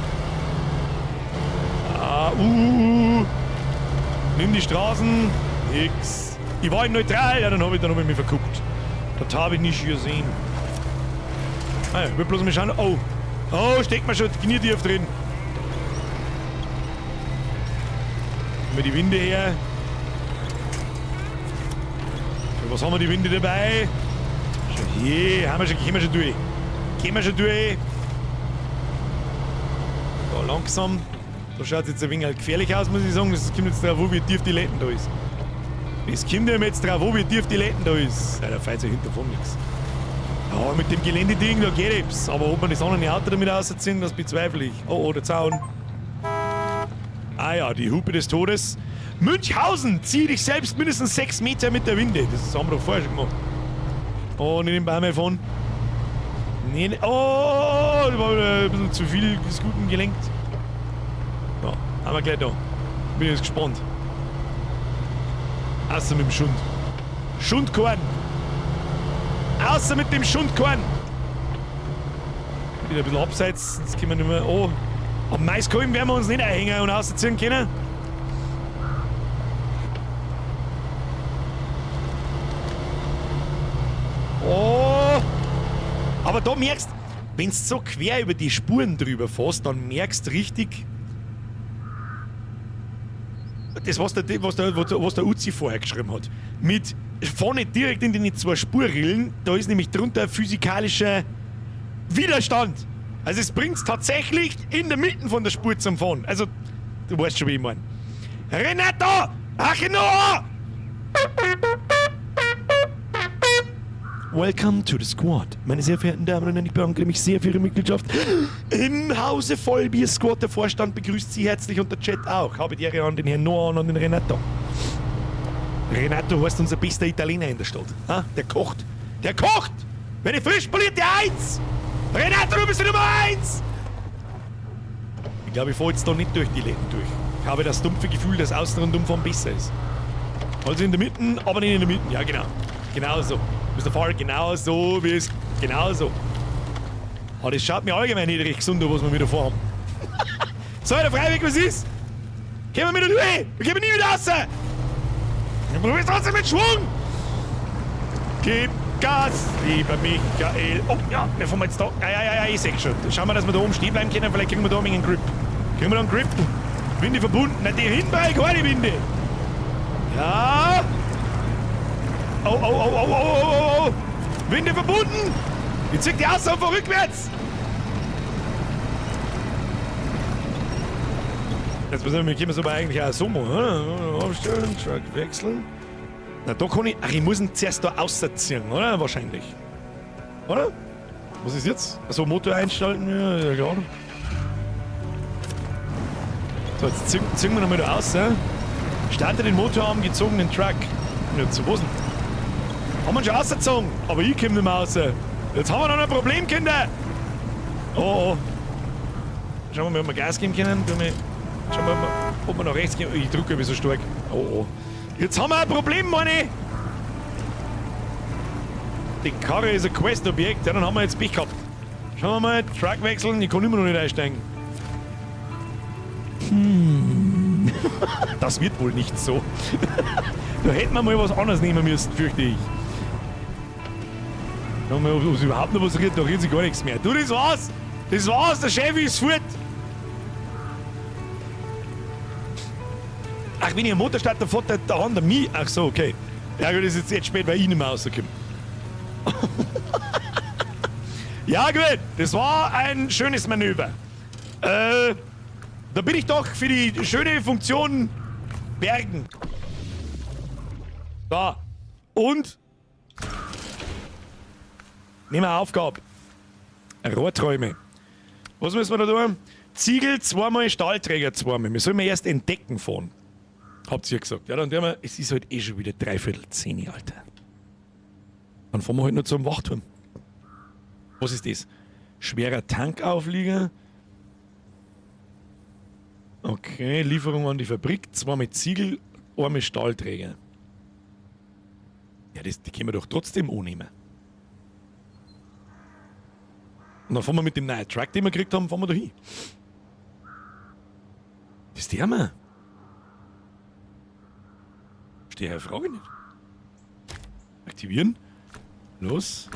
Ah, Nimm die Straßen. Nix. Ich war in neutral, ja, dann hab ich mich verguckt. Das habe ich nicht gesehen. Ah, ich will bloß mal schauen. Oh. Oh, steckt mir schon knietief drin. Nehmen wir die Winde her. Für was haben wir die Winde dabei? Schon hier, haben wir schon, gehen wir schon durch. Gehen wir schon durch. Da langsam. Da schaut es jetzt ein wenig gefährlich aus, muss ich sagen. Das kommt jetzt drauf an, wie tief die Letten da ist. Es kommt ja jetzt drauf an, wie tief die Letten da ist. Ja, da fällt sich hinter von nichts. Ja, mit dem Geländeding, da geht etwas. Aber ob man das andere Auto damit rausziehen, das bezweifle ich. Oh, oh, der Zaun. Ah ja, die Hupe des Todes. Münchhausen, zieh dich selbst mindestens 6 Meter mit der Winde. Das haben wir doch vorher schon gemacht. Oh, nicht den Baum fahren. Nee, nee. Oh, da war wieder ein bisschen zu viel des Guten gelenkt. Ja, haben wir gleich da. Bin jetzt gespannt. Außer mit dem Schund. Schundkorn. Außer mit dem Schundkorn. Wieder ein bisschen abseits, sonst können wir nicht mehr. Oh, am Maiskolben werden wir uns nicht einhängen und rausziehen können. Oh! Aber da merkst du, wenn du so quer über die Spuren drüber fährst, dann merkst du richtig, das, was der Uzi vorher geschrieben hat. Mit vorne direkt in den zwei Spurrillen, da ist nämlich drunter ein physikalischer Widerstand. Also es bringt es tatsächlich in der Mitte von der Spur zum Fahren. Also, du weißt schon, wie ich meine. Renato! Achinoa! Welcome to the Squad. Meine sehr verehrten Damen und Herren, ich bedanke mich sehr für Ihre Mitgliedschaft im Hause Vollbier Squad. Der Vorstand begrüßt Sie herzlich und der Chat auch. Habe die Ehre an den Herrn Noah und an den Renato. Renato heißt unser bester Italiener in der Stadt. Ha? Der kocht. Der kocht! Meine frisch polierte Eins! Renato, du bist die Nummer 1! Ich glaube, ich fahre jetzt da nicht durch die Läden durch. Ich habe das dumpfe Gefühl, dass außen rundum besser ist. Also in der Mitte, aber nicht in der Mitte. Ja, genau. Genau so. Mr. Fall, genau so wie es. Genau so. Aber das schaut mir allgemein nicht recht gesund an, was wir wieder vorhaben. So, der Freiweg, was ist? Gehen wir wieder durch! Wir gehen nie wieder raus! Wir probieren trotzdem mit Schwung! Gib Gas, lieber Michael. Oh, ja, wir fahren jetzt da. Ja, ja, ja, ja, ich seh schon. Schauen wir, dass wir da oben stehen bleiben können. Vielleicht kriegen wir da einen Grip. Kriegen wir da einen Grip? Winde verbunden. Nein, die hinten bei keine Winde. Ja. Oh, oh, oh, oh, oh, oh, oh, oh. Winde verbunden. Ich zieh die aus und fahr rückwärts. Jetzt müssen wir, können wir es aber eigentlich auch so machen, oder? Aufstellen, Truck wechseln. Na, da kann ich. Ach, ich muss ihn zuerst da rausziehen, oder? Wahrscheinlich. Oder? Was ist jetzt? Achso, Motor einschalten, ja, ja klar. So, jetzt ziehen wir nochmal da raus. Ja? Starte den Motor am gezogenen Truck. Ja, zu was denn? Haben wir schon rausgezogen, aber ich komme nicht mehr raus. Jetzt haben wir noch ein Problem, Kinder! Oh, oh. Schauen wir mal, ob wir Gas geben können. Schauen wir mal, ob wir nach rechts gehen. Ich drücke ein bisschen stark. Oh, oh. Jetzt haben wir ein Problem, meine. Die Karre ist ein Quest-Objekt. Ja, dann haben wir jetzt Pech gehabt. Schauen wir mal, Truck wechseln. Ich kann immer noch nicht einsteigen. Das wird wohl nicht so. Da hätten wir mal was anderes nehmen müssen, fürchte ich. Schauen wir mal, ob es überhaupt noch was rührt. Da rührt sich gar nichts mehr. Du, das war's! Das war's! Der Chef ist fort! Ach, wenn ich einen Motor starte, dann fährt der da an mich. Ach so, okay. Ja gut, das ist jetzt spät, weil ich nicht mehr rauskomme. Ja gut, das war ein schönes Manöver. Da bin ich doch für die schöne Funktion Bergen. Da. Und nehmen wir Aufgabe. Rohrträume. Was müssen wir da tun? Ziegel zweimal, Stahlträger zweimal. Wir sollen erst entdecken fahren. Habt ihr gesagt. Ja, dann tun wir, es ist halt eh schon wieder 9:45, Alter. Dann fahren wir halt noch zum Wachturm. Was ist das? Schwerer Tankauflieger. Okay, Lieferung an die Fabrik. Zweimal Ziegel, einmal Stahlträger. Ja, die können wir doch trotzdem annehmen. Und dann fahren wir mit dem neuen Truck, den wir gekriegt haben, fahren wir da hin. Das ist der Mann. Verstehe ich Frage nicht. Aktivieren. Los.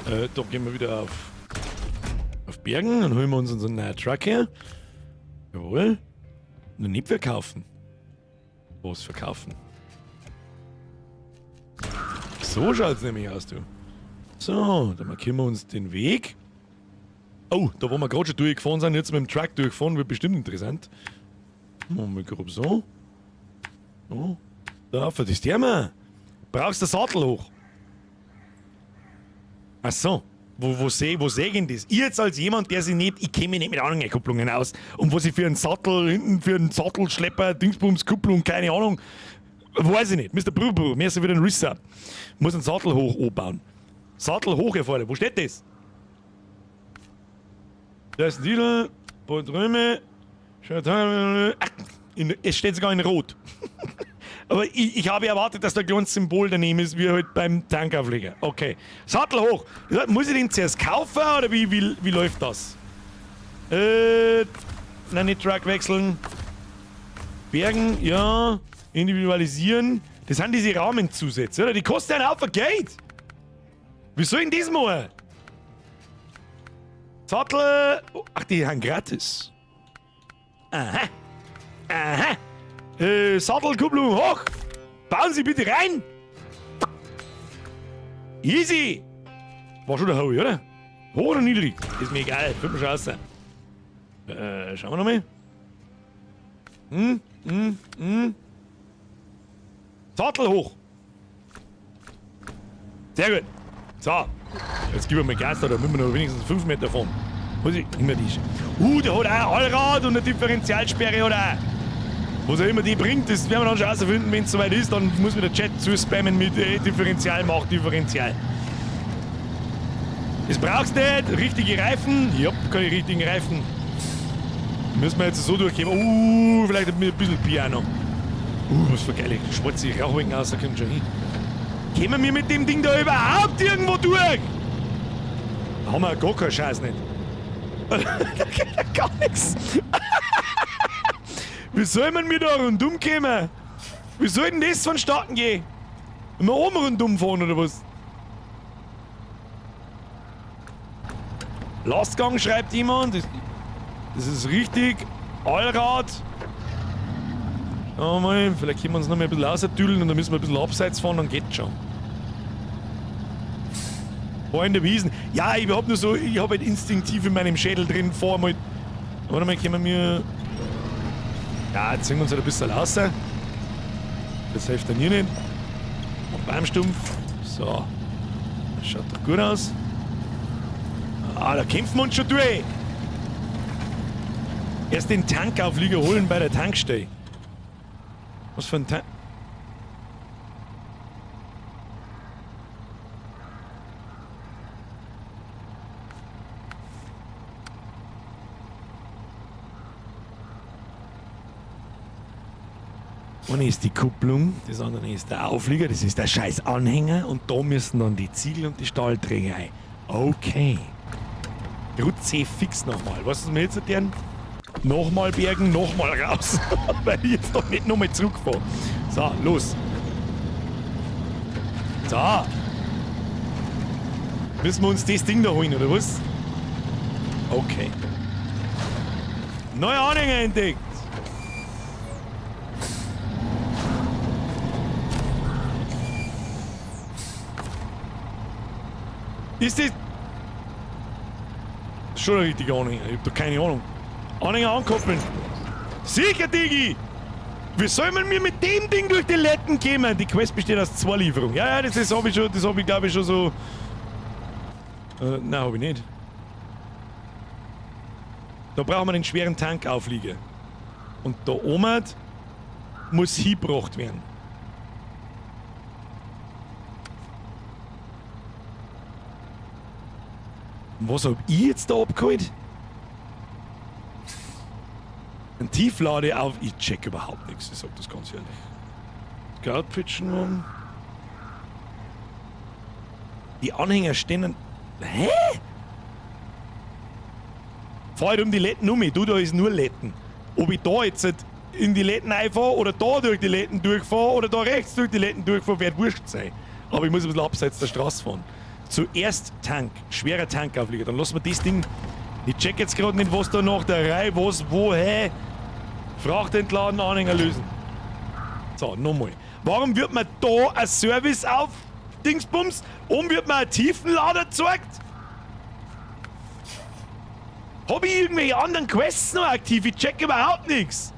Da gehen wir wieder auf Bergen und holen wir uns unseren neuen Truck her. Jawohl. Nur nicht verkaufen. Was verkaufen? So schaut's nämlich aus, du. So, dann markieren wir uns den Weg. Oh, da wo wir gerade schon durchgefahren sind, jetzt mit dem Truck durchgefahren, wird bestimmt interessant. Machen wir grob so. So. Da, für das Thema. Brauchst du den Sattel hoch? Ach so. Wo seh ich denn das? Ich jetzt als jemand, der sich nicht, ich kenne mich nicht mit Anhängerkupplungen aus. Und was ich für einen Sattel, hinten für einen Sattelschlepper, Dingsbums, Kupplung, keine Ahnung, weiß ich nicht. Mr. Brubu, mir ist ja wieder ein Risser. Muss einen Sattel hoch anbauen. Sattel hoch erfordern. Wo steht das? Da ist ein Titel, Podröme, es steht sogar in Rot. Aber ich habe erwartet, dass da ein kleines Symbol daneben ist, wie halt beim Tankaufleger. Okay. Sattel hoch. Muss ich den zuerst kaufen oder wie läuft das? Nein, nicht Truck wechseln. Bergen, ja. Individualisieren. Das sind diese Rahmenzusätze, oder? Die kosten einen Haufen Geld. Wie soll denn das machen? Sattel. Oh, ach, die sind gratis. Aha. Aha. Sattelkupplung hoch! Bauen Sie bitte rein! Easy! War schon der Howie, oder? Hoch oder niedrig? Ist mir egal, wird mir schon aus sein. Schauen wir nochmal. Sattel hoch! Sehr gut. So, jetzt gib mir mal Gas da, da müssen wir noch wenigstens 5 Meter fahren. Muss ich immer die. Der hat auch Allrad und eine Differentialsperre hat auch. Was auch immer die bringt, das werden wir dann schon rausfinden, wenn es soweit ist. Dann muss mir der Chat zuspammen mit Differential, mach Differential. Das brauchst du nicht. Richtige Reifen. Jupp, keine richtigen Reifen. Müssen wir jetzt so durchgehen. Vielleicht ein bisschen Piano. Was für geile schwarze Rauchwolken raus, da kommt schon hin. Kommen wir mit dem Ding da überhaupt irgendwo durch? Da haben wir gar keine Chance nicht. Da geht ja gar nichts. Wie soll man mir da rundum kommen? Wie soll denn das vonstatten gehen? Wenn wir oben rundum fahren oder was? Lastgang schreibt jemand. Das ist richtig. Allrad. Schauen wir mal, vielleicht können wir uns noch mal ein bisschen rausdüdeln und dann müssen wir ein bisschen abseits fahren, dann geht's schon. War in der Wiesen. Ja, ich hab nur so, ich hab halt instinktiv in meinem Schädel drin, fahr mal. Warte mal, können wir mir. Ja, jetzt ziehen wir uns halt ein bisschen raus. Das hilft dann hier nicht. Und Baumstumpf. So. Das schaut doch gut aus. Ah, da kämpfen wir uns schon durch. Erst den Tankauflieger holen bei der Tankstelle. Was für ein Tank? Eine ist die Kupplung, das andere ist der Auflieger, das ist der scheiß Anhänger und da müssen dann die Ziegel und die Stahlträger rein. Okay. Rutze fix nochmal. Was ist mir jetzt erklären? Nochmal bergen, nochmal raus. Weil ich jetzt doch nicht nochmal zurückfahre. So, los. So. Müssen wir uns das Ding da holen, oder was? Okay. Neuer Anhänger entdeckt. Ist das schon ein richtiger Anhänger? Ich hab doch keine Ahnung. Anhänger ankoppeln. Sicher, Digi! Wie soll man mir mit dem Ding durch die Letten kommen? Die Quest besteht aus 2 Lieferungen. Ja, ja, das hab ich schon, das hab ich, glaub ich, schon so. Nein, hab ich nicht. Da brauchen wir den schweren Tankauflieger. Und da oben muss hingebracht werden. Und was hab ich jetzt da abgeholt? Ein Tieflade auf. Ich check überhaupt nichts, ich sag das ganz ehrlich. Scout-Pitchen. Die Anhänger stehen an. Hä? Fahr halt um die Letten um mich. Du, da ist nur Letten. Ob ich da jetzt in die Letten einfahre oder da durch die Letten durchfahre oder da rechts durch die Letten durchfahre, wird wurscht sein. Aber ich muss ein bisschen abseits der Straße fahren. Zuerst Tank, schwerer Tankauflieger. Dann lassen wir das Ding. Ich check jetzt gerade nicht, was da nach der Reihe, was, wo, hä? Fracht entladen, Anhänger lösen. So, nochmal. Warum wird man da ein Service auf Dingsbums? Oben wird mir ein Tiefenlader gezeigt? Hab ich irgendwelche anderen Quests noch aktiv? Ich check überhaupt nichts.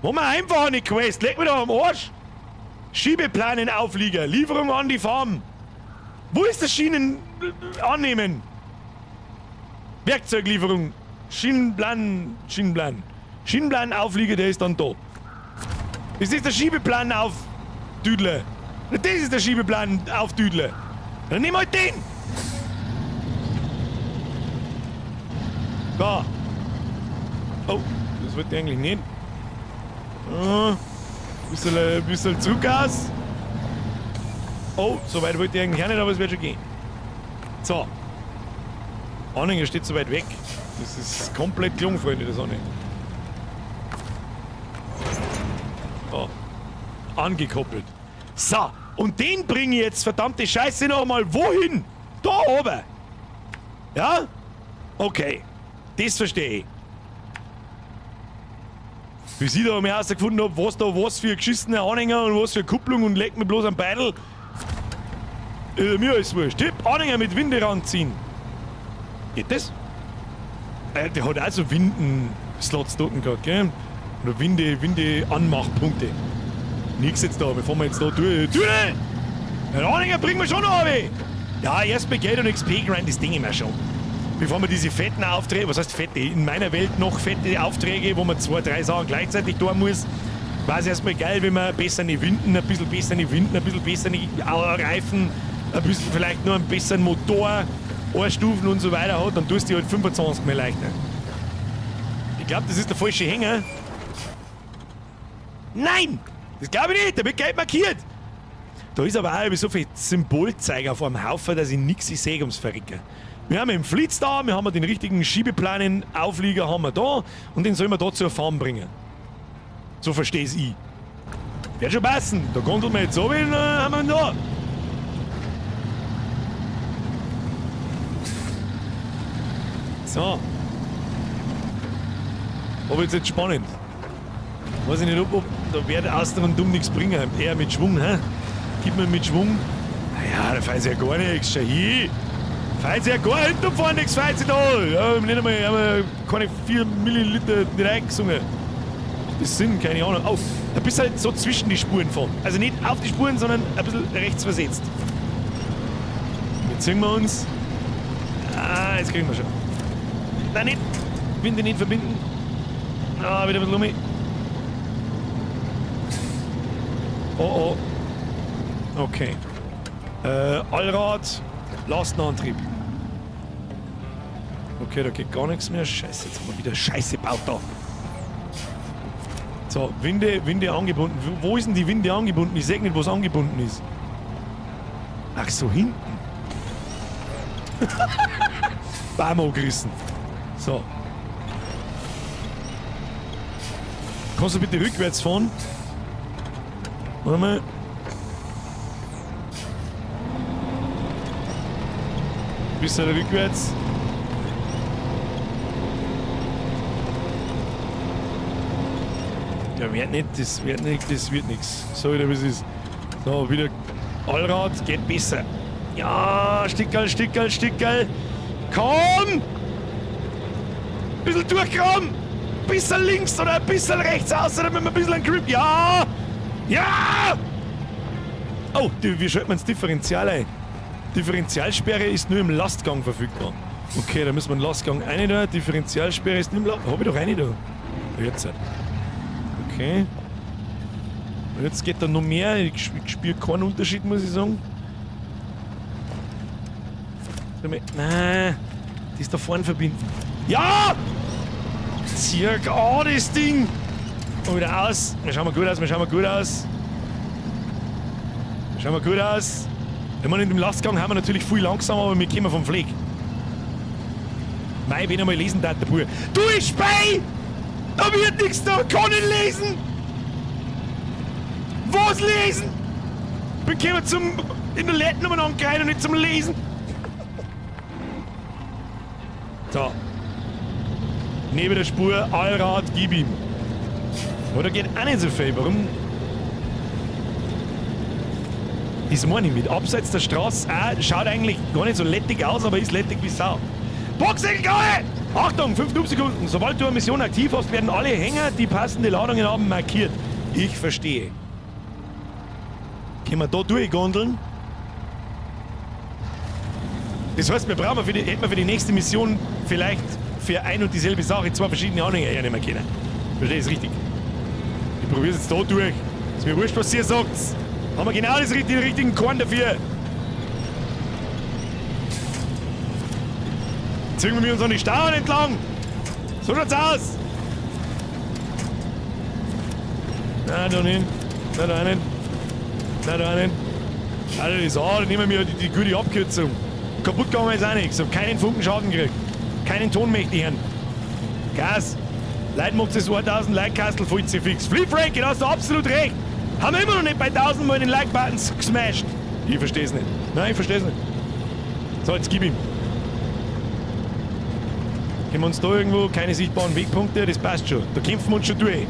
Machen wir einfach eine Quest. Leg mich doch am Arsch. Schiebeplanen Auflieger. Lieferung an die Farm. Wo ist das Schienen annehmen? Werkzeuglieferung. Schienenplan. Schienenplan. Schienenplan Auflieger, der ist dann da. Das ist der Schiebeplan auf Düdler. Das ist der Schiebeplan auf Düdler. Dann nehmen wir halt den. Da. Oh, das wollte ich eigentlich nicht. Ah, bisschen zurück aus. Oh, so weit wollte ich eigentlich auch nicht, aber es wird schon gehen. So. Anhänger steht so weit weg. Das ist komplett klung, Freunde, das Anhänger. So. Angekoppelt. So, und den bringe ich jetzt, verdammte Scheiße, nochmal wohin? Da oben. Ja? Okay. Das verstehe ich. Bis ich da mal herausgefunden hab, was da was für geschissene Anhänger und was für Kupplung und leck mir bloß am Beidel. Mir ist wurscht. Tipp, Anhänger mit Winde ranziehen. Geht das? Der hat auch so Winden-Slots dort gehabt, gell? Oder Winde-Anmachpunkte. Nix jetzt da, bevor wir jetzt da durch. Durch! Den Anhänger bringen wir schon noch, aber. Ja, erst bei Geld und XP-Grind, das Ding immer schon. Bevor wir diese fetten Aufträge, was heißt fette? In meiner Welt noch fette Aufträge, wo man 2, 3 Sachen gleichzeitig tun muss. War es erstmal geil, wenn man bessere Winden, ein bisschen bessere Winden, ein bisschen bessere Reifen, ein bisschen vielleicht nur einen besseren Motor, Stufen und so weiter hat, dann tust du die halt 25 mehr leichter. glaube, das ist der falsche Hänger. Nein! Das glaube ich nicht, der wird gelb markiert. Da ist aber auch so viel Symbolzeiger vor dem Haufen, dass ich nichts sehe ums Verrecken. Wir haben einen Flitz da, wir haben den richtigen Schiebeplanen, Auflieger haben wir da und den sollen wir da zur Farm bringen. So verstehe ich. Wird schon passen. Da gondeln wir jetzt so, und haben wir ihn da. So. Aber jetzt spannend. Weiß ich nicht, ob da wird Aster und Dumm nichts bringen. Eher mit Schwung, hä? Gib mir mit Schwung. Naja, da fällt ja gar nichts. Schau hin. Fällt ja gar hinten und vorne nichts, fällt sich da. Ja, nicht einmal, haben wir keine 4 Milliliter nicht eingesungen. Das sind, keine Ahnung. Oh, da bist du halt so zwischen die Spuren fahren. Also nicht auf die Spuren, sondern ein bisschen rechts versetzt. Jetzt sehen wir uns. Ah, jetzt kriegen wir schon. Nein, nicht. Winde nicht verbinden. Ah, wieder ein bisschen um. Oh, oh. Okay. Allrad, Lastenantrieb. Okay, da geht gar nichts mehr. Scheiße, jetzt haben wir wieder Scheiße gebaut da. So, Winde angebunden. Wo ist denn die Winde angebunden? Ich seh nicht, wo es angebunden ist. Ach so, hinten. Baum angerissen. So. Kannst du bitte rückwärts fahren? Warte mal. Bisschen rückwärts. Ja, wird nicht, das wird nicht, das wird nix. So wieder, wie es ist. So, wieder Allrad, geht besser. Ja, Stickerl, Stickerl, Stickerl. Komm! Bisschen durchgraben! Bisschen links oder ein bisschen rechts aus, damit wir ein bisschen einen Grip. Ja! Ja! Oh, wie schaltet man das Differential ein? Differentialsperre ist nur im Lastgang verfügbar. Okay, da müssen wir einen Lastgang rein da. Differentialsperre ist nur im Lastgang. Hab ich doch eine da. Jetzt. Okay. Und jetzt geht da noch mehr. Ich spüre keinen Unterschied, muss ich sagen. Nein, das da vorne verbinden. Ja! Zirk, oh, das Ding! Und wieder aus. Wir schauen mal gut aus, wir schauen mal gut aus. Wir schauen mal gut aus. Ich meine, in dem Lastgang haben wir natürlich viel langsamer, aber wir kommen vom Fleck. Mei, wenn ich mal lesen darf, der Bub. Du, ich spei! Da wird nichts da, kann ich lesen! Was lesen? Wir kommen zum in der Letten umeinander rein und nicht zum Lesen. So. Neben der Spur, Allrad, gib ihm. Oder geht auch nicht so viel. Warum? Das meine ich mit. Abseits der Straße auch, schaut eigentlich gar nicht so lettig aus, aber ist lettig wie Sau. Boxengaue! Achtung, 5 Sekunden. Sobald du eine Mission aktiv hast, werden alle Hänger, die passende Ladungen haben, markiert. Ich verstehe. Können wir da durchgondeln? Das heißt, wir brauchen für die, hätten wir für die nächste Mission vielleicht für ein und dieselbe Sache zwei verschiedene Anhänger hernehmen können. Verstehe ich es richtig? Ich probiere es jetzt da durch. Ist mir wurscht, was ihr sagt. Haben wir genau das, den richtigen Korn dafür. Zwingen wir uns an die Stauen entlang. So schaut's aus. Nein, da nicht. Nein, da nicht. Nein, da nicht. Alter, das auch, da nehmen wir die gute Abkürzung. Kaputt gegangen ist auch nichts. Ich hab keinen Funken Schaden gekriegt. Keinen Ton möchte ich hören. Gas. Leute macht es 1000 Like-Kastel voll zu fix. Flip Frankie, da hast du absolut recht. Haben wir immer noch nicht bei 1000 Mal den Like-Button gesmashed. Ich versteh's nicht. Nein, ich versteh's nicht. So, jetzt gib ihm. Können wir uns da irgendwo keine sichtbaren Wegpunkte? Das passt schon. Da kämpfen wir uns schon durch.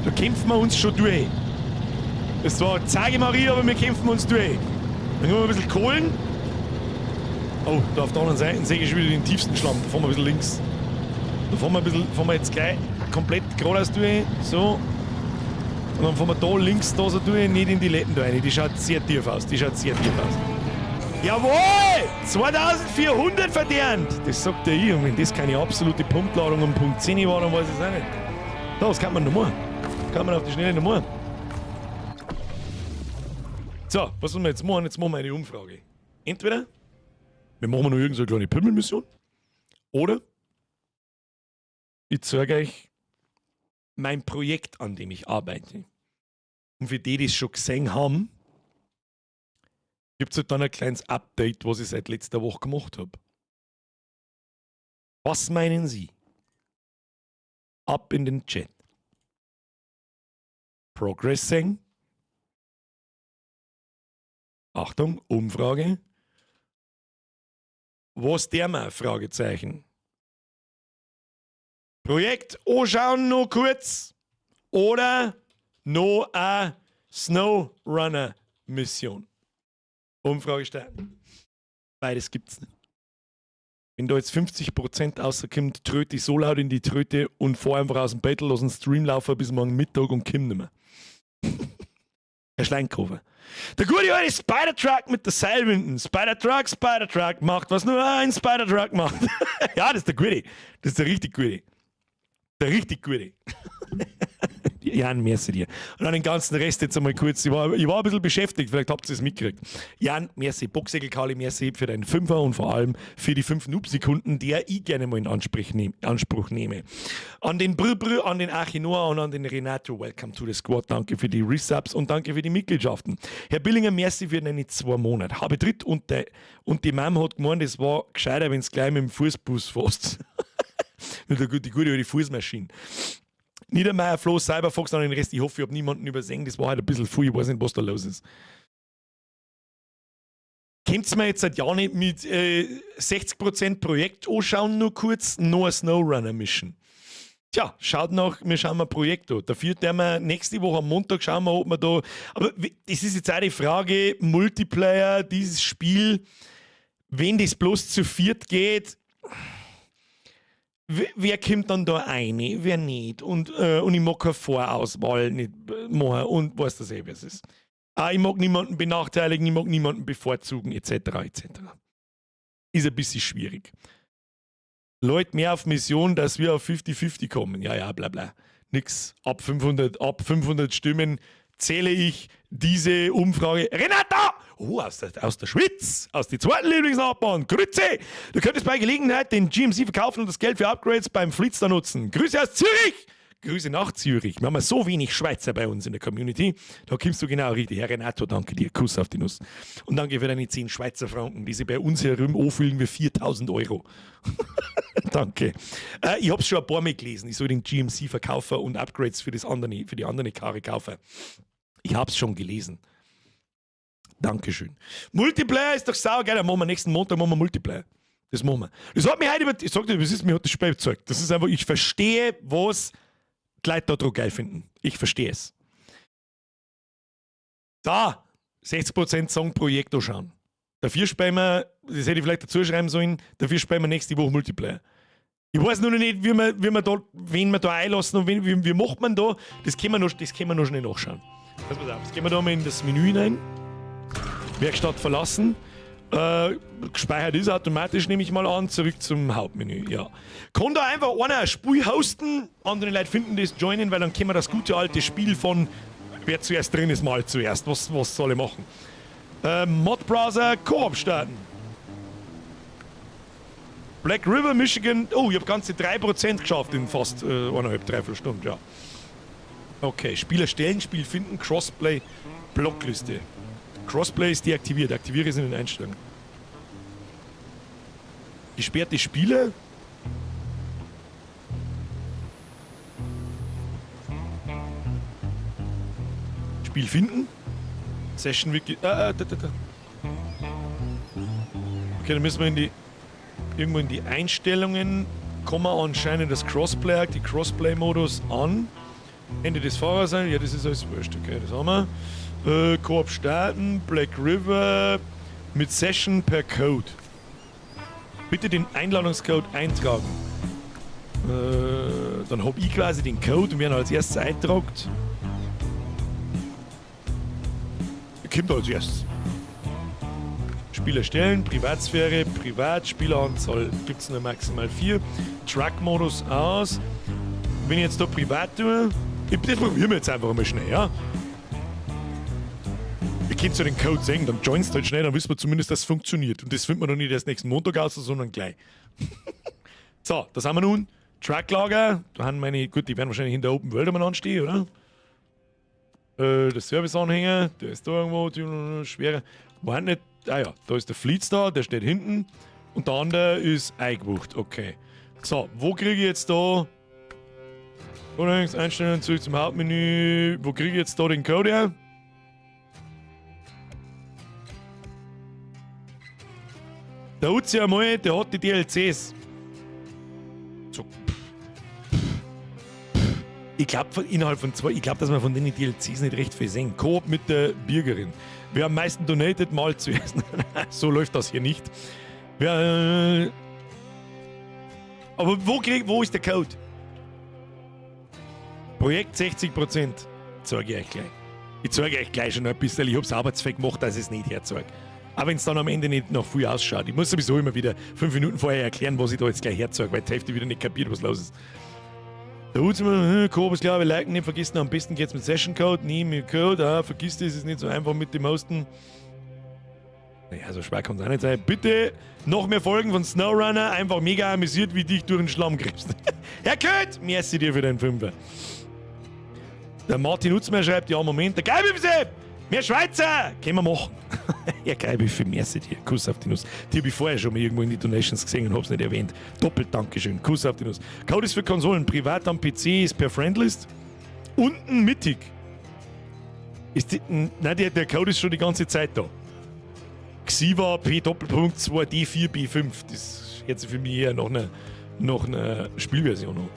Da kämpfen wir uns schon durch. Das war Zeige Marie, aber wir kämpfen uns durch. Dann haben wir ein bisschen Kohlen. Oh, da auf der anderen Seite sehe ich schon wieder den tiefsten Schlamm. Da fahren wir ein bisschen links. Da fahren wir ein bisschen, fahren wir jetzt gleich komplett geradeaus durch. So. Und dann fahren wir da links da so durch, nicht in die Letten da rein. Die schaut sehr tief aus. Die schaut sehr tief aus. Jawohl! 2400 verdient! Das sagt der ich. Und wenn das keine absolute Punktladung um Punkt 10 war, dann weiß ich es auch nicht. Da, was kann man noch machen? Kann man auf die Schnelle noch machen? So, was sollen wir jetzt machen? Jetzt machen wir eine Umfrage. Entweder wir machen noch irgendeine kleine Pimmelmission oder ich zeige euch Mein Projekt, an dem ich arbeite. Und für die, die es schon gesehen haben, gibt es halt dann ein kleines Update, was ich seit letzter Woche gemacht habe. Was meinen Sie? Ab in den Chat. Progressing. Achtung, Umfrage. Was der mal? Fragezeichen. Projekt anschauen noch kurz oder noch eine SnowRunner Mission. Umfrage starten. Beides gibt's nicht. Wenn da jetzt 50% rauskommt, tröte ich so laut in die Tröte und fahr einfach aus dem Bett, lass einen Stream laufen bis morgen Mittag und komm nicht mehr. Herr Schleinkofer. Der gute alte Spider-Truck mit der Seilwinden. Spider-Truck, Spider-Truck macht, was nur ein Spider-Truck macht. Ja, das ist der gute. Das ist der richtig gute. Der richtig gute. Jan, merci dir. Und dann den ganzen Rest jetzt einmal kurz. Ich war ein bisschen beschäftigt, vielleicht habt ihr es mitgekriegt. Jan, merci. Boxegel Kali, merci für deinen Fünfer und vor allem für die 5 Noob-Sekunden, die ich gerne mal in Anspruch nehme. An den Brü, an den Achinoa und an den Renato, welcome to the squad. Danke für die Resubs und danke für die Mitgliedschaften. Herr Billinger, merci für deine 2 Monate. Habe dritt und die Mom hat gemeint, es war gescheiter, wenn es gleich mit dem Fußbus fährst. Mit der gute, gute alte Fußmaschine. Niedermeyer, Flo, Cyberfox und den Rest. Ich hoffe, ich habe niemanden übersehen. Das war halt ein bisschen viel. Ich weiß nicht, was da los ist. Könnt mir jetzt seit Jahren nicht mit 60% Projekt anschauen, nur kurz, noch eine SnowRunner Mission. Tja, schaut nach, wir schauen mal Projekt an. Dafür werden wir nächste Woche am Montag schauen wir, ob wir da. Aber das ist jetzt auch die Frage: Multiplayer, dieses Spiel, wenn das bloß zu viert geht, wer kommt dann da rein, wer nicht? Und ich mag keine Vorauswahl nicht machen und weiß das eh, wie es ist. Ah, ich mag niemanden benachteiligen, ich mag niemanden bevorzugen, etc. etc. Ist ein bisschen schwierig. Leute mehr auf Mission, dass wir auf 50-50 kommen. Ja, bla bla. Nix. Ab 500 Stimmen zähle ich diese Umfrage. Renata! Oh, aus der Schweiz, aus die zweiten Lieblingsnachbarn. Grüezi! Du könntest bei Gelegenheit den GMC verkaufen und das Geld für Upgrades beim Fleetstar nutzen. Grüße aus Zürich! Grüße nach Zürich. Wir haben ja so wenig Schweizer bei uns in der Community. Da kommst du genau richtig. Herr Renato, danke dir. Kuss auf die Nuss. Und danke für deine 10 Schweizer Franken, die sie bei uns herum anfühlen wie 4000 Euro. Danke. Ich habe es schon ein paar Mal gelesen. Ich soll den GMC verkaufen und Upgrades für die andere Karre kaufen. Ich habe es schon gelesen. Dankeschön. Multiplayer ist doch saugeil. Dann machen wir nächsten Montag machen wir Multiplayer. Das machen wir. Das hat mich heute über, ich sag dir, was ist, mir hat das Spiel überzeugt. Das ist einfach, ich verstehe, was die Leute da drauf geil finden. Ich verstehe es. Da, 60% sagen Projekt anschauen. Dafür spielen wir, das hätte ich vielleicht dazu schreiben sollen, dafür spielen wir nächste Woche Multiplayer. Ich weiß nur noch nicht, wie wir da, wen wir da einlassen und wie macht man da. Das können wir noch schnell nachschauen. Pass auf, jetzt gehen wir da mal in das Menü hinein. Werkstatt verlassen. Gespeichert ist automatisch, nehme ich mal an. Zurück zum Hauptmenü, ja. Kann da einfach einer ein Spiel hosten, andere Leute finden das, joinen, weil dann kennen wir das gute alte Spiel von wer zuerst drin ist, mal zuerst. Was soll ich machen? Mod-Browser, Koop starten. Black River, Michigan. Oh, ich habe ganze 3% geschafft in fast eineinhalb, dreiviertel Stunden, ja. Okay, Spiel erstellen, Spiel finden, Crossplay, Blockliste. Crossplay ist deaktiviert. Aktiviere es in den Einstellungen. Gesperrte Spiele. Spiel finden. Session Wiki. Da, da, da. Okay, dann müssen wir irgendwo in die Einstellungen kommen wir anscheinend das Crossplay, die Crossplay-Modus an. Ende des Fahrers sein. Ja, das ist alles wurscht. Okay, das haben wir. Koop starten, Black River mit Session per Code. Bitte den Einladungscode eintragen. Dann habe ich quasi den Code und wer als erstes eintragt, kommt als erstes. Spiel erstellen, Privatsphäre, Privat, Spieleranzahl gibt es nur maximal 4. Truck-Modus aus. Wenn ich jetzt da privat tue, das probieren wir jetzt einfach mal schnell, ja? Ihr könnt ja den Code sehen, dann joinst du halt schnell, dann wissen wir zumindest, dass es funktioniert. Und das findet man noch nicht erst nächsten Montag aus, sondern gleich. So, das haben wir nun. Trucklager, da haben meine, gut, die werden wahrscheinlich in der Open World umeinander stehen, oder? Der Serviceanhänger, der ist da irgendwo, die, schwere. War nicht, ah ja, da ist der Fleetstar, der steht hinten. Und der andere ist eingebucht, okay. So, wo kriege ich jetzt da... Einstellungen, zurück zum Hauptmenü. Wo kriege ich jetzt da den Code her? Der Uzi einmal, der hat die DLCs. So. Ich glaub, innerhalb von zwei, ich glaub, dass wir von den DLCs nicht recht viel sehen. Koop mit der Bürgerin. Wer am meisten donated, mal zuerst. So läuft das hier nicht. Aber wo ist der Code? Projekt 60%. Zeige ich euch gleich. Ich zeige euch gleich schon ein bisschen. Ich hab's arbeitsfähig gemacht, dass ich es nicht herzeige. Auch wenn's dann am Ende nicht noch viel ausschaut. Ich muss sowieso immer wieder 5 Minuten vorher erklären, was ich da jetzt gleich herzeige, weil die Hälfte wieder nicht kapiert, was los ist. Da tut's mir, Koop ist klar, wir liken nicht vergessen, am besten geht's mit Session Code, nie mit Code, vergiss das, ist nicht so einfach mit dem Hosten. Naja, so schwer kann's auch nicht sein. Bitte noch mehr Folgen von SnowRunner, einfach mega amüsiert, wie dich durch den Schlamm gräbst. Herr Köth, merci dir für deinen Fünfer. Der Martin Utzmer schreibt, ja, Moment, der Geibifse! Wir Schweizer! Können wir machen. Ja, Geibiffe, merci dir. Kuss auf die Nuss. Die hab ich vorher schon mal irgendwo in die Donations gesehen und hab's nicht erwähnt. Doppelt Dankeschön. Kuss auf die Nuss. Code ist für Konsolen, privat am PC ist per Friendlist. Unten mittig. Ist die, nein, der Code ist schon die ganze Zeit da. Xiva P Doppelpunkt 2 D 4 B 5. Das hört sich für mich eher nach einer Spielversion an.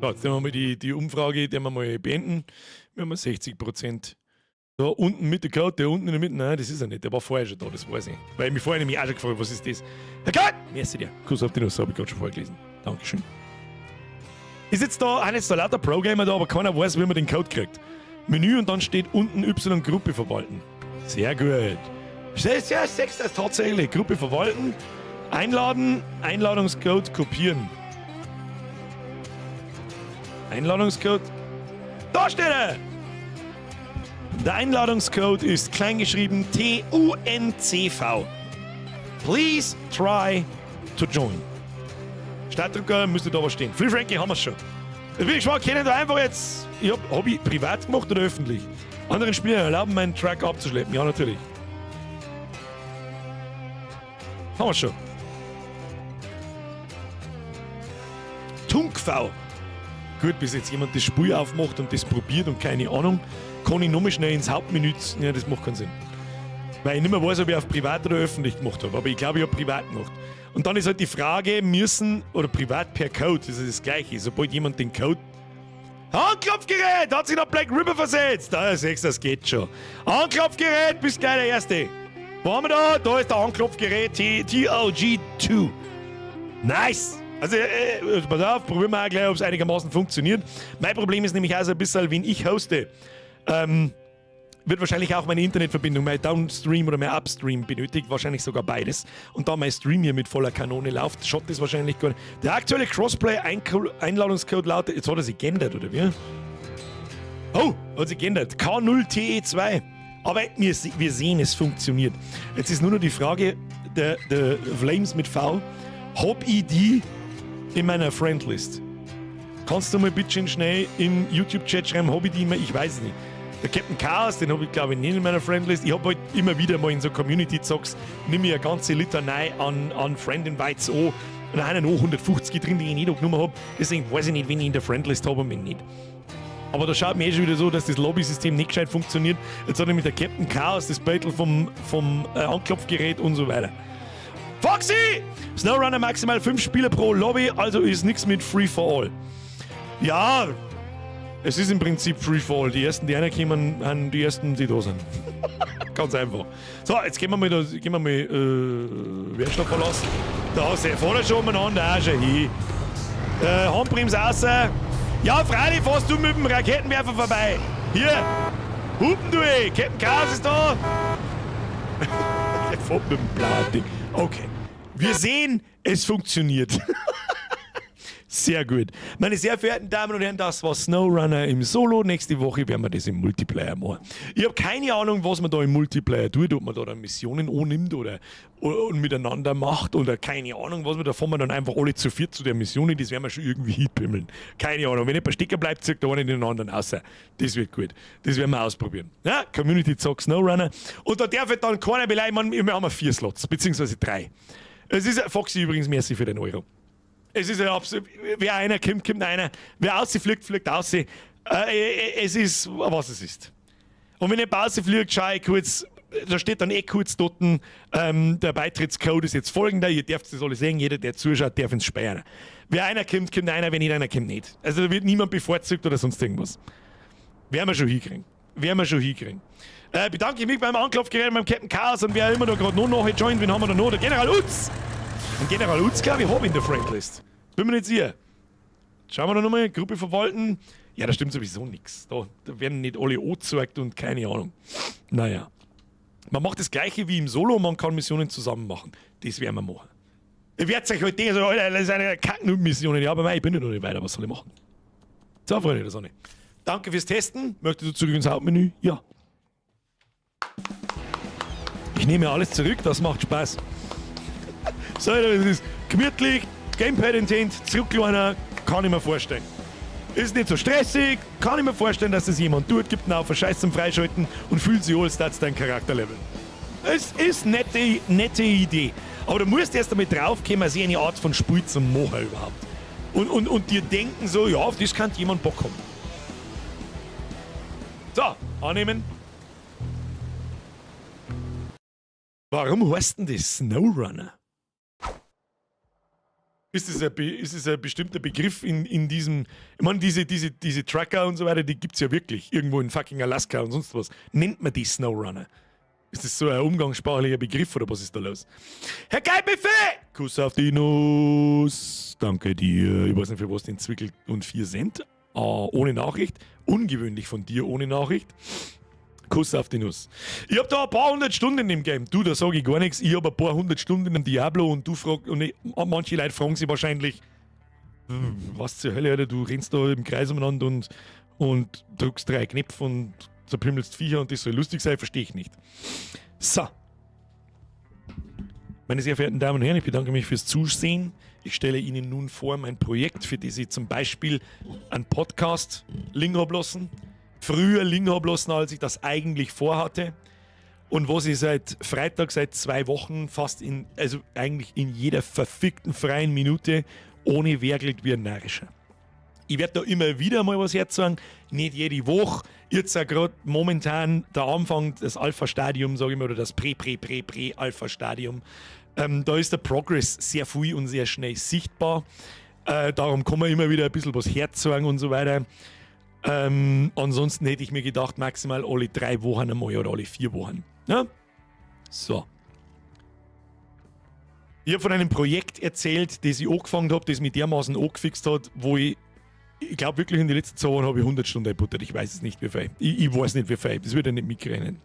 So, jetzt nehmen wir mal die Umfrage, die wir mal beenden. Wir haben 60%. Da unten mit der Code, der unten in der Mitte, nein, das ist er nicht, der war vorher schon da, das weiß ich. Weil ich mich vorher nämlich auch schon gefragt habe, was ist das? Herr Gott! Merci dir. Kuss auf die Nuss, hab ich gerade schon vorher gelesen. Dankeschön. Ist jetzt da, auch jetzt da lauter Pro-Gamer da, aber keiner weiß, wie man den Code kriegt. Menü und dann steht unten Y Gruppe verwalten. Sehr gut. Sehr, sehr, sechs, das tatsächlich. Gruppe verwalten, einladen, Einladungscode kopieren. Einladungscode. Da steht er! Der Einladungscode ist kleingeschrieben TUNCV. Please try to join. Startdrucker müsste da was stehen. Free Frankie haben wir's schon. Jetzt bin ich gespannt, können da einfach jetzt. Ich hab ich privat gemacht oder öffentlich? Anderen Spielern erlauben, meinen Truck abzuschleppen. Ja, natürlich. Haben wir schon. TunkV. Gut, bis jetzt jemand das Spiel aufmacht und das probiert und keine Ahnung, kann ich nochmal schnell ins Hauptmenü ja, das macht keinen Sinn. Weil ich nicht mehr weiß, ob ich auf privat oder öffentlich gemacht habe, aber ich glaube, ich habe privat gemacht. Und dann ist halt die Frage, müssen, oder privat per Code, das ist das Gleiche, sobald jemand den Code... Anklopfgerät! Hat sich noch Black River versetzt! Da, siehst du, das geht schon. Anklopfgerät, bist gleich der Erste. Wo haben wir da? Da ist der Anklopfgerät TOG2. Nice! Also, pass auf, probieren wir auch gleich, ob's einigermaßen funktioniert. Mein Problem ist nämlich auch so ein bisschen, wenn ich hoste, wird wahrscheinlich auch meine Internetverbindung, mein Downstream oder mein Upstream benötigt, wahrscheinlich sogar beides. Und da mein Stream hier mit voller Kanone läuft, schaut das wahrscheinlich gar nicht. Der aktuelle Crossplay-Einladungscode lautet, jetzt hat er sich geändert, oder wie? Oh, hat sich geändert. K0TE2. Aber wir sehen, es funktioniert. Jetzt ist nur noch die Frage, der Flames mit V, hab ich die in meiner Friendlist? Kannst du mal bitte schnell im YouTube-Chat schreiben, hab ich die immer? Ich weiß es nicht. Der Captain Chaos, den hab ich glaube ich nicht in meiner Friendlist. Ich hab halt immer wieder mal in so Community-Zocks, nimm ich eine ganze Litanei an Friend-Invites an. Und da sind noch 150 drin, die ich nicht genommen hab. Deswegen weiß ich nicht, wen ich in der Friendlist hab und wen nicht. Aber da schaut mir eh schon wieder so, dass das Lobby-System nicht gescheit funktioniert. Jetzt hat nämlich der Captain Chaos das Beutel vom Anklopfgerät und so weiter. Foxy! SnowRunner maximal 5 Spieler pro Lobby, also ist nix mit Free for All. Ja, es ist im Prinzip Free for All. Die ersten, die reinkommen, sind die ersten, die da sind. Ganz einfach. So, jetzt gehen wir mal, da, gehen wir mal Werkstatt verlassen. Da ist der vorne schon umeinander, auch schon hin. Handbremse raus. Ja, freilich fährst du mit dem Raketenwerfer vorbei. Hier, hupen du, ey. Captain Chaos ist da. Der fährt mit dem blauen Ding. Okay. Wir sehen, es funktioniert. Sehr gut. Meine sehr verehrten Damen und Herren, das war SnowRunner im Solo. Nächste Woche werden wir das im Multiplayer machen. Ich habe keine Ahnung, was man da im Multiplayer tut, ob man da dann Missionen annimmt oder und miteinander macht oder keine Ahnung, was man da fahren wir dann einfach alle zu viert zu der Mission, das werden wir schon irgendwie hinpimmeln. Keine Ahnung. Wenn jemand stecken bleibt, zieht der eine den anderen raus. Das wird gut. Das werden wir ausprobieren. Ja, Community zockt SnowRunner. Und da darf dann keiner beleidigen, wir haben vier Slots, beziehungsweise drei. Es ist Foxy übrigens, merci für den Euro. Es ist ja absolut, wer einer kommt, kommt einer. Wer ausfliegt, fliegt aus. Es ist, was es ist. Und wenn ihr Pause fliegt, schau ich kurz, da steht dann eh kurz dort, der Beitrittscode ist jetzt folgender, ihr dürft das alle sehen, jeder, der zuschaut, darf ins Speiern. Wer einer kommt, kommt einer, wenn nicht einer kommt, nicht. Also da wird niemand bevorzugt oder sonst irgendwas. Werden wir schon hinkriegen. Werden wir schon hinkriegen. Bedanke ich mich beim Anklopfgerät, beim Captain Chaos und wer immer da gerade noch nachher joint, wen haben wir da noch? Der General Utz! Den General Utz, glaube ich, habe ich in der Friendlist. Bin mir nicht sicher. Schauen wir da nochmal, Gruppe verwalten. Ja, da stimmt sowieso nichts. Da werden nicht alle angezeigt und keine Ahnung. Naja. Man macht das gleiche wie im Solo, man kann Missionen zusammen machen. Das werden wir machen. Ihr werdet euch heute denken, so, Alter, das ist eine Kack-Noob-Mission. Ja, aber mei, ich bin ja noch nicht weiter, was soll ich machen? So, Freunde der Sonne. Danke fürs Testen. Möchtest du zurück ins Hauptmenü? Ja. Ich nehme alles zurück, das macht Spaß. So, das ist gemütlich, Gamepad in die Hand, zurücklehnen, kann ich mir vorstellen. Ist nicht so stressig, kann ich mir vorstellen, dass das jemand tut, gibt einen Haufen Scheiß zum Freischalten und fühlt sich als dass dein Charakter leveln. Es ist nette, nette Idee. Aber du musst erst damit draufkommen, sich eine Art von Spiel zu machen überhaupt. Und dir denken so, ja, auf das kann jemand Bock haben. So, annehmen. Warum heißt denn das SnowRunner? Ist das ein bestimmter Begriff in diesem. Ich meine, diese Trucker und so weiter, die gibt es ja wirklich. Irgendwo in fucking Alaska und sonst was. Nennt man die SnowRunner? Ist das so ein umgangssprachlicher Begriff oder was ist da los? Herr Geilbuffet! Kuss auf die Nuss. Danke dir. Ich weiß nicht, für was den Zwickel und 4 Cent. Ah, ohne Nachricht. Ungewöhnlich von dir ohne Nachricht. Kuss auf die Nuss. Ich hab da ein paar hundert Stunden in dem Game. Du, da sag ich gar nichts. Ich hab ein paar hundert Stunden in Diablo und du fragst, und ich, manche Leute fragen sich wahrscheinlich, was zur Hölle, Alter, du rennst da im Kreis umeinander und drückst drei Knöpfe und zerpimmelst Viecher und das soll lustig sein, verstehe ich nicht. So. Meine sehr verehrten Damen und Herren, ich bedanke mich fürs Zusehen. Ich stelle Ihnen nun vor mein Projekt, für das ich zum Beispiel einen Podcast liegen hab lassen. Früher liegen hab lassen, als ich das eigentlich vorhatte. Und was ich seit Freitag, seit 2 Wochen fast in, also eigentlich in jeder verfickten freien Minute ohne werkelt wie ein Narrischer. Ich werde da immer wieder mal was herzeigen, nicht jede Woche. Jetzt auch gerade momentan der Anfang, das Alpha-Stadium, sage ich mal, oder das Prä-Prä-Prä-Prä-Alpha-Stadium. Da ist der Progress sehr früh und sehr schnell sichtbar. Darum kann man immer wieder ein bisschen was herzeigen und so weiter. Ansonsten hätte ich mir gedacht, maximal alle 3 Wochen einmal oder alle 4 Wochen. Ja? So. Ich habe von einem Projekt erzählt, das ich angefangen habe, das mich dermaßen angefixt hat, wo ich glaube wirklich in den letzten 2 Wochen habe ich 100 Stunden einbuttert. Ich weiß es nicht, wie viel. Ich weiß nicht, wie viel. Das wird ja nicht mitrechnen.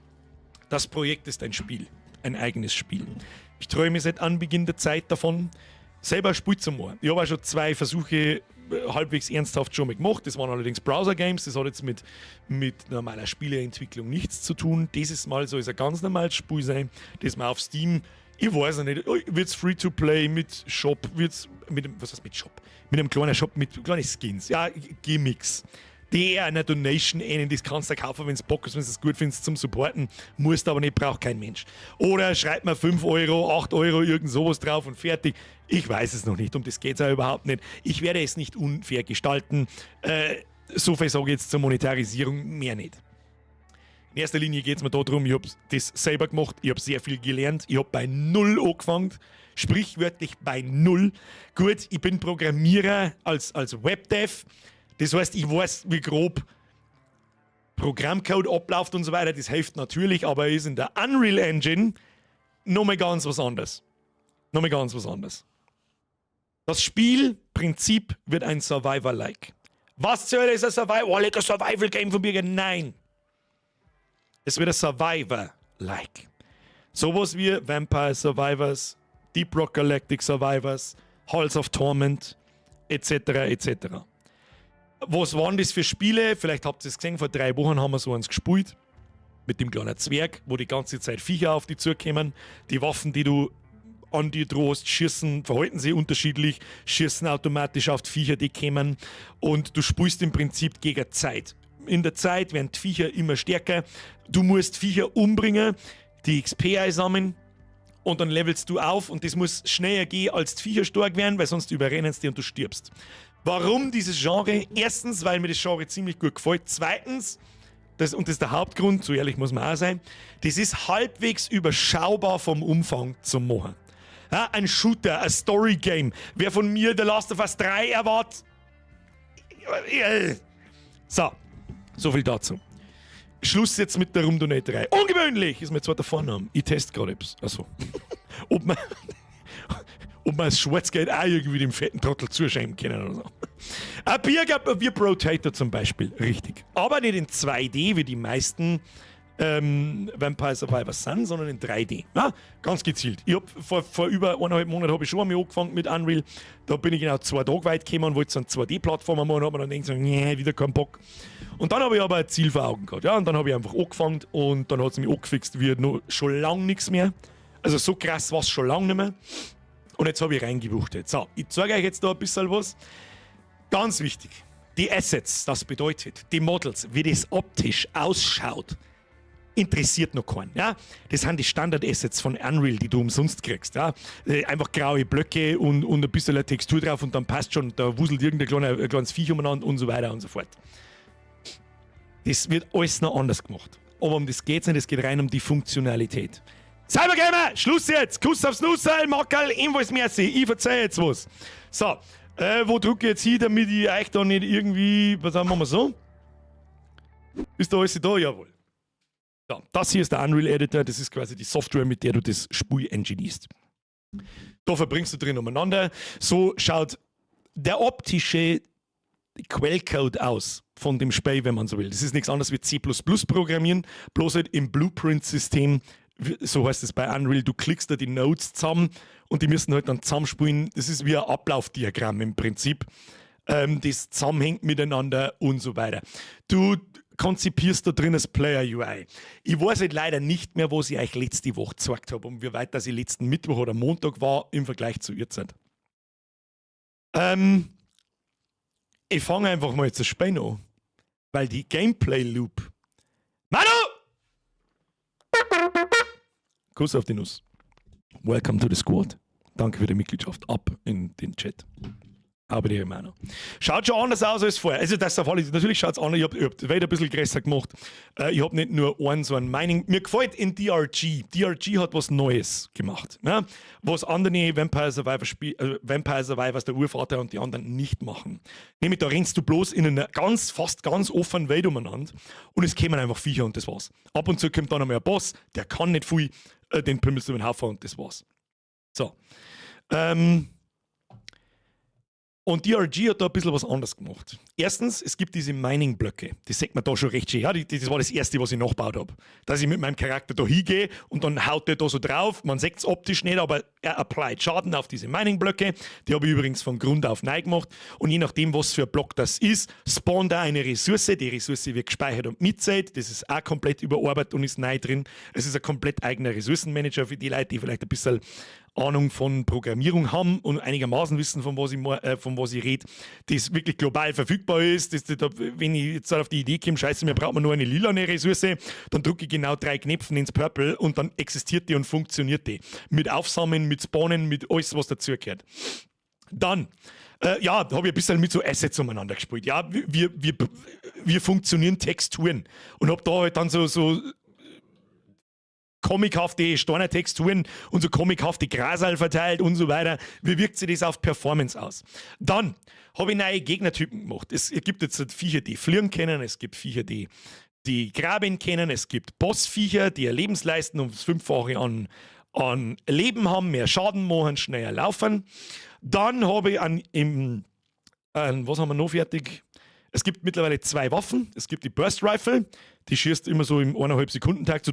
Das Projekt ist ein Spiel. Ein eigenes Spiel. Ich träume seit Anbeginn der Zeit davon, selber ein Spiel zu machen. Ich habe auch schon zwei Versuche halbwegs ernsthaft schon mal gemacht. Das waren allerdings Browser-Games. Das hat jetzt mit normaler Spieleentwicklung nichts zu tun. Dieses Mal soll es ein ganz normales Spiel sein, das man auf Steam, ich weiß noch nicht, wird es Free-to-Play mit Shop, wird es mit dem, was heißt mit Shop? Mit einem kleinen Shop, mit kleinen Skins, ja, Gimmicks. Die einer Donation ähneln, das kannst du kaufen, wenn es Bock ist, wenn du es gut findest zum Supporten, musst aber nicht, braucht kein Mensch. Oder schreibt mir 5 Euro, 8 Euro, irgend sowas drauf und fertig. Ich weiß es noch nicht, um das geht es auch überhaupt nicht. Ich werde es nicht unfair gestalten. So viel sage ich jetzt zur Monetarisierung, mehr nicht. In erster Linie geht es mir darum, ich habe das selber gemacht, ich habe sehr viel gelernt, ich habe bei Null angefangen, sprichwörtlich bei Null. Gut, ich bin Programmierer als Webdev, das heißt, ich weiß, wie grob Programmcode abläuft und so weiter, das hilft natürlich, aber ist in der Unreal Engine nochmal ganz was anderes. Nochmal ganz was anderes. Das Spielprinzip wird ein Survivor-like. Was zur Hölle ist ein Survival? Oh, lecker Survival-Game von mir. Nein. Es wird ein Survivor-like. Sowas wie Vampire Survivors, Deep Rock Galactic Survivors, Halls of Torment. etc. etc. Was waren das für Spiele? Vielleicht habt ihr es gesehen, vor 3 Wochen haben wir so eins gespielt. Mit dem kleinen Zwerg, wo die ganze Zeit Viecher auf di zukommen. Die Waffen, die du an di dro hast, schießen, verhalten sich unterschiedlich, schießen automatisch auf die Viecher, die kommen. Und du spielst im Prinzip gegen Zeit. In der Zeit werden die Viecher immer stärker. Du musst Viecher umbringen, die XP einsammeln und dann levelst du auf und das muss schneller gehen, als die Viecher stark werden, weil sonst überrennen sie dich und du stirbst. Warum dieses Genre? Erstens, weil mir das Genre ziemlich gut gefällt. Zweitens, das, und das ist der Hauptgrund, so ehrlich muss man auch sein, das ist halbwegs überschaubar vom Umfang zum Machen. Ja, ein Shooter, ein Story-Game. Wer von mir The Last of Us 3 erwartet. So, so viel dazu. Schluss jetzt mit der Rumdonaterei. Ungewöhnlich ist mein zweiter Vorname. Ich teste gerade etwas. Also, ob man das Schwarzgeld auch irgendwie dem fetten Trottel zuschreiben können oder so. Ein Bier gab wie Brotato zum Beispiel, richtig. Aber nicht in 2D, wie die meisten Vampire Survivors sind, sondern in 3D. Ja, ganz gezielt. Ich hab vor über 1,5 Monaten habe ich schon einmal angefangen mit Unreal. Da bin ich genau 2 Tage weit gekommen und wollte so einen 2D-Plattformer machen und habe mir dann gedacht, so, nee, wieder keinen Bock. Und dann habe ich aber ein Ziel vor Augen gehabt. Ja, und dann habe ich einfach angefangen und dann hat es mich angefixt wie noch schon lange nichts mehr. Also so krass war es schon lange nicht mehr. Und jetzt habe ich reingebuchtet. So, ich zeige euch jetzt da ein bisschen was. Ganz wichtig, die Assets, das bedeutet, die Models, wie das optisch ausschaut, interessiert noch keinen. Ja? Das sind die Standard-Assets von Unreal, die du umsonst kriegst. Ja? Einfach graue Blöcke und ein bisschen Textur drauf und dann passt schon, da wuselt irgendein kleines Viech umeinander und so weiter und so fort. Das wird alles noch anders gemacht. Aber um das geht es nicht, es geht rein um die Funktionalität. Cybergamer, Schluss jetzt! Kuss aufs Nusserl, Mackerl, ebenfalls merci. Ich verzeih jetzt was. So, wo drücke ich jetzt hin, damit ich euch da nicht irgendwie, was sagen wir mal so? Ist da alles da? Jawohl. So, das hier ist der Unreal Editor, das ist quasi die Software, mit der du das Spiel enginierst. Da verbringst du drin umeinander. So schaut der optische Quellcode aus von dem Spiel, wenn man so will. Das ist nichts anderes wie C++ programmieren, bloß halt im Blueprint-System, so heißt es bei Unreal, du klickst da die Nodes zusammen und die müssen halt dann zusammenspielen. Das ist wie ein Ablaufdiagramm im Prinzip. Das zusammenhängt miteinander und so weiter. Du konzipierst da drin das Player UI. Ich weiß halt leider nicht mehr, was ich euch letzte Woche gezeigt habe und wie weit das ich letzten Mittwoch oder Montag war im Vergleich zu jetzt. Ich fange einfach mal zu spielen an, weil die Gameplay Loop. Manu! Kuss auf die Nuss. Welcome to the squad. Danke für die Mitgliedschaft. Ab in den Chat. Aber die Meinung. Schaut schon anders aus als vorher. Also, das auf alle, natürlich schaut es anders. Ich hab die Welt ein bisschen größer gemacht. Ich habe nicht nur einen so einen Mining. Mir gefällt in DRG. DRG hat was Neues gemacht. Ne? Was andere Vampire Survivors, Spiel, Vampire Survivors, der Urvater und die anderen nicht machen. Nämlich, da rennst du bloß in einer ganz, fast ganz offenen Welt umeinander und es kommen einfach Viecher und das war's. Ab und zu kommt dann einmal ein Boss, der kann nicht viel, den pümmelst du über den Haufen und das war's. So. Und DRG hat da ein bisschen was anderes gemacht. Erstens, es gibt diese Mining-Blöcke. Das sieht man da schon recht schön. Ja, das war das Erste, was ich nachgebaut habe. Dass ich mit meinem Charakter da hingehe und dann haut der da so drauf. Man sieht es optisch nicht, aber er applied Schaden auf diese Mining-Blöcke. Die habe ich übrigens von Grund auf neu gemacht. Und je nachdem, was für ein Block das ist, spawnt da eine Ressource. Die Ressource wird gespeichert und mitzählt. Das ist auch komplett überarbeitet und ist neu drin. Es ist ein komplett eigener Ressourcenmanager für die Leute, die vielleicht ein bisschen Ahnung von Programmierung haben und einigermaßen wissen, von was ich rede, das wirklich global verfügbar ist. Das, da, wenn ich jetzt auf die Idee komme, scheiße, mir braucht man nur eine lilane Ressource, dann drücke ich genau drei Knöpfe ins Purple und dann existiert die und funktioniert die. Mit Aufsammeln, mit Spawnen, mit alles, was dazugehört. Dann, ja, da habe ich ein bisschen mit so Assets umeinander gespielt. Ja, wie funktionieren Texturen? Und habe da halt dann so comichafte Steiner-Texturen und so comichafte Graserl verteilt und so weiter. Wie wirkt sich das auf Performance aus? Dann habe ich neue Gegnertypen gemacht. Es gibt jetzt Viecher, die fliegen können, es gibt Viecher, die graben können, es gibt Bossviecher, die ihr Lebensleisten ums Fünffache an Leben haben, mehr Schaden machen, schneller laufen. Dann habe ich was haben wir noch fertig? Es gibt mittlerweile zwei Waffen. Es gibt die Burst Rifle, die schießt immer so im 1,5 Sekunden Takt so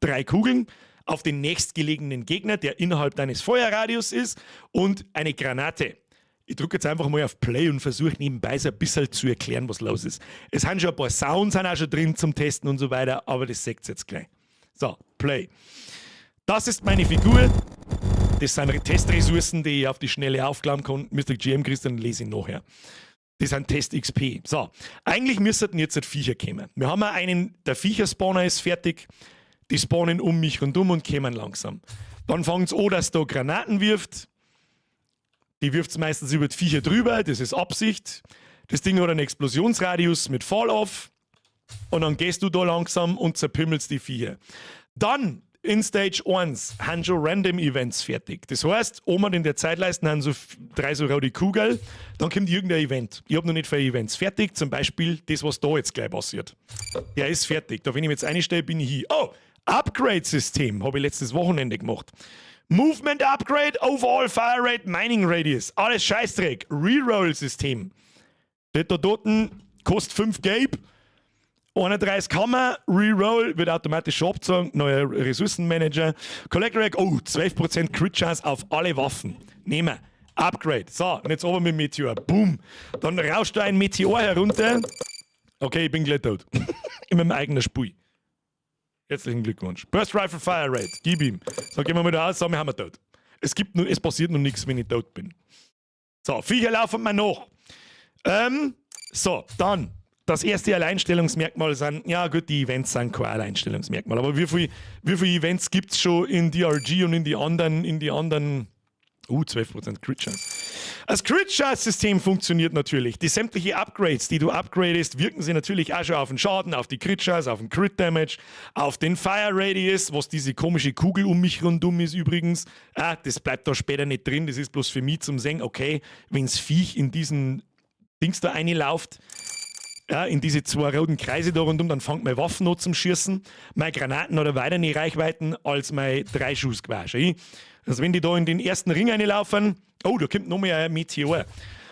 drei Kugeln auf den nächstgelegenen Gegner, der innerhalb deines Feuerradius ist, und eine Granate. Ich drücke jetzt einfach mal auf Play und versuche nebenbei so ein bisschen zu erklären, was los ist. Es sind schon ein paar Sounds sind auch schon drin zum Testen und so weiter, aber das seht ihr jetzt gleich. So, Play. Das ist meine Figur. Das sind Testressourcen, die ich auf die Schnelle aufklappen kann. Mr. GM Christian lese ich nachher. Das sind Test-XP. So, eigentlich müssten jetzt Viecher kommen. Wir haben einen, der Viecher-Spawner ist fertig. Die spawnen um mich rundum und kommen langsam. Dann fängt es an, dass da Granaten wirft. Die wirft es meistens über die Viecher drüber, das ist Absicht. Das Ding hat einen Explosionsradius mit Fall-Off. Und dann gehst du da langsam und zerpimmelst die Viecher. Dann in Stage 1 haben schon Random Events fertig. Das heißt, oben in der Zeitleiste haben so drei so rote Kugeln, dann kommt irgendein Event. Ich habe noch nicht viele Events fertig, zum Beispiel das, was da jetzt gleich passiert. Der ist fertig. Da, wenn ich mich jetzt einstelle, bin ich hier. Oh, Upgrade-System habe ich letztes Wochenende gemacht. Movement Upgrade, Overall Fire Rate, Mining Radius. Alles Scheißdreck. Reroll-System. Das da dort kostet 5 Gabe. 31 Hammer, Reroll, wird automatisch abgezogen, neuer Ressourcenmanager. Collect Rack, oh, 12% Crit Chance auf alle Waffen. Nehmen wir. Upgrade. So, und jetzt oben mit dem Meteor. Boom. Dann rauscht da ein Meteor herunter. Okay, ich bin gleich tot. In meinem eigenen Spiel. Herzlichen Glückwunsch. Burst Rifle Fire Rate, gib ihm. So, gehen wir mal da aus, so, wir haben wir tot. Es passiert noch nichts, wenn ich tot bin. So, Viecher laufen mir nach. So, dann das erste Alleinstellungsmerkmal sind, ja gut, die Events sind kein Alleinstellungsmerkmal, aber wie viele Events gibt es schon in DRG und in die anderen, 12% Crit Chance. Das Crit Chance System funktioniert natürlich. Die sämtliche Upgrades, die du upgradest, wirken sie natürlich auch schon auf den Schaden, auf die Crit Chance, auf den Crit Damage, auf den Fire Radius, was diese komische Kugel um mich rundum ist übrigens. Ah, das bleibt da später nicht drin, das ist bloß für mich zum Sehen, okay, wenn's Viech in diesen Dings da reinläuft, ja, in diese zwei roten Kreise da rundum, dann fängt meine Waffen an zum Schießen. Meine Granaten oder weiter die Reichweiten als mein Dreischuss quasi. Also wenn die da in den ersten Ring reinlaufen, oh, da kommt noch mehr ein Meteor.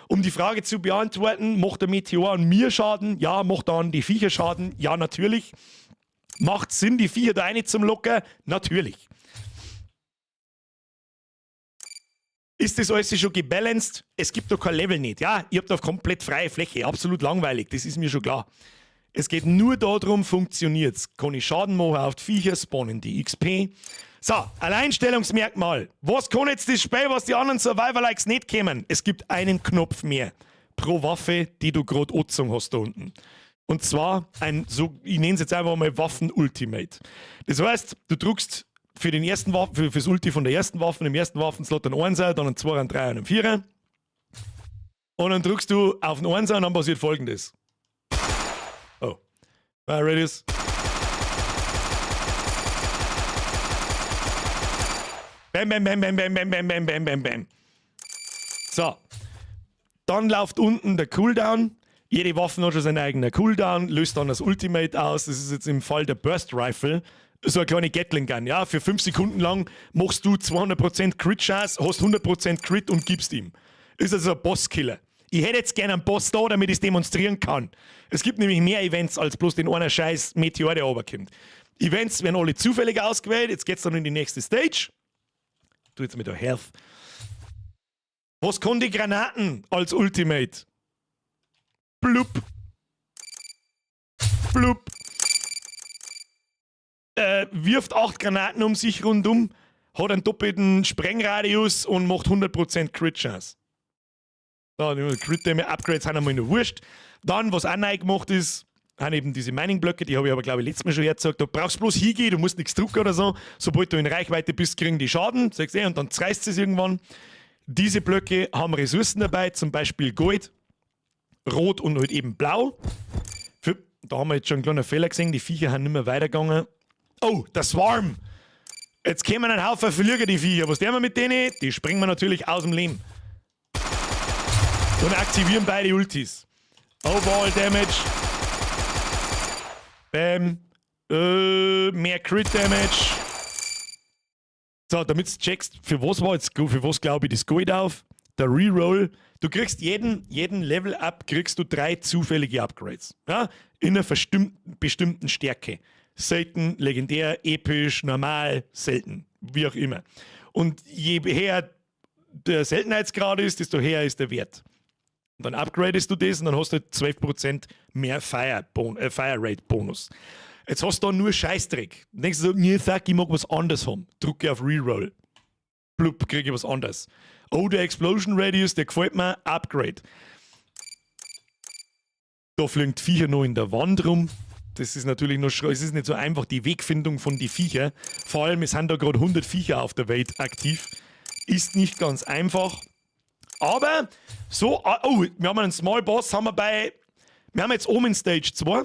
Um die Frage zu beantworten, macht der Meteor an mir Schaden? Ja. Macht er an die Viecher Schaden? Ja, natürlich. Macht Sinn, die Viecher da rein zum Locken? Natürlich. Ist das alles schon gebalanced? Es gibt doch kein Level nicht. Ja, ihr habt auf komplett freie Fläche. Absolut langweilig, das ist mir schon klar. Es geht nur darum, funktioniert's. Kann ich Schaden machen auf die Viecher, spawnen die XP. So, Alleinstellungsmerkmal. Was kann jetzt das Spiel, was die anderen Survivor-Likes nicht kennen? Es gibt einen Knopf mehr pro Waffe, die du gerade angezogen hast da unten. Und zwar ein, so, ich nenne es jetzt einfach mal Waffen-Ultimate. Das heißt, du drückst für den ersten Waffen, fürs Ulti von der ersten Waffe, im ersten Waffenslot einen Einser, dann einen Zweier, einen Dreier und einen Vierer. Und dann drückst du auf den Einser und dann passiert Folgendes. Oh. Fire Radius. Bam, bam, bam, bam, bam, bam, bam, bam, bam, bam, bam. So. Dann läuft unten der Cooldown. Jede Waffe hat schon seinen eigenen Cooldown, löst dann das Ultimate aus. Das ist jetzt im Fall der Burst Rifle so eine kleine Gatling Gun. Ja, für 5 Sekunden lang machst du 200% Crit Chance, hast 100% Crit und gibst ihm. Ist also ein Bosskiller. Ich hätte jetzt gerne einen Boss da, damit ich es demonstrieren kann. Es gibt nämlich mehr Events als bloß den einen scheiß Meteor, der runterkommt. Events werden alle zufällig ausgewählt. Jetzt geht's dann in die nächste Stage. Tu jetzt mit der Health. Was kann die Granaten als Ultimate? Blub. Blub. Wirft 8 Granaten um sich rundum, hat einen doppelten Sprengradius und macht 100% Crit Chance. So, die Crit Damage Upgrades sind einmal nur wurscht. Dann, was auch neu gemacht ist, sind eben diese Mining-Blöcke, die habe ich aber, glaube ich, letztes Mal schon hergezeigt. Da brauchst du bloß hingehen, du musst nichts drucken oder so. Sobald du in Reichweite bist, kriegen die Schaden, sagst du, und dann zerreißt es irgendwann. Diese Blöcke haben Ressourcen dabei, zum Beispiel Gold, Rot und halt eben Blau. Da haben wir jetzt schon einen kleinen Fehler gesehen, die Viecher haben nicht mehr weitergegangen. Oh, der Swarm! Jetzt kommen ein Haufen Flieger, die Viecher. Was tun wir mit denen? Die springen wir natürlich aus dem Leben. Und aktivieren beide Ultis. Overall Damage. Bam. Mehr Crit Damage. So, damit du checkst, für was war jetzt, für was glaube ich das Gold auf? Der Reroll. Du kriegst jeden Level Up, kriegst du 3 zufällige Upgrades. Ja? In einer bestimmten Stärke. Selten, legendär, episch, normal, selten. Wie auch immer. Und je höher der Seltenheitsgrad ist, desto höher ist der Wert. Und dann upgradest du das und dann hast du halt 12% mehr Fire Rate Bonus. Jetzt hast du da nur Scheißdreck. Dann denkst du so, nee, fuck, ich mag was anderes haben. Drücke auf Reroll. Blub, kriege ich was anderes. Oh, der Explosion Radius, der gefällt mir, Upgrade. Da fliegen die Viecher noch in der Wand rum. Das ist natürlich noch, es ist nicht so einfach, die Wegfindung von die Viecher. Vor allem, es sind da gerade 100 Viecher auf der Welt aktiv. Ist nicht ganz einfach. Aber so, ah, oh, wir haben einen Small Boss, haben wir bei, wir haben jetzt oben in Stage 2.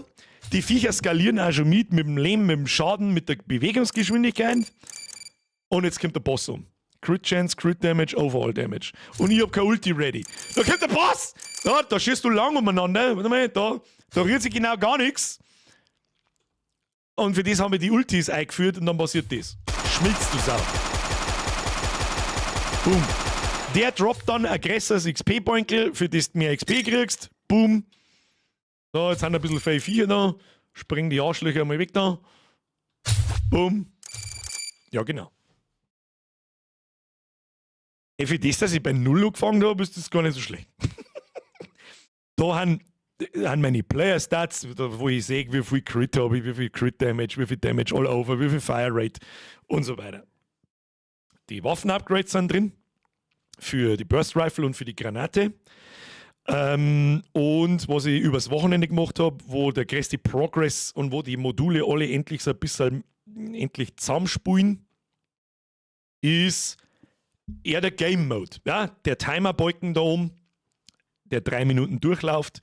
Die Viecher skalieren auch schon mit dem Leben, mit dem Schaden, mit der Bewegungsgeschwindigkeit. Und jetzt kommt der Boss um. Crit Chance, Crit Damage, Overall Damage. Und ich hab kein Ulti ready. Da kommt der Boss! Ja, da schießt du lang umeinander. Warte mal, da rührt sich genau gar nichts. Und für das haben wir die Ultis eingeführt und dann passiert das. Schmilzt du Sau. Boom. Der droppt dann ein größeres XP-Beutel, für das du mehr XP kriegst. Boom. So, jetzt haben wir ein bisschen viel Viecher da. Springen die Arschlöcher mal weg da. Boom. Ja, genau. Ey, für das, dass ich bei Null angefangen habe, ist das gar nicht so schlecht. Da haben meine Player Stats, wo ich sehe, wie viel Crit habe ich, wie viel Crit Damage, wie viel Damage all over, wie viel Fire Rate und so weiter. Die Waffen-Upgrades sind drin für die Burst Rifle und für die Granate. Und was ich übers Wochenende gemacht habe, wo der größte Progress und wo die Module alle endlich so ein bisschen endlich zusammenspielen, ist eher der Game Mode. Ja, der Timer-Balken da oben, der 3 Minuten durchläuft.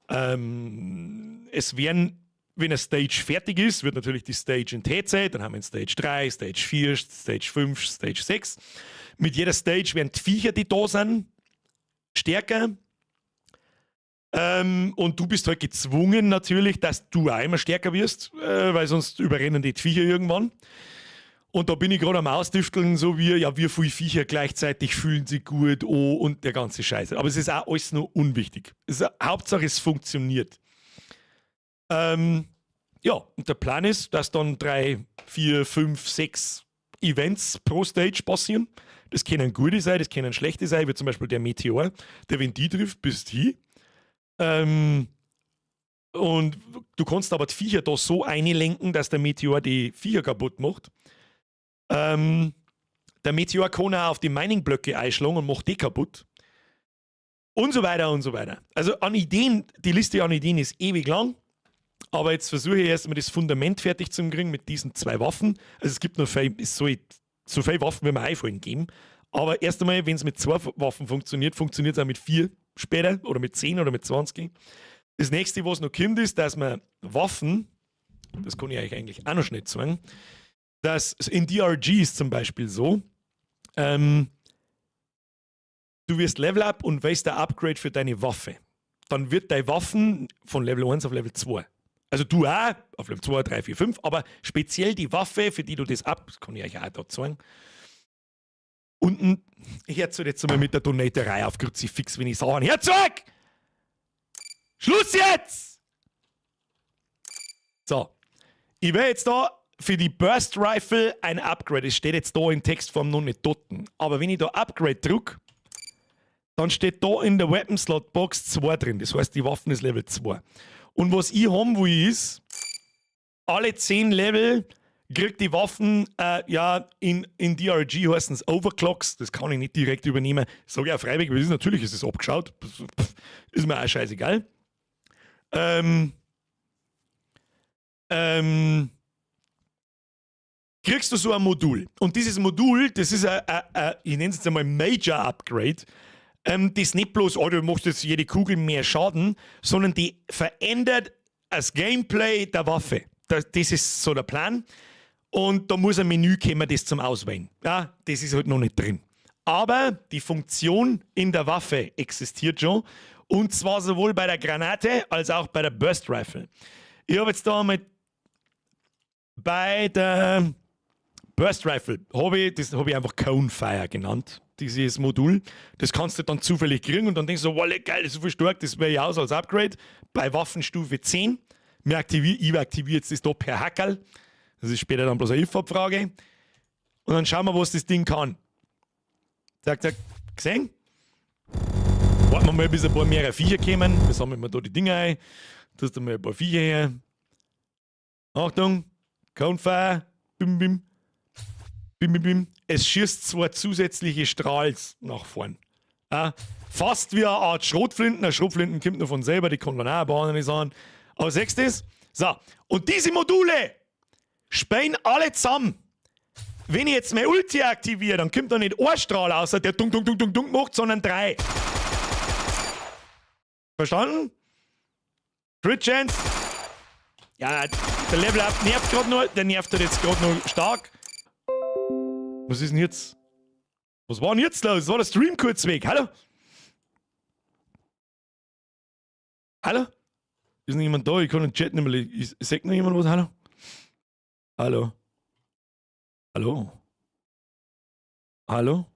Es werden, wenn eine Stage fertig ist, wird natürlich die Stage in T-Zeit, dann haben wir in Stage 3, Stage 4, Stage 5, Stage 6. Mit jeder Stage werden die Viecher, die da sind, stärker. Und du bist halt gezwungen natürlich, dass du auch immer stärker wirst, weil sonst überrennen die Viecher irgendwann. Und da bin ich gerade am Austüfteln, so wie, ja, wie viele Viecher gleichzeitig fühlen sich gut, oh, und der ganze Scheiß. Aber es ist auch alles nur unwichtig. Es ist, Hauptsache, es funktioniert. Ja, und der Plan ist, dass dann drei, vier, fünf, sechs Events pro Stage passieren. Das können gute sein, das können schlechte sein, wie zum Beispiel der Meteor, der, wenn di trifft, bist hi. Und du kannst aber die Viecher da so einlenken, dass der Meteor die Viecher kaputt macht. Der Meteor kann auch auf die Mining-Blöcke einschlagen und macht die kaputt. Und so weiter und so weiter. Also an Ideen, die Liste an Ideen ist ewig lang. Aber jetzt versuche ich erstmal, das Fundament fertig zu kriegen mit diesen zwei Waffen. Also es gibt noch viel, es soll so viele Waffen, wie mir einfallen, geben. Aber erst einmal, wenn es mit zwei Waffen funktioniert, funktioniert es auch mit vier später oder mit 10 oder mit 20. Das Nächste, was noch kommt, ist, dass man Waffen, das kann ich euch eigentlich auch noch schnell zeigen, dass in DRG ist zum Beispiel so, du wirst Level Up und wählst der Upgrade für deine Waffe. Dann wird deine Waffen von Level 1 auf Level 2. Also du auch, auf Level 2, 3, 4, 5, aber speziell die Waffe, für die du das up, das kann ich euch auch da zeigen. Unten, ich hör jetzt einmal mit der Donaterei auf, Kruzifix, wenn ich sage, Herzog! Schluss jetzt! So. Ich werde jetzt da für die Burst Rifle ein Upgrade. Es steht jetzt da in Textform noch nicht dort. Aber wenn ich da Upgrade drücke, dann steht da in der Weapon Slot Box 2 drin. Das heißt, die Waffen ist Level 2. Und was ich haben will, ist, alle 10 Level kriegt die Waffen, ja, in DRG heißen es Overclocks, das kann ich nicht direkt übernehmen. Sage ich auch freiwillig, weil das ist, natürlich ist es abgeschaut. Ist mir auch scheißegal. Kriegst du so ein Modul. Und dieses Modul, das ist ein, ich nenne es jetzt einmal Major Upgrade, das nicht bloß, oh, du machst jetzt jede Kugel mehr Schaden, sondern die verändert das Gameplay der Waffe. Das ist so der Plan. Und da muss ein Menü kommen, das zum Auswählen. Ja, das ist halt noch nicht drin. Aber die Funktion in der Waffe existiert schon. Und zwar sowohl bei der Granate als auch bei der Burst Rifle. Ich habe jetzt da mal bei der Burst Rifle, habe ich, das habe ich einfach Cone Fire genannt, dieses Modul. Das kannst du dann zufällig kriegen und dann denkst du so, wow, geil, das ist so viel stark, das wähle ich aus als Upgrade. Bei Waffenstufe 10. Ich aktiviere jetzt das da per Hackerl. Das ist später dann bloß eine If-Abfrage. Und dann schauen wir, was das Ding kann. Zack, zack. Gesehen? Warten wir mal, bis ein paar mehr Viecher kommen. Wir sammeln mal da die Dinger ein. Tust du mal ein paar Viecher her. Achtung! Cone Fire. Bim, bim. Bim, bim, bim. Es schießt zwei zusätzliche Strahls nach vorn. Ja, fast wie eine Art Schrotflinten. Eine Schrotflinten kommt nur von selber, die kann dann auch ein paar andere sagen. Aber siehst du das? So, und diese Module spielen alle zusammen. Wenn ich jetzt meine Ulti aktiviere, dann kommt da nicht ein Strahl aus, der dung, dung, dung, dung, dung macht, sondern drei. Verstanden? Crit Chance. Ja, der Level Up nervt gerade nur, der nervt halt jetzt gerade noch stark. Was ist denn jetzt? Was war denn jetzt los? War der Stream kurz weg? Hallo? Hallo? Ist noch jemand da? Ich kann den Chat nicht mehr lesen. Sagt noch jemand was? Hallo? Hallo? Hallo? Hallo?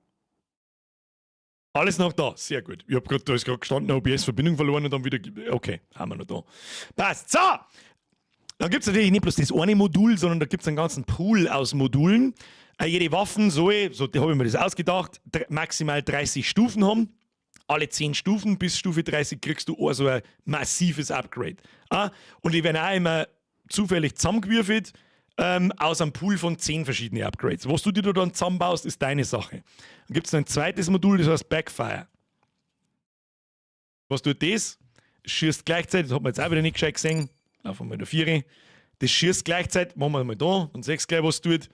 Alles noch da, sehr gut. Ich hab grad, da ist gerade gestanden, OBS-Verbindung verloren und dann wieder. Okay, haben wir noch da. Passt. So! Dann gibt es natürlich nicht bloß das eine Modul, sondern da gibt es einen ganzen Pool aus Modulen. Jede Waffen soll, so habe ich mir das ausgedacht, maximal 30 Stufen haben. Alle 10 Stufen bis Stufe 30 kriegst du auch so ein massives Upgrade. Ah, und die werden auch immer zufällig zusammengewürfelt aus einem Pool von 10 verschiedenen Upgrades. Was du dir da dann zusammenbaust, ist deine Sache. Dann gibt es ein zweites Modul, das heißt Backfire. Was tut das? Schießt gleichzeitig, das hat man jetzt auch wieder nicht gescheit gesehen, laufen wir mal da vier. Das schießt gleichzeitig, machen wir mal da, und siehst gleich, was es tut.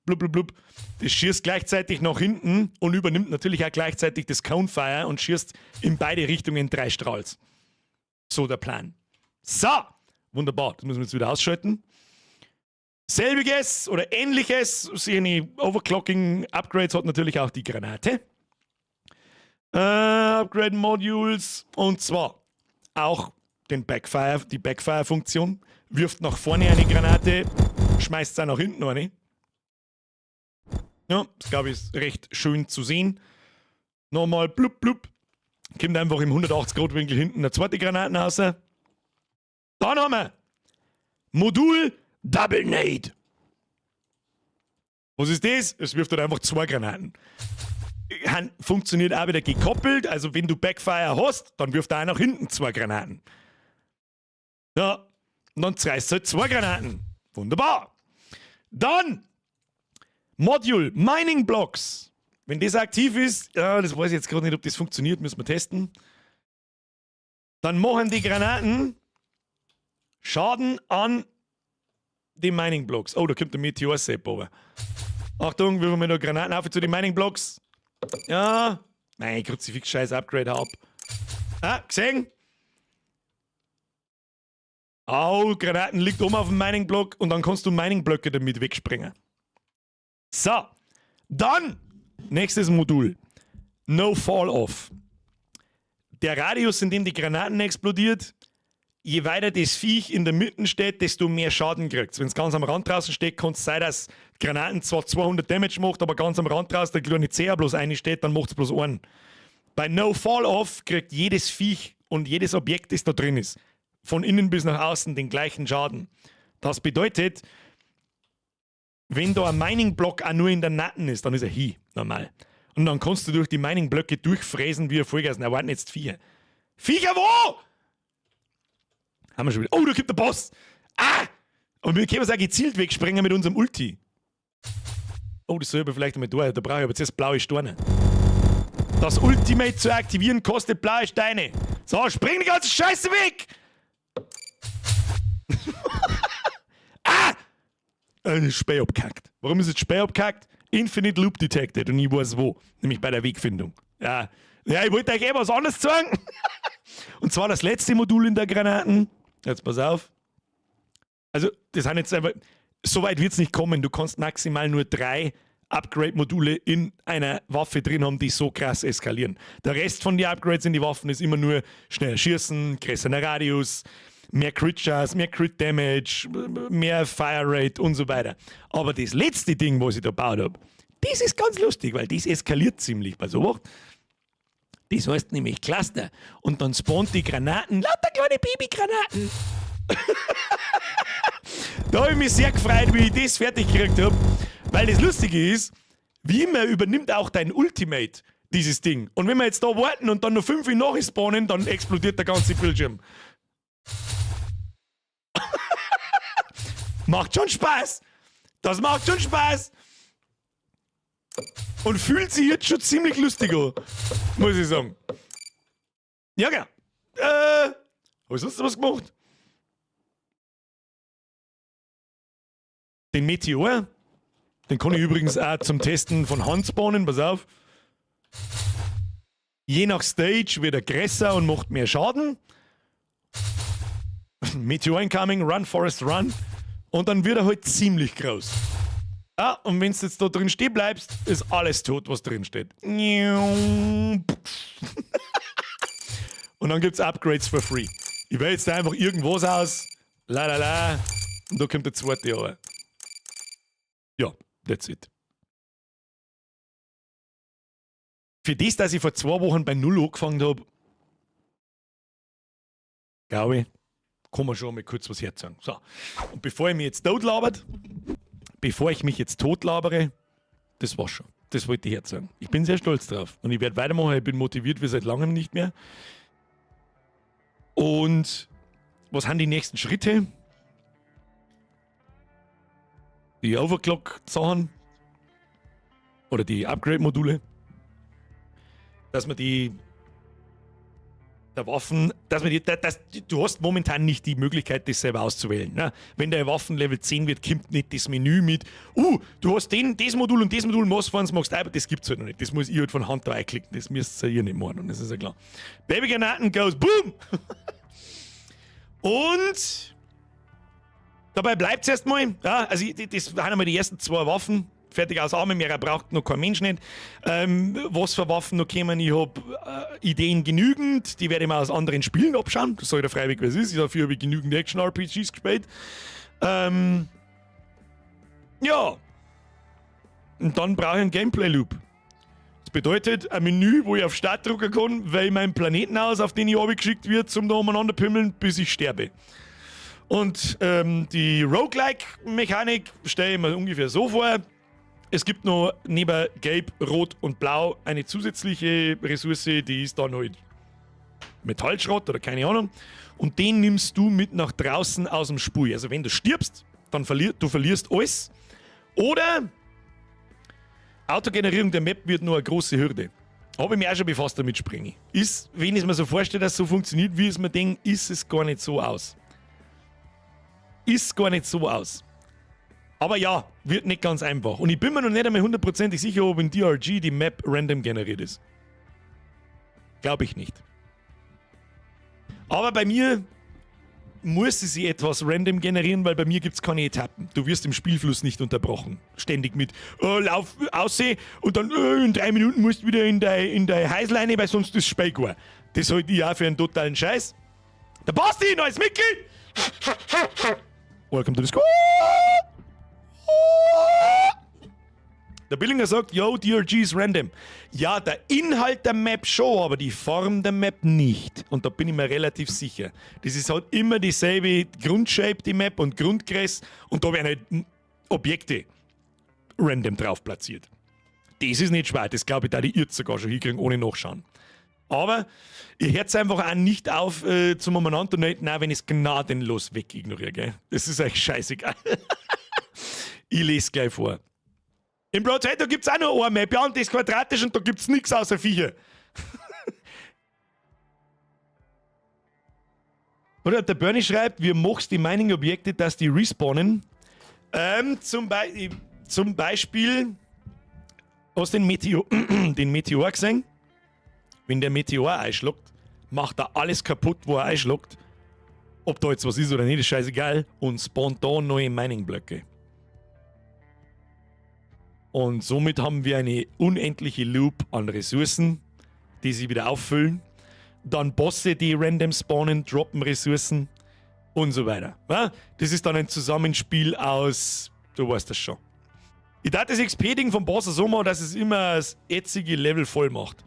Blub, blub, blub. Das schießt gleichzeitig nach hinten und übernimmt natürlich auch gleichzeitig das Cone Fire und schießt in beide Richtungen 3 Strahls. So der Plan. So, wunderbar. Das müssen wir jetzt wieder ausschalten. Selbiges oder ähnliches, sicher Overclocking-Upgrades hat natürlich auch die Granate. Upgrade Modules und zwar auch den Backfire, die Backfire-Funktion. Wirft nach vorne eine Granate, schmeißt es auch nach hinten eine. Ja, das glaube ich ist recht schön zu sehen. Nochmal blub blub. Kommt einfach im 180-Grad-Winkel hinten eine zweite Granate raus. Dann haben wir Modul Double Nade. Was ist das? Es wirft halt einfach 2 Granaten. Funktioniert auch wieder gekoppelt. Also wenn du Backfire hast, dann wirft er auch nach hinten 2 Granaten. Ja, und dann zerreißt halt 2 Granaten. Wunderbar. Dann Module Mining Blocks. Wenn das aktiv ist, ja, das weiß ich jetzt gerade nicht, ob das funktioniert, müssen wir testen. Dann machen die Granaten Schaden an die Mining Blocks. Oh, da kommt der Meteor-Sepp runter. Achtung, wirfen wir noch Granaten auf zu den Mining Blocks. Ja. Nein, Kruzifix, scheiß Upgrade hab. Ah, gesehen? Au, Granaten liegt oben auf dem Mining Block und dann kannst du Mining Blöcke damit wegspringen. So, dann nächstes Modul. No Fall Off. Der Radius, in dem die Granaten explodiert, je weiter das Viech in der Mitte steht, desto mehr Schaden kriegt's. Wenn's ganz am Rand draußen steht, kann's sein, dass Granaten zwar 200 Damage macht, aber ganz am Rand draußen der kleine Zeher bloß eine steht, dann macht's bloß einen. Bei No Fall Off kriegt jedes Viech und jedes Objekt, das da drin ist, von innen bis nach außen den gleichen Schaden. Das bedeutet, wenn da ein Mining-Block auch nur in der Natten ist, dann ist er hi, normal. Und dann kannst du durch die Mining-Blöcke durchfräsen wie ein Vollgas. Na, warten jetzt 4. Viecher wo? Haben wir schon wieder. Oh, da kommt der Boss. Ah! Und wir können es auch gezielt wegsprengen mit unserem Ulti. Oh, das soll ich aber vielleicht einmal da. Da brauche ich aber zuerst blaue Steine. Das Ultimate zu aktivieren kostet blaue Steine. So, spring die ganze Scheiße weg! Ah! Späh abgekackt. Warum ist jetzt Späh abgekackt? Infinite Loop Detected und ich weiß wo. Nämlich bei der Wegfindung. Ja, ja, ich wollte euch eh was anderes zeigen. Und zwar das letzte Modul in der Granaten. Jetzt pass auf. Also, das sind jetzt einfach. So weit wird's nicht kommen. Du kannst maximal nur 3 Upgrade-Module in einer Waffe drin haben, die so krass eskalieren. Der Rest von den Upgrades in die Waffen ist immer nur schneller schießen, größerer Radius, mehr Crit-Chance, mehr Crit-Damage, mehr Fire Rate und so weiter. Aber das letzte Ding, was ich da gebaut hab, das ist ganz lustig, weil das eskaliert ziemlich bei sowas. Das heißt nämlich Cluster. Und dann spawnt die Granaten, lauter kleine Babygranaten. Da hab ich mich sehr gefreut, wie ich das fertig gekriegt hab. Weil das Lustige ist, wie immer übernimmt auch dein Ultimate Dieses Ding. Und wenn wir jetzt da warten und dann noch 5 nachspawnen, dann explodiert der ganze Bildschirm. Macht schon Spaß. Das macht schon Spaß. Und fühlt sich jetzt schon ziemlich lustig an, muss ich sagen. Ja, genau. Hab ich sonst was gemacht? Den Meteor, den kann ich übrigens auch zum Testen von Hand spawnen, pass auf. Je nach Stage wird er größer und macht mehr Schaden. Meteor incoming, run, Forest, run. Und dann wird er halt ziemlich groß. Ah, und wenn du jetzt da drin stehen bleibst, ist alles tot, was drin steht. Und dann gibt's Upgrades for free. Ich wähle jetzt da einfach irgendwas aus. La la la. Und da kommt der zweite Jahr. Ja, that's it. Für das, dass ich vor 2 Wochen bei 0 angefangen hab, glaube ich, kann man schon mal kurz was herzagen. So. Und bevor ich mich jetzt totlabert, bevor ich mich jetzt totlabere, das war's schon. Das wollte ich herzagen. Ich bin sehr stolz drauf. Und ich werde weitermachen. Ich bin motiviert wie seit langem nicht mehr. Und was sind die nächsten Schritte? Die Overclock-Sachen oder die Upgrade-Module, dass man die der Waffen, dass man die, dass, du hast momentan nicht die Möglichkeit, das selber auszuwählen. Ne? Wenn der Waffen Level 10 wird, kommt nicht das Menü mit, du hast das Modul und das Modul, was fahren, magst du, aber das gibt's halt noch nicht. Das muss ich halt von Hand da einklicken, das müsst ihr nicht machen, und das ist ja klar. Babygranaten goes boom! Und dabei bleibt's erstmal. Ja, also ich, das sind einmal die ersten 2 Waffen. Fertig aus Arme, mehr braucht noch kein Mensch nicht. Was für Waffen noch kommen, ich hab Ideen genügend, die werde ich mir aus anderen Spielen abschauen. Das soll der freiwillig, was ist. Dafür habe ich genügend Action-R P Gs gespielt. Ja. Und dann brauche ich einen Gameplay-Loop. Das bedeutet, ein Menü, wo ich auf Start drücken kann, weil ich meinen Planeten aus, auf den ich runtergeschickt wird, zum da umeinander pümmeln, bis ich sterbe. Und die Roguelike-Mechanik stelle ich mir ungefähr so vor. Es gibt noch neben Gelb, Rot und Blau eine zusätzliche Ressource, die ist dann halt Metallschrott oder keine Ahnung. Und den nimmst du mit nach draußen aus dem Spiel. Also wenn du stirbst, dann du verlierst alles. Oder Autogenerierung der Map wird nur eine große Hürde. Habe ich mich auch schon befasst damit, Springe. Ist, wenn ich es mir so vorstelle, dass es so funktioniert, wie ich es mir denke, ist es gar nicht so aus. Ist gar nicht so aus. Aber ja, wird nicht ganz einfach. Und ich bin mir noch nicht einmal hundertprozentig sicher, ob in DRG die Map random generiert ist. Glaub ich nicht. Aber bei mir muss sie sich etwas random generieren, weil bei mir gibt's keine Etappen. Du wirst im Spielfluss nicht unterbrochen. Ständig mit Lauf, Ausseh und dann in 3 Minuten musst du wieder in dein Häuslein, weil sonst ist Spiel gar. Das halte ich auch für einen totalen Scheiß. Der Basti, neues Mitglied! Welcome to the squad! Der Billinger sagt, yo, DRG ist random. Ja, der Inhalt der Map schon, aber die Form der Map nicht. Und da bin ich mir relativ sicher. Das ist halt immer dieselbe Grundshape, die Map und Grundgröße. Und da werden halt Objekte random drauf platziert. Das ist nicht schwer. Das glaube ich, da die ihr sogar schon hinkriegen, ohne nachschauen. Aber ihr hört einfach auch nicht auf zum umeinander nein, wenn ich es gnadenlos wegignoriere. Gell? Das ist euch scheißegal. Ich lese gleich vor. Im Brotato gibt's auch noch eine Map, ja, und das ist quadratisch und da gibt's nix außer Viecher. Oder der Bernie schreibt, wir machst die Mining-Objekte, dass die respawnen. Zum Beispiel, hast du den Meteor gesehen? Wenn der Meteor einschlägt, macht er alles kaputt, wo er einschlägt. Ob da jetzt was ist oder nicht, ist scheißegal. Und spawnt da neue Mining-Blöcke. Und somit haben wir eine unendliche Loop an Ressourcen, die sich wieder auffüllen. Dann Bosse, die random spawnen, droppen Ressourcen und so weiter. Ja? Das ist dann ein Zusammenspiel aus, du weißt das schon. Ich dachte, das X P-Ding vom Boss so machen, dass es immer das ätzige Level voll macht.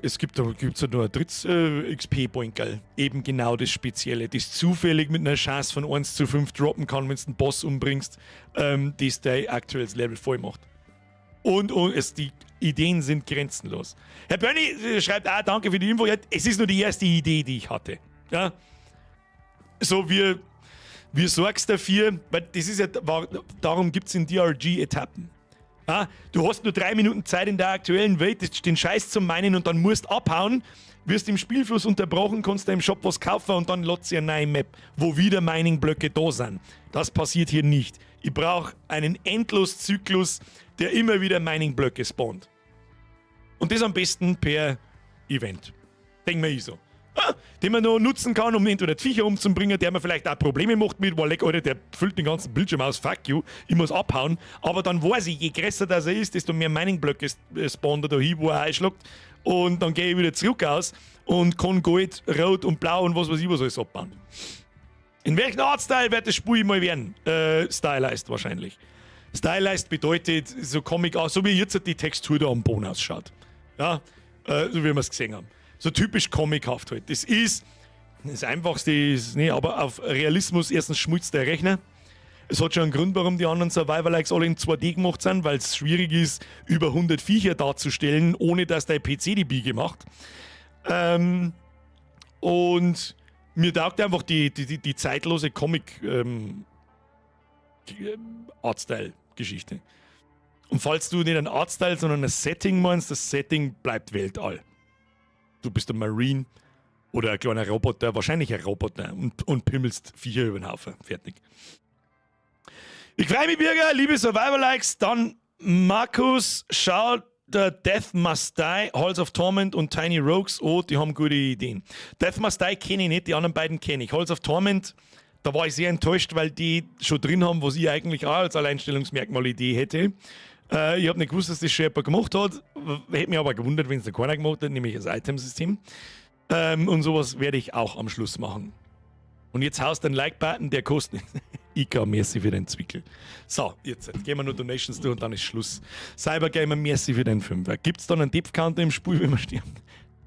Es gibt, da gibt's halt nur ein drittes X P-Boinkerl. Eben genau das Spezielle, das zufällig mit einer Chance von 1 zu 5 droppen kann, wenn du einen Boss umbringst, das dein aktuelles Level voll macht. Und es, die Ideen sind grenzenlos. Herr Börni schreibt auch, danke für die Info. Ja, es ist nur die erste Idee, die ich hatte. Ja. So, wie sorgst dafür, weil das ist ja, darum gibt es in DRG Etappen. Ja, du hast nur 3 Minuten Zeit in der aktuellen Welt, den Scheiß zu minen, und dann musst abhauen, wirst im Spielfluss unterbrochen, kannst du im Shop was kaufen und dann lädt sie eine neue Map, wo wieder Mining-Blöcke da sind. Das passiert hier nicht. Ich brauche einen Endloszyklus, der immer wieder Mining-Blöcke spawnt. Und das am besten per Event. Denk mir ich so. Ah, den man noch nutzen kann, um entweder die Viecher umzubringen, der mir vielleicht auch Probleme macht mit, weil, Alter, der füllt den ganzen Bildschirm aus, fuck you, ich muss abhauen. Aber dann weiß ich, je größer das er ist, desto mehr Mining-Blöcke spawnt er da hin, wo er einschlägt. Und dann gehe ich wieder zurück aus und kann Gold, Rot und Blau und was weiß ich was alles abbauen. In welchem Artstyle wird das Spiel mal werden? Stylized wahrscheinlich. Stylized bedeutet so Comic, so wie jetzt die Textur da am Boden ausschaut. Ja, so wie wir es gesehen haben. So typisch comichaft halt. Das ist das Einfachste, ist, nee, aber auf Realismus, erstens schmilzt der Rechner. Es hat schon einen Grund, warum die anderen Survivor-Likes alle in 2D gemacht sind, weil es schwierig ist, über 100 Viecher darzustellen, ohne dass dein PC die Biege macht. Und mir taugt einfach die zeitlose Comic Artstyle-Geschichte. Und falls du nicht ein Artstyle, sondern ein Setting meinst, das Setting bleibt Weltall. Du bist ein Marine oder ein kleiner Roboter, wahrscheinlich ein Roboter, und pimmelst Viecher über den Haufen. Fertig. Ich freue mich, Bürger, liebe Survivor-Likes. Dann Markus, schau der Death Must Die, Halls of Torment und Tiny Rogues. Oh, die haben gute Ideen. Death Must Die kenne ich nicht, die anderen beiden kenne ich. Halls of Torment, da war ich sehr enttäuscht, weil die schon drin haben, was ich eigentlich auch als Alleinstellungsmerkmal-Idee hätte. Ich habe nicht gewusst, dass das schon jemand gemacht hat. Hätte mich aber gewundert, wenn es noch keiner gemacht hat, nämlich das Item-System. Und sowas werde ich auch am Schluss machen. Und jetzt haust du einen Like-Button, der kostet nicht. IK, merci für den Zwickel. So, jetzt gehen wir nur Donations durch und dann ist Schluss. Cybergamer, merci für den Fünfer. Gibt es dann einen Death-Counter im Spiel, wenn man stirbt?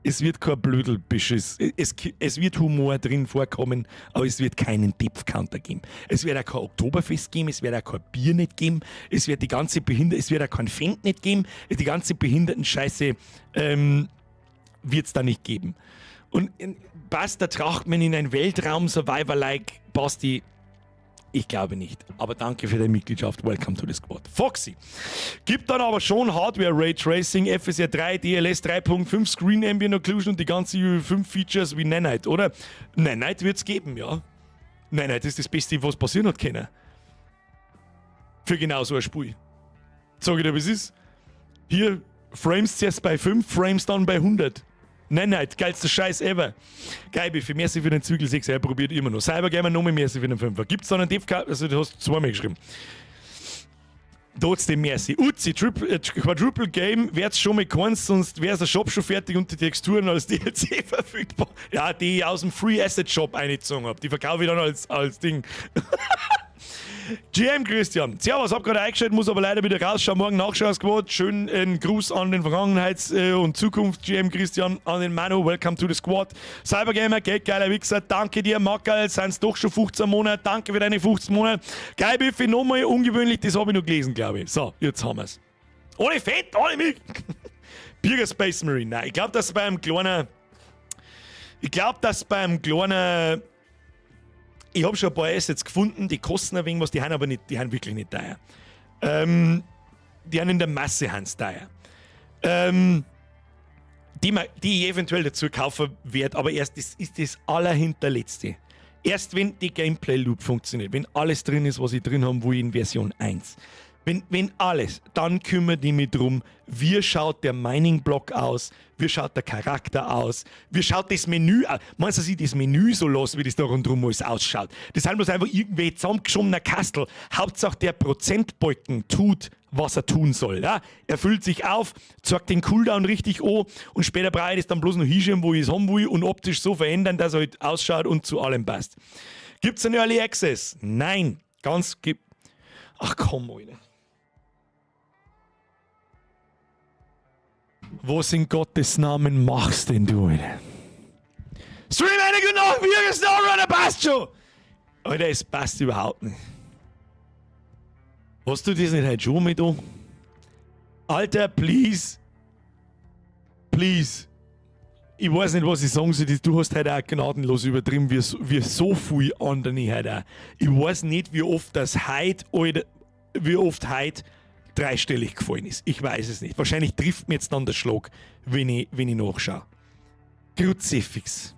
Es wird kein Blödelbeschiss. Es wird Humor drin vorkommen, aber es wird keinen Death-Counter geben. Es wird auch kein Oktoberfest geben, es wird auch kein Bier nicht geben, es wird die ganze Behinder es wird auch kein Fendt nicht geben, die ganze Behinderten-Scheiße wird es da nicht geben. Und passt der Trachtmann in ein Weltraum-Survivor-like, Basti? Ich glaube nicht. Aber danke für deine Mitgliedschaft. Welcome to the squad. Foxy. Gibt dann aber schon Hardware Ray Tracing, FSR 3, DLSS 3.5, Screen Ambient Occlusion und die ganze UE5 Features wie Nanite, oder? Nanite wird es geben, ja. Nanite ist das Beste, was passieren hat können. Für genau so ein Spiel. Sag ich dir, wie es ist. Hier, Frames zuerst bei 5, Frames dann bei 100. Nanite, geilster Scheiß ever. Geil, für merci für den Zügel 6, er probiert immer noch. Cybergamer nochmal merci für den 5er. Gibt's dann einen DFK? Also, du hast zweimal geschrieben. Trotzdem merci. Uzi, Triple, Quadruple Game, werd's schon mal keins, sonst wäre der Shop schon fertig und die Texturen als DLC verfügbar. Ja, die ich aus dem Free Asset Shop eingezogen habe. Die verkaufe ich dann als Ding. GM Christian. Servus, hab gerade eingeschaltet, muss aber leider wieder rausschauen. Morgen Nachschau Squad. Schön einen Gruß an den Vergangenheits- und Zukunft GM Christian, an den Manu. Welcome to the Squad. Cybergamer, Geld, geiler Wichser. Danke dir, Mackerl. Sind es doch schon 15 Monate. Danke für deine 15 Monate. Geil, Biffy, nochmal ungewöhnlich. Das habe ich noch gelesen, glaube ich. So, jetzt haben wir's. Ohne Fett, ohne Milch. Bürger Space Marine. Nein, ich glaube, dass beim kleinen, ich habe schon ein paar Assets gefunden, die kosten ein wenig was, die haben aber nicht, die haben wirklich nicht teuer. Die haben in der Masse hans teuer. Die ich eventuell dazu kaufen werde, aber erst, das ist das Allerhinterletzte. Erst wenn die Gameplay Loop funktioniert, wenn alles drin ist, was ich drin haben will in Version 1. Wenn alles, dann kümmere ich mich drum, wie schaut der Mining-Block aus, wie schaut der Charakter aus, wie schaut das Menü aus. Meinst du, dass ich das Menü so los, wie das da rundherum alles ausschaut? Das sind bloß einfach irgendwie zusammengeschobener Kastel. Hauptsache der Prozentbalken tut, was er tun soll. Ja? Er füllt sich auf, zeigt den Cooldown richtig an und später brauche ich das dann bloß noch hinschieben, wo ich es haben will, und optisch so verändern, dass er halt ausschaut und zu allem passt. Gibt es einen Early Access? Nein. Ganz. Ach komm, Alter. Was in Gottes Namen machst denn du, Alter? Stream eine gute Nacht, wir Snowrunner, passt schon! Alter, es passt überhaupt nicht. Hast du das nicht heute schon mit da? Alter, please. Please. Ich weiß nicht, was ich sagen soll. Du hast heute auch gnadenlos übertrieben, wie so viel andere heute auch. Ich weiß nicht, wie oft das heute, Alter, wie oft heute dreistellig gefallen ist. Ich weiß es nicht. Wahrscheinlich trifft mir jetzt dann der Schlag, wenn ich nachschaue. Kruzifix.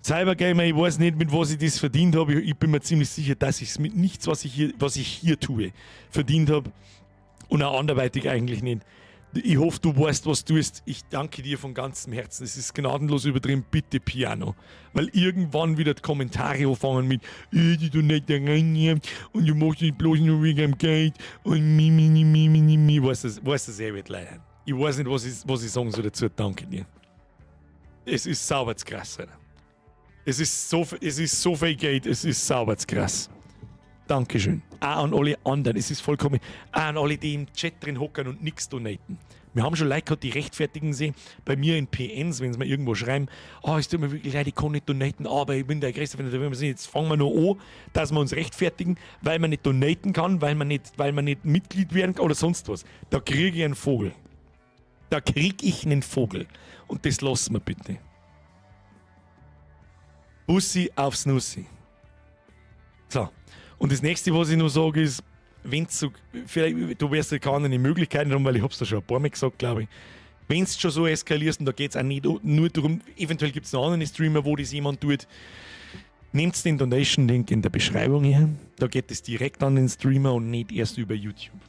Cybergamer, ich weiß nicht, mit was ich das verdient habe. Ich bin mir ziemlich sicher, dass ich es mit nichts, was ich hier tue, verdient habe. Und auch anderweitig eigentlich nicht. Ich hoffe, du weißt, was du tust. Ich danke dir von ganzem Herzen. Es ist gnadenlos übertrieben. Bitte Piano. Weil irgendwann wieder die Kommentare anfangen mit die du nicht da rein und du machst dich bloß nur wegen dem Geld und mi, mi, mi, mi, mi, mi. Weißt das eh wird leider. Ich weiß nicht, was ich sagen soll dazu. Danke dir. Es ist sauber krass, Alter. Es ist so viel Geld, es ist sauber krass. Dankeschön. Auch an alle anderen, es ist vollkommen. Auch an alle, die im Chat drin hocken und nichts donaten. Wir haben schon Leute gehabt, die rechtfertigen sich bei mir in PNs, wenn sie mir irgendwo schreiben, oh, es tut mir wirklich leid, ich kann nicht donaten, aber ich bin der größte Fan. Jetzt fangen wir noch an, dass wir uns rechtfertigen, weil man nicht donaten kann, weil man nicht Mitglied werden kann oder sonst was. Da kriege ich einen Vogel. Da kriege ich einen Vogel. Und das lassen wir bitte. Bussi aufs Nussi. So. Und das nächste, was ich noch sage, ist, wenn so, vielleicht, du wirst ja keine Möglichkeiten haben, weil ich hab's da schon ein paar Mal gesagt, glaube ich. Wenn es schon so eskalierst, und da geht es auch nicht nur darum, eventuell gibt es noch andere Streamer, wo das jemand tut, nehmt den Donation-Link in der Beschreibung hier. Da geht es direkt an den Streamer und nicht erst über YouTube.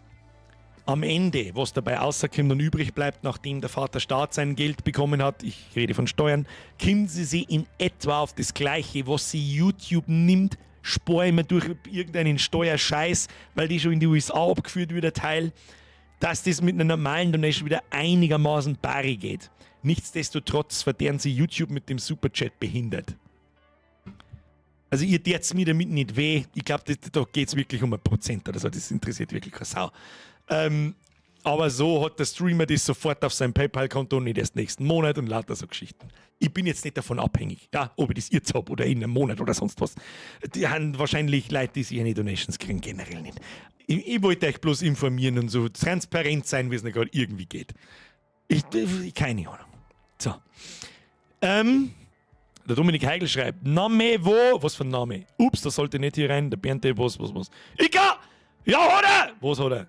Am Ende, was dabei rauskommt und übrig bleibt, nachdem der Vater Staat sein Geld bekommen hat, ich rede von Steuern, kommen sie in etwa auf das Gleiche, was sie YouTube nimmt, spare ich mir durch irgendeinen Steuerscheiß, weil die schon in die USA abgeführt wird, der Teil, dass das mit einer normalen Donation wieder einigermaßen pari geht. Nichtsdestotrotz verderben sie YouTube mit dem Superchat behindert. Also ihr tät's mir damit nicht weh. Ich glaube, da geht es wirklich um 1% oder so. Das interessiert wirklich keine Sau. Aber so hat der Streamer das sofort auf seinem PayPal-Konto und nicht erst nächsten Monat und lauter so Geschichten. Ich bin jetzt nicht davon abhängig, ja, ob ich das jetzt hab oder in einem Monat oder sonst was. Die haben wahrscheinlich Leute, die sich eine Donations kriegen, generell nicht. Ich wollte euch bloß informieren und so transparent sein, wie es nicht gerade irgendwie geht. Ich keine Ahnung. So. Der Dominik Heigl schreibt, Name wo? Was für ein Name? Ups, das sollte nicht hier rein. Der Bernd, was, was, was? Ika! Ja, hat er! Was hat er?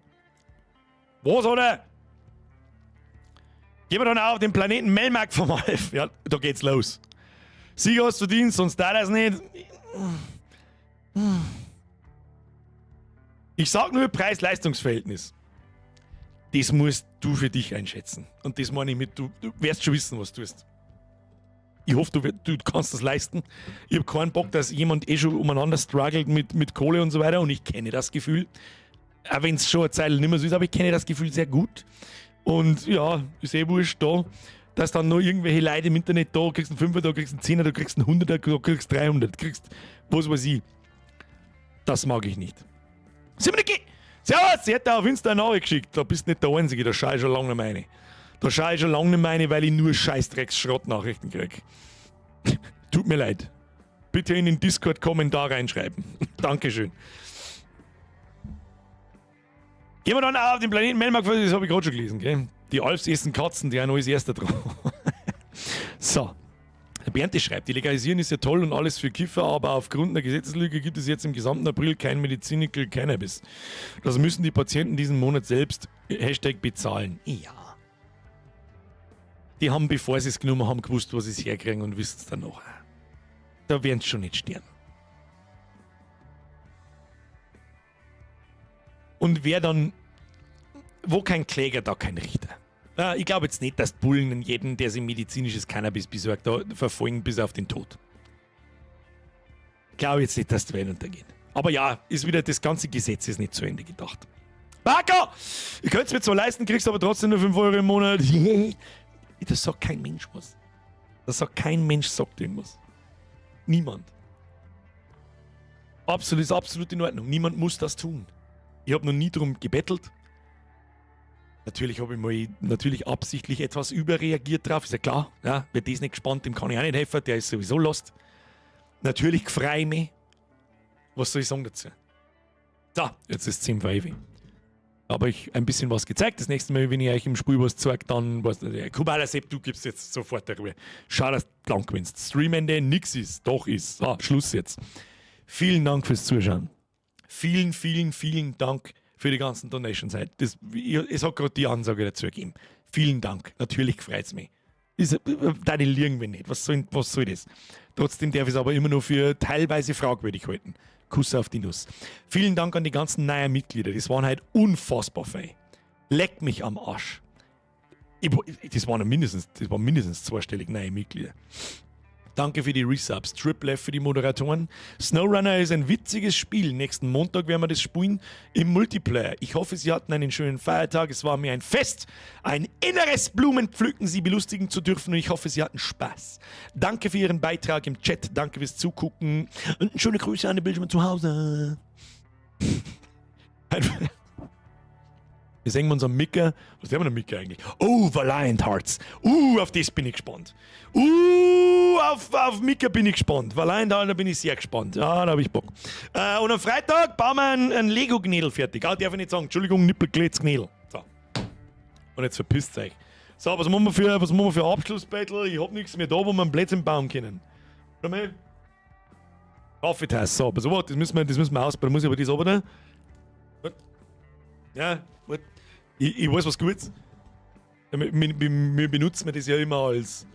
Was hat er? Gehen wir dann auf den Planeten Melmac vom Alf. Ja, da geht's los. Sieger hast du verdient, sonst da das nicht. Ich sag nur Preis-Leistungs-Verhältnis. Das musst du für dich einschätzen. Und das meine ich mit, du wirst schon wissen, was du tust. Ich hoffe, du kannst das leisten. Ich habe keinen Bock, dass jemand eh schon umeinander struggelt mit Kohle und so weiter. Und ich kenne das Gefühl. Auch wenn es schon eine Zeit nicht mehr so ist, aber ich kenne das Gefühl sehr gut. Und ja, ist eh wurscht da, dass dann noch irgendwelche Leute im Internet da, kriegst einen Fünfer, da kriegst einen Zehner, da kriegst einen Hunderter, da kriegst 300, kriegst was weiß ich. Das mag ich nicht. Simoniki! Servus! Sie hat da auf Insta eine Nachricht geschickt. Da bist nicht der Einzige, da schau ich schon lange nicht mehr rein. Da schau ich schon lange nicht mehr rein, weil ich nur Scheißdrecks-Schrottnachrichten krieg. Tut mir leid. Bitte in den Discord-Kommentar reinschreiben. Dankeschön. Gehen wir dann auch auf den Planeten Melmac, das habe ich gerade schon gelesen, gell? Die Alfs essen Katzen, die haben alles erster dran. So. Der Bernd schreibt, die Legalisierung ist ja toll und alles für Kiffer, aber aufgrund einer Gesetzeslücke gibt es jetzt im gesamten April kein Medicinal Cannabis. Das müssen die Patienten diesen Monat selbst Hashtag bezahlen. Ja. Die haben, bevor sie es genommen haben, gewusst, wo sie es herkriegen und wissen es dann noch. Da werden sie schon nicht sterben. Und wer dann, wo kein Kläger, da kein Richter. Ja, ich glaube jetzt nicht, dass Bullen jeden, der sich medizinisches Cannabis besorgt, da verfolgen bis auf den Tod. Glaube jetzt nicht, dass die Welt untergeht. Aber ja, ist wieder das ganze Gesetz ist nicht zu Ende gedacht. Marco! Ich könnte es mir zwar leisten, kriegst aber trotzdem nur 5 Euro im Monat. Das sagt kein Mensch was. Das sagt kein Mensch, sagt irgendwas. Niemand. Absolut, ist absolut in Ordnung. Niemand muss das tun. Ich habe noch nie darum gebettelt. Natürlich habe ich mal natürlich absichtlich etwas überreagiert drauf, ist ja klar. Ja, wer das nicht gespannt, dem kann ich auch nicht helfen, der ist sowieso lost. Natürlich freue ich mich. Was soll ich sagen dazu? So, jetzt ist 10 vor. Habe ich ein bisschen was gezeigt. Das nächste Mal, wenn ich euch im Spiel was zeige, dann was. Kubala Sepp, du gibst jetzt sofort der Ruhe. Schau, dass du lang gewinnst. Streamende nix ist, doch ist. So, Schluss jetzt. Vielen Dank fürs Zuschauen. Vielen, vielen, vielen Dank für die ganzen Donations heute. Das, es hat gerade die Ansage dazu gegeben. Vielen Dank. Natürlich freut es mich. Ist, da die liegen wir nicht. Was soll das? Trotzdem darf ich es aber immer nur für teilweise fragwürdig halten. Kuss auf die Nuss. Vielen Dank an die ganzen neuen Mitglieder. Das waren halt unfassbar fein. Leck mich am Arsch. Das waren mindestens zweistellig neue Mitglieder. Danke für die Resubs. Triple F für die Moderatoren. SnowRunner ist ein witziges Spiel. Nächsten Montag werden wir das spielen im Multiplayer. Ich hoffe, Sie hatten einen schönen Feiertag. Es war mir ein Fest, ein inneres Blumenpflücken, Sie belustigen zu dürfen und ich hoffe, Sie hatten Spaß. Danke für Ihren Beitrag im Chat. Danke fürs Zugucken und schöne Grüße an den Bildschirm zu Hause. Wir sehen uns am Micker. Was haben wir am Micker eigentlich? Oh, Valiant Hearts. Auf das bin ich gespannt. Auf Micker bin ich gespannt. Valiant Hearts, da bin ich sehr gespannt. Ja, da habe ich Bock. Und am Freitag bauen wir ein Lego-Gnädel fertig. Ah, darf ich nicht sagen. Entschuldigung, Nippelkletz-Gnädel. So. Und jetzt verpisst euch. So, was machen wir für Abschlussbattle? Ich hab nichts mehr da, wo wir einen Blödsinn bauen können. Warte mal. Kaffeetasse. So, pass auf, das müssen wir ausbauen. Da muss ich aber das runter. Ja, warte. Ich weiß was Gutes. Wir benutzen das ja immer als.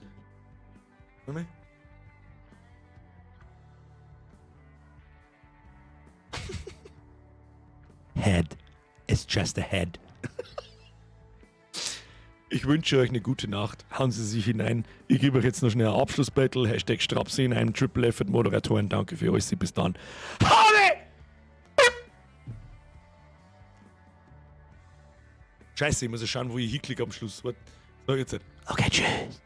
Warte mal. Head. It's just a head. Ich wünsche euch eine gute Nacht. Hauen Sie sich hinein. Ich gebe euch jetzt noch schnell ein Abschlussbattle. #Strapse in einem Triple Effort Moderatoren. Danke für euch. Bis dann. Habe! Scheiße, ich muss ja schauen, wo ich hinklicke am Schluss. Warte. So, jetzt. Okay, tschüss.